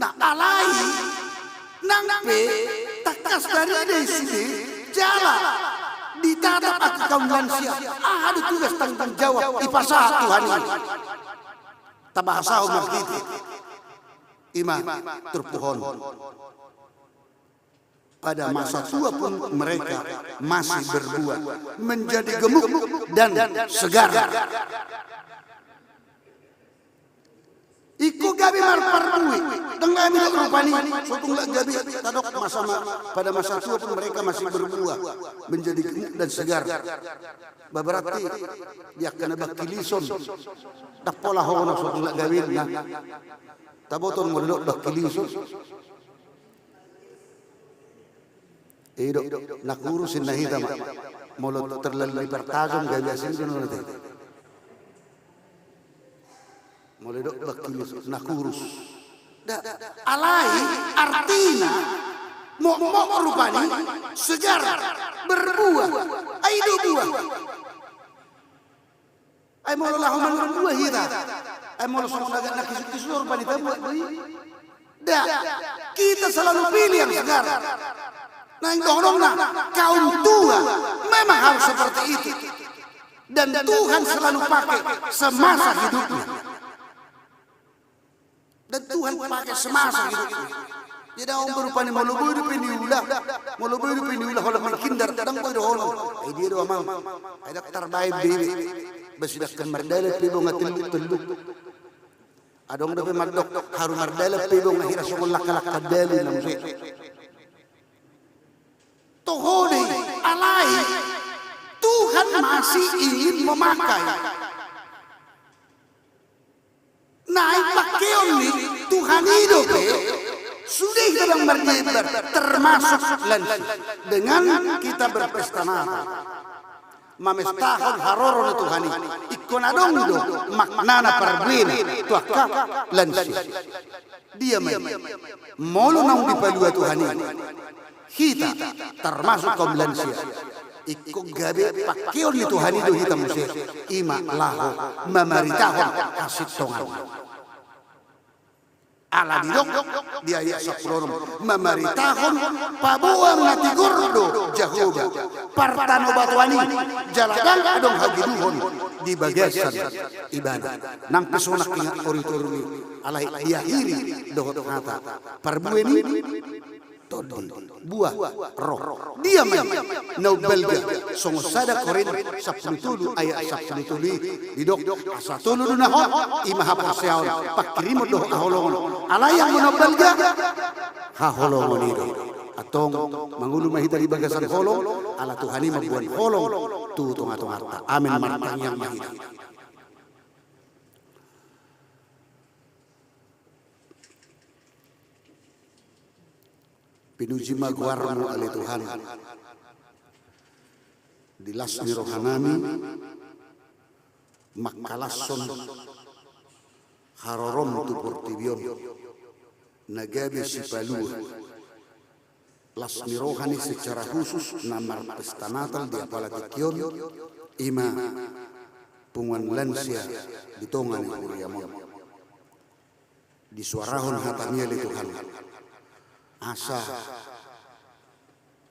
Nah, alai nang pe tangkas tarida i sude jala ditatap angka kaum lansia. Aha do tugas tanggung jawab dipasahat Tuhan i? Tabahasahon marhite ima turpuk on. Pada masa tua pun mereka masih berbuah, menjadi gemuk dan segar. Ingkon gabe marparbue, ndang gabe do rupani, so tung la gabe tadok masa ma-, pada masa tua pun mereka masih berbuah, menjadi gemuk dan segar. Bah, berarti di angka na bangkilison, ndang pola hono so tung la gabe na. Taboto molo didok bangkilison. I do, na kurus inna hita ma. Molo terlalu dipertajam gabe asing do na hita. Molo didok bangkilison, na kurus. Da, alai artina mokmok rupani segar, berbuah. Ai do buah. Ai molo laho manurun dua hita. Ai molo songon na gana kisuk-kisuk panita buat do i. Da, kita selalu pilih yang segar. Naeng dohononna, kaum tua memang harus seperti itu. Dan Tuhan selalu pakai semasa hidupnya. Dan Tuhan pakai semasa hidupnya. Jadi, au berupani molo boi dope niula, molo boi dope niula holan menghindar, ndang boi dohonon. Ai dia do amang. Ai ndang tarbaen be iba. Ba sidangkan mardalan pe iba nga telluk-telluk. Adong dope mandok haru mardalan pe iba nga hira songon langka-langka dalan na muse. Toho do i, alai Tuhan masih ingin memakai. Naeng pangkeon ni Tuhan i dope, sude hita dang marjembar, termasuk lansia. Dengan kita berpesta Natal, mamestahon haroro ni Tuhan i, ingkon adong do maknana parbuena tu angka lansia. Dia ma i, molo naung dipalua Tuhan i, hita, termasuk kaum lansia, ingkon gabe pangkeon ni Tuhan i do hita muse, ima laho mamaritahon hasintongan. Ala didok di ayat sampulu onom, mamaritahon paboa na tigor do Jahowa, partanobatoan i, jala ndang adong hageduhon di bagasan ibana. Nang pe sonang ingot horitoru i, alai diakhiri dohot hata, parbue ni tondi, buah roh. Dia ma i na umbalga? Songon sada Korint sampulu tolu ayat sampulu tolu i didok, asa tolu do na hot, i ma haporseaon, pangkirimon dohot haholongon. Alai anggo na umbalga, haholongon i do. Antong, mangolu ma hita di bagasan holong, ala Tuhan i mamboan holong tu tongatonganta. Amen. Martangiang ma hita. Pinuji ma goarmu ale Tuhan. Di las ni rohanami mangkalashon harorom tu portibi on na gabe sipalua. Las ni roha ni secara khusus na marpesta Natal di apala tingki on, i ma punguan lansia di tonga ni huriam on. Disuarahon hatami ale Tuhan, asa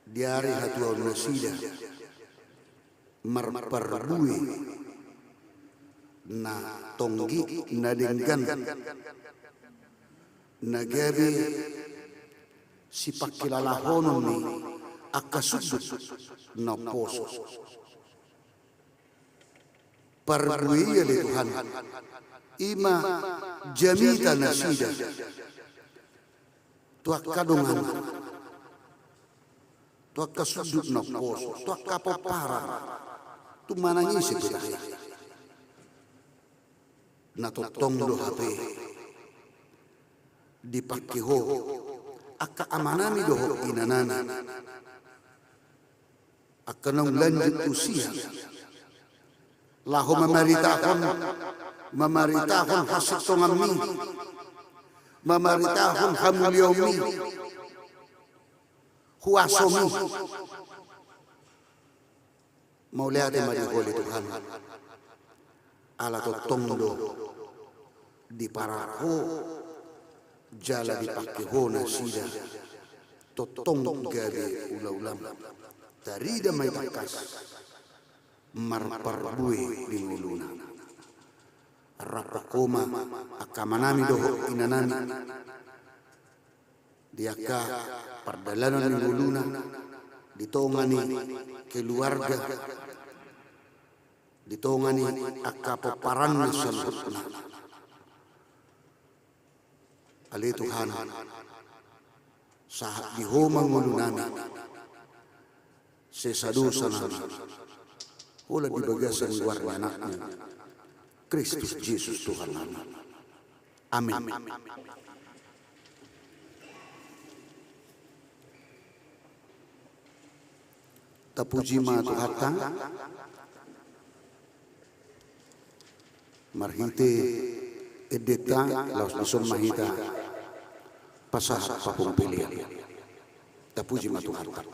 di ari hatuaon nasida marparbue na tonggi, na denggan, na gabe sipangkilalahonon ni angka sundut na umposo. Parbue i ale Tuhan, i ma jamita nasida tu angka dongan, tu angka sundut na umposo, tu angka pomparan, tu manang ise pe tahe. Na tongtong do hape dipangke Ho angka amanami dohot inanami, angka naung lanjut usia, laho mamaritahon, mamaritahon hasintonganmi, mamaritahon hamuliaonmi, huasomi. Mauliate ma di Ho ale Tuhan, ala tongtong do diparar Ho jala dipangke Ho nasida tongtong gabe ulaulaM. Tarida ma i tangkas marparbue di ngoluna. Rap Ho ma angka amanami dohot inanami di angka pardalanan ni ngoluna, di tonga ni keluarga, di tonga ni angka pomparanna saluhutna. Ale Tuhan, sahat di Ho ma ngolunami, sesa dosanami, holan di bagasan goar ni AnakMu, Kristus Jesus Tuhannami. Amin. Tapuji ma Tuhanta. Marhite endenta, laos dison ma hita pasahat papumpilian. Tapuji ma Tuhanta.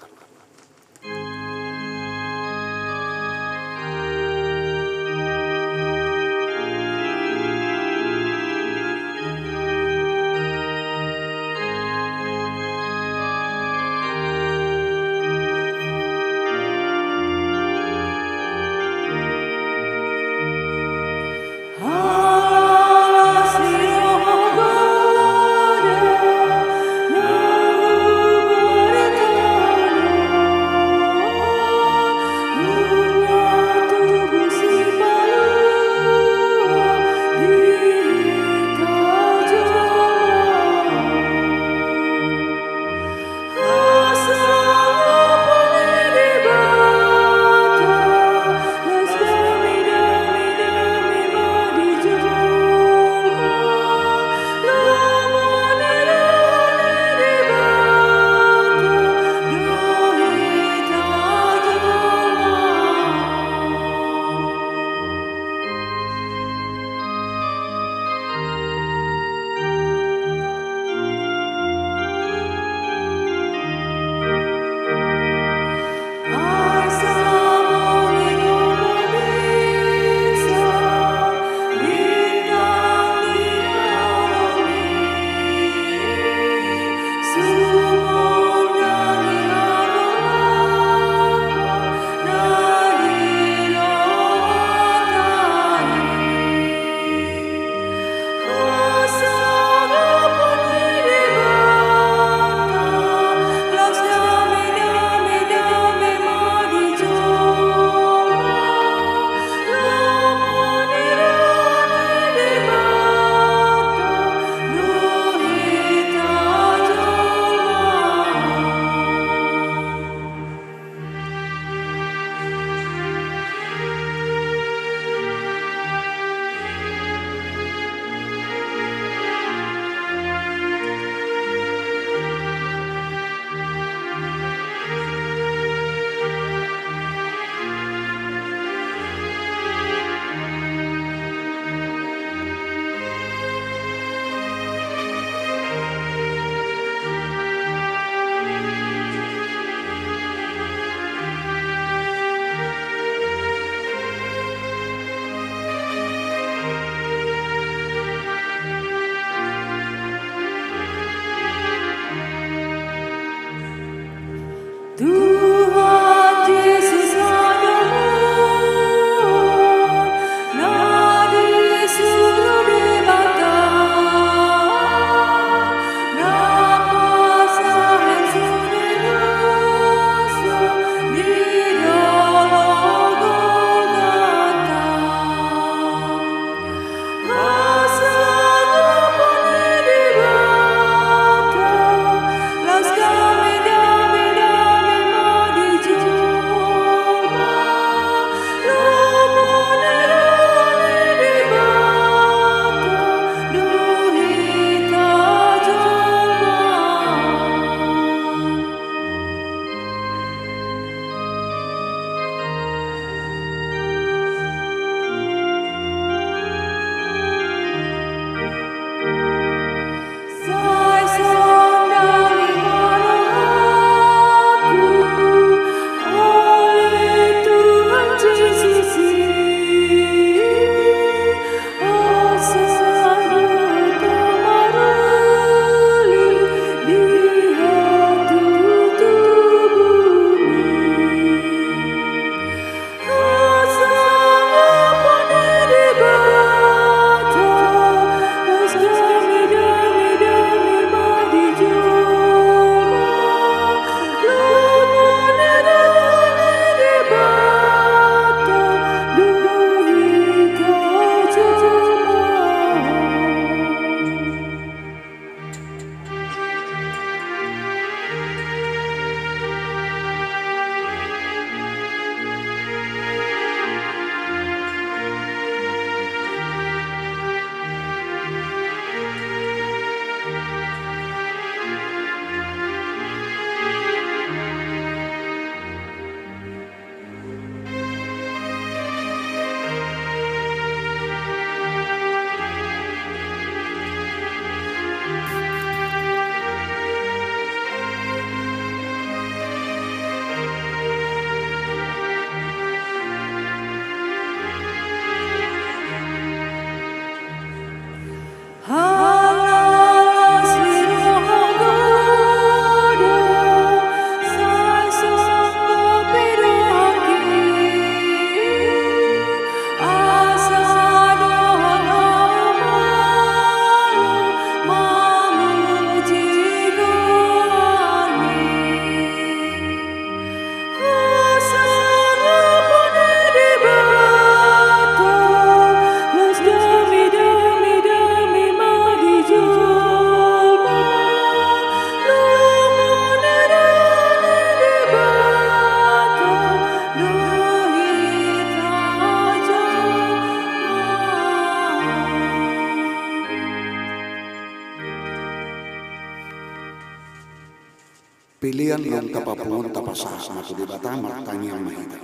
Pelean naung tapapungu on tapasahat ma tu Debata, martangiang ma hita.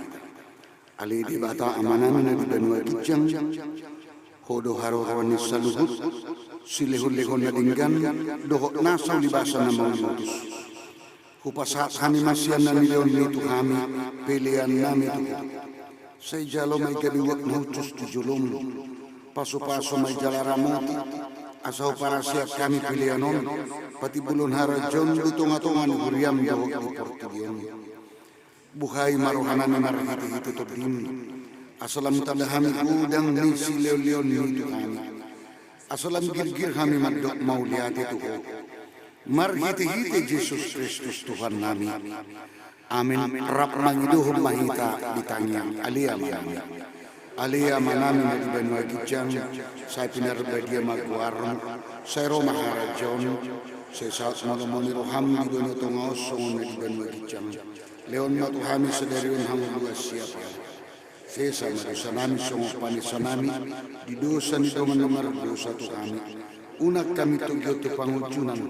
Ale Debata Amanami na di banua ginjang, Ho do haroroan ni saluhut silehonlehon na denggan dohot nasa ulibasan na mauliutus. Hupasahat hami ma sian na nilehonMi tu hami peleannami tu Ho. Sai jalo ma i gabe uap na hushus tu joloM. Pasupasu ma i jala ramoti, asa huparaseang hami pelean on patimbulhon harajaonMu di tongatonga ni huriaM dohot di portibi on. Buhai ma rohanami marhitehite TondiM, asa lam tanda hami godang ni silehonlehonMi tu hami, asa lam girgir hami mandok mauliate tu Ho. Marhitehite Jesus Kristus Tuhannami. Amen. Rap mangidohon ma hita di tangiang. Ale Amanami. Ale Amanami na di banua ginjang, sai pinarbadia ma goarMu, sai ro ma harajaonMu, sai saut ma lomo ni rohaM di banua tonga on songon na di banua ginjang. Lehon ma tu hami sadari on hangoluan siapari. Sesa ma dosanami songon panesanami di dosa ni dongan na mardosa tu hami. Unang hami togihon tu pangunjunan,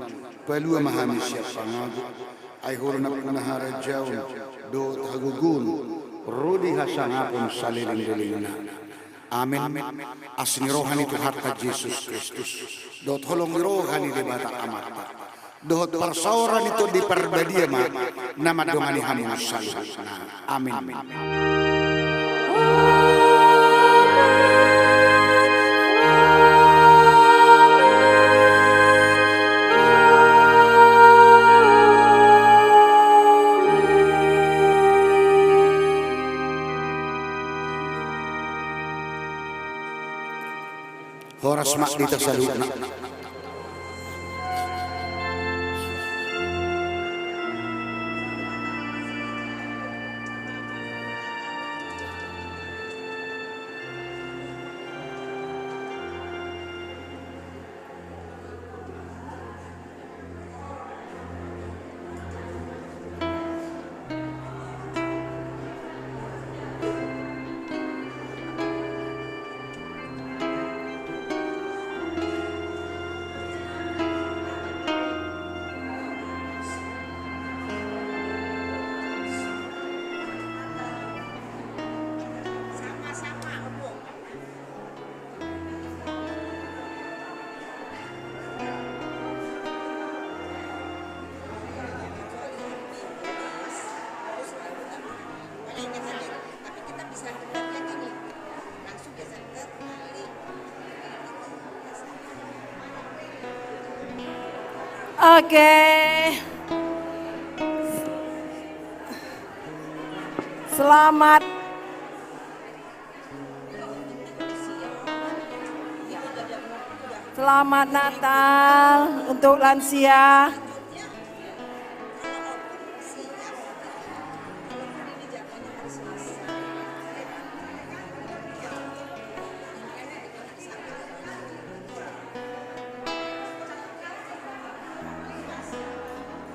palua ma hami sian pangago. Ai Ho do nampuna harajaon dohot hagogoon ro di hasangapon saleleng-lelengna. Amen. Asi ni roha ni Tuhanta Jesus Kristus dohot holong ni roha ni Debata Amanta dohot parsaoran ni Tondi Parbadia ma na mandongani hamu saluhutna. Amen. Horas ma di hita saluhutna. Oke. Selamat. Selamat Natal untuk lansia.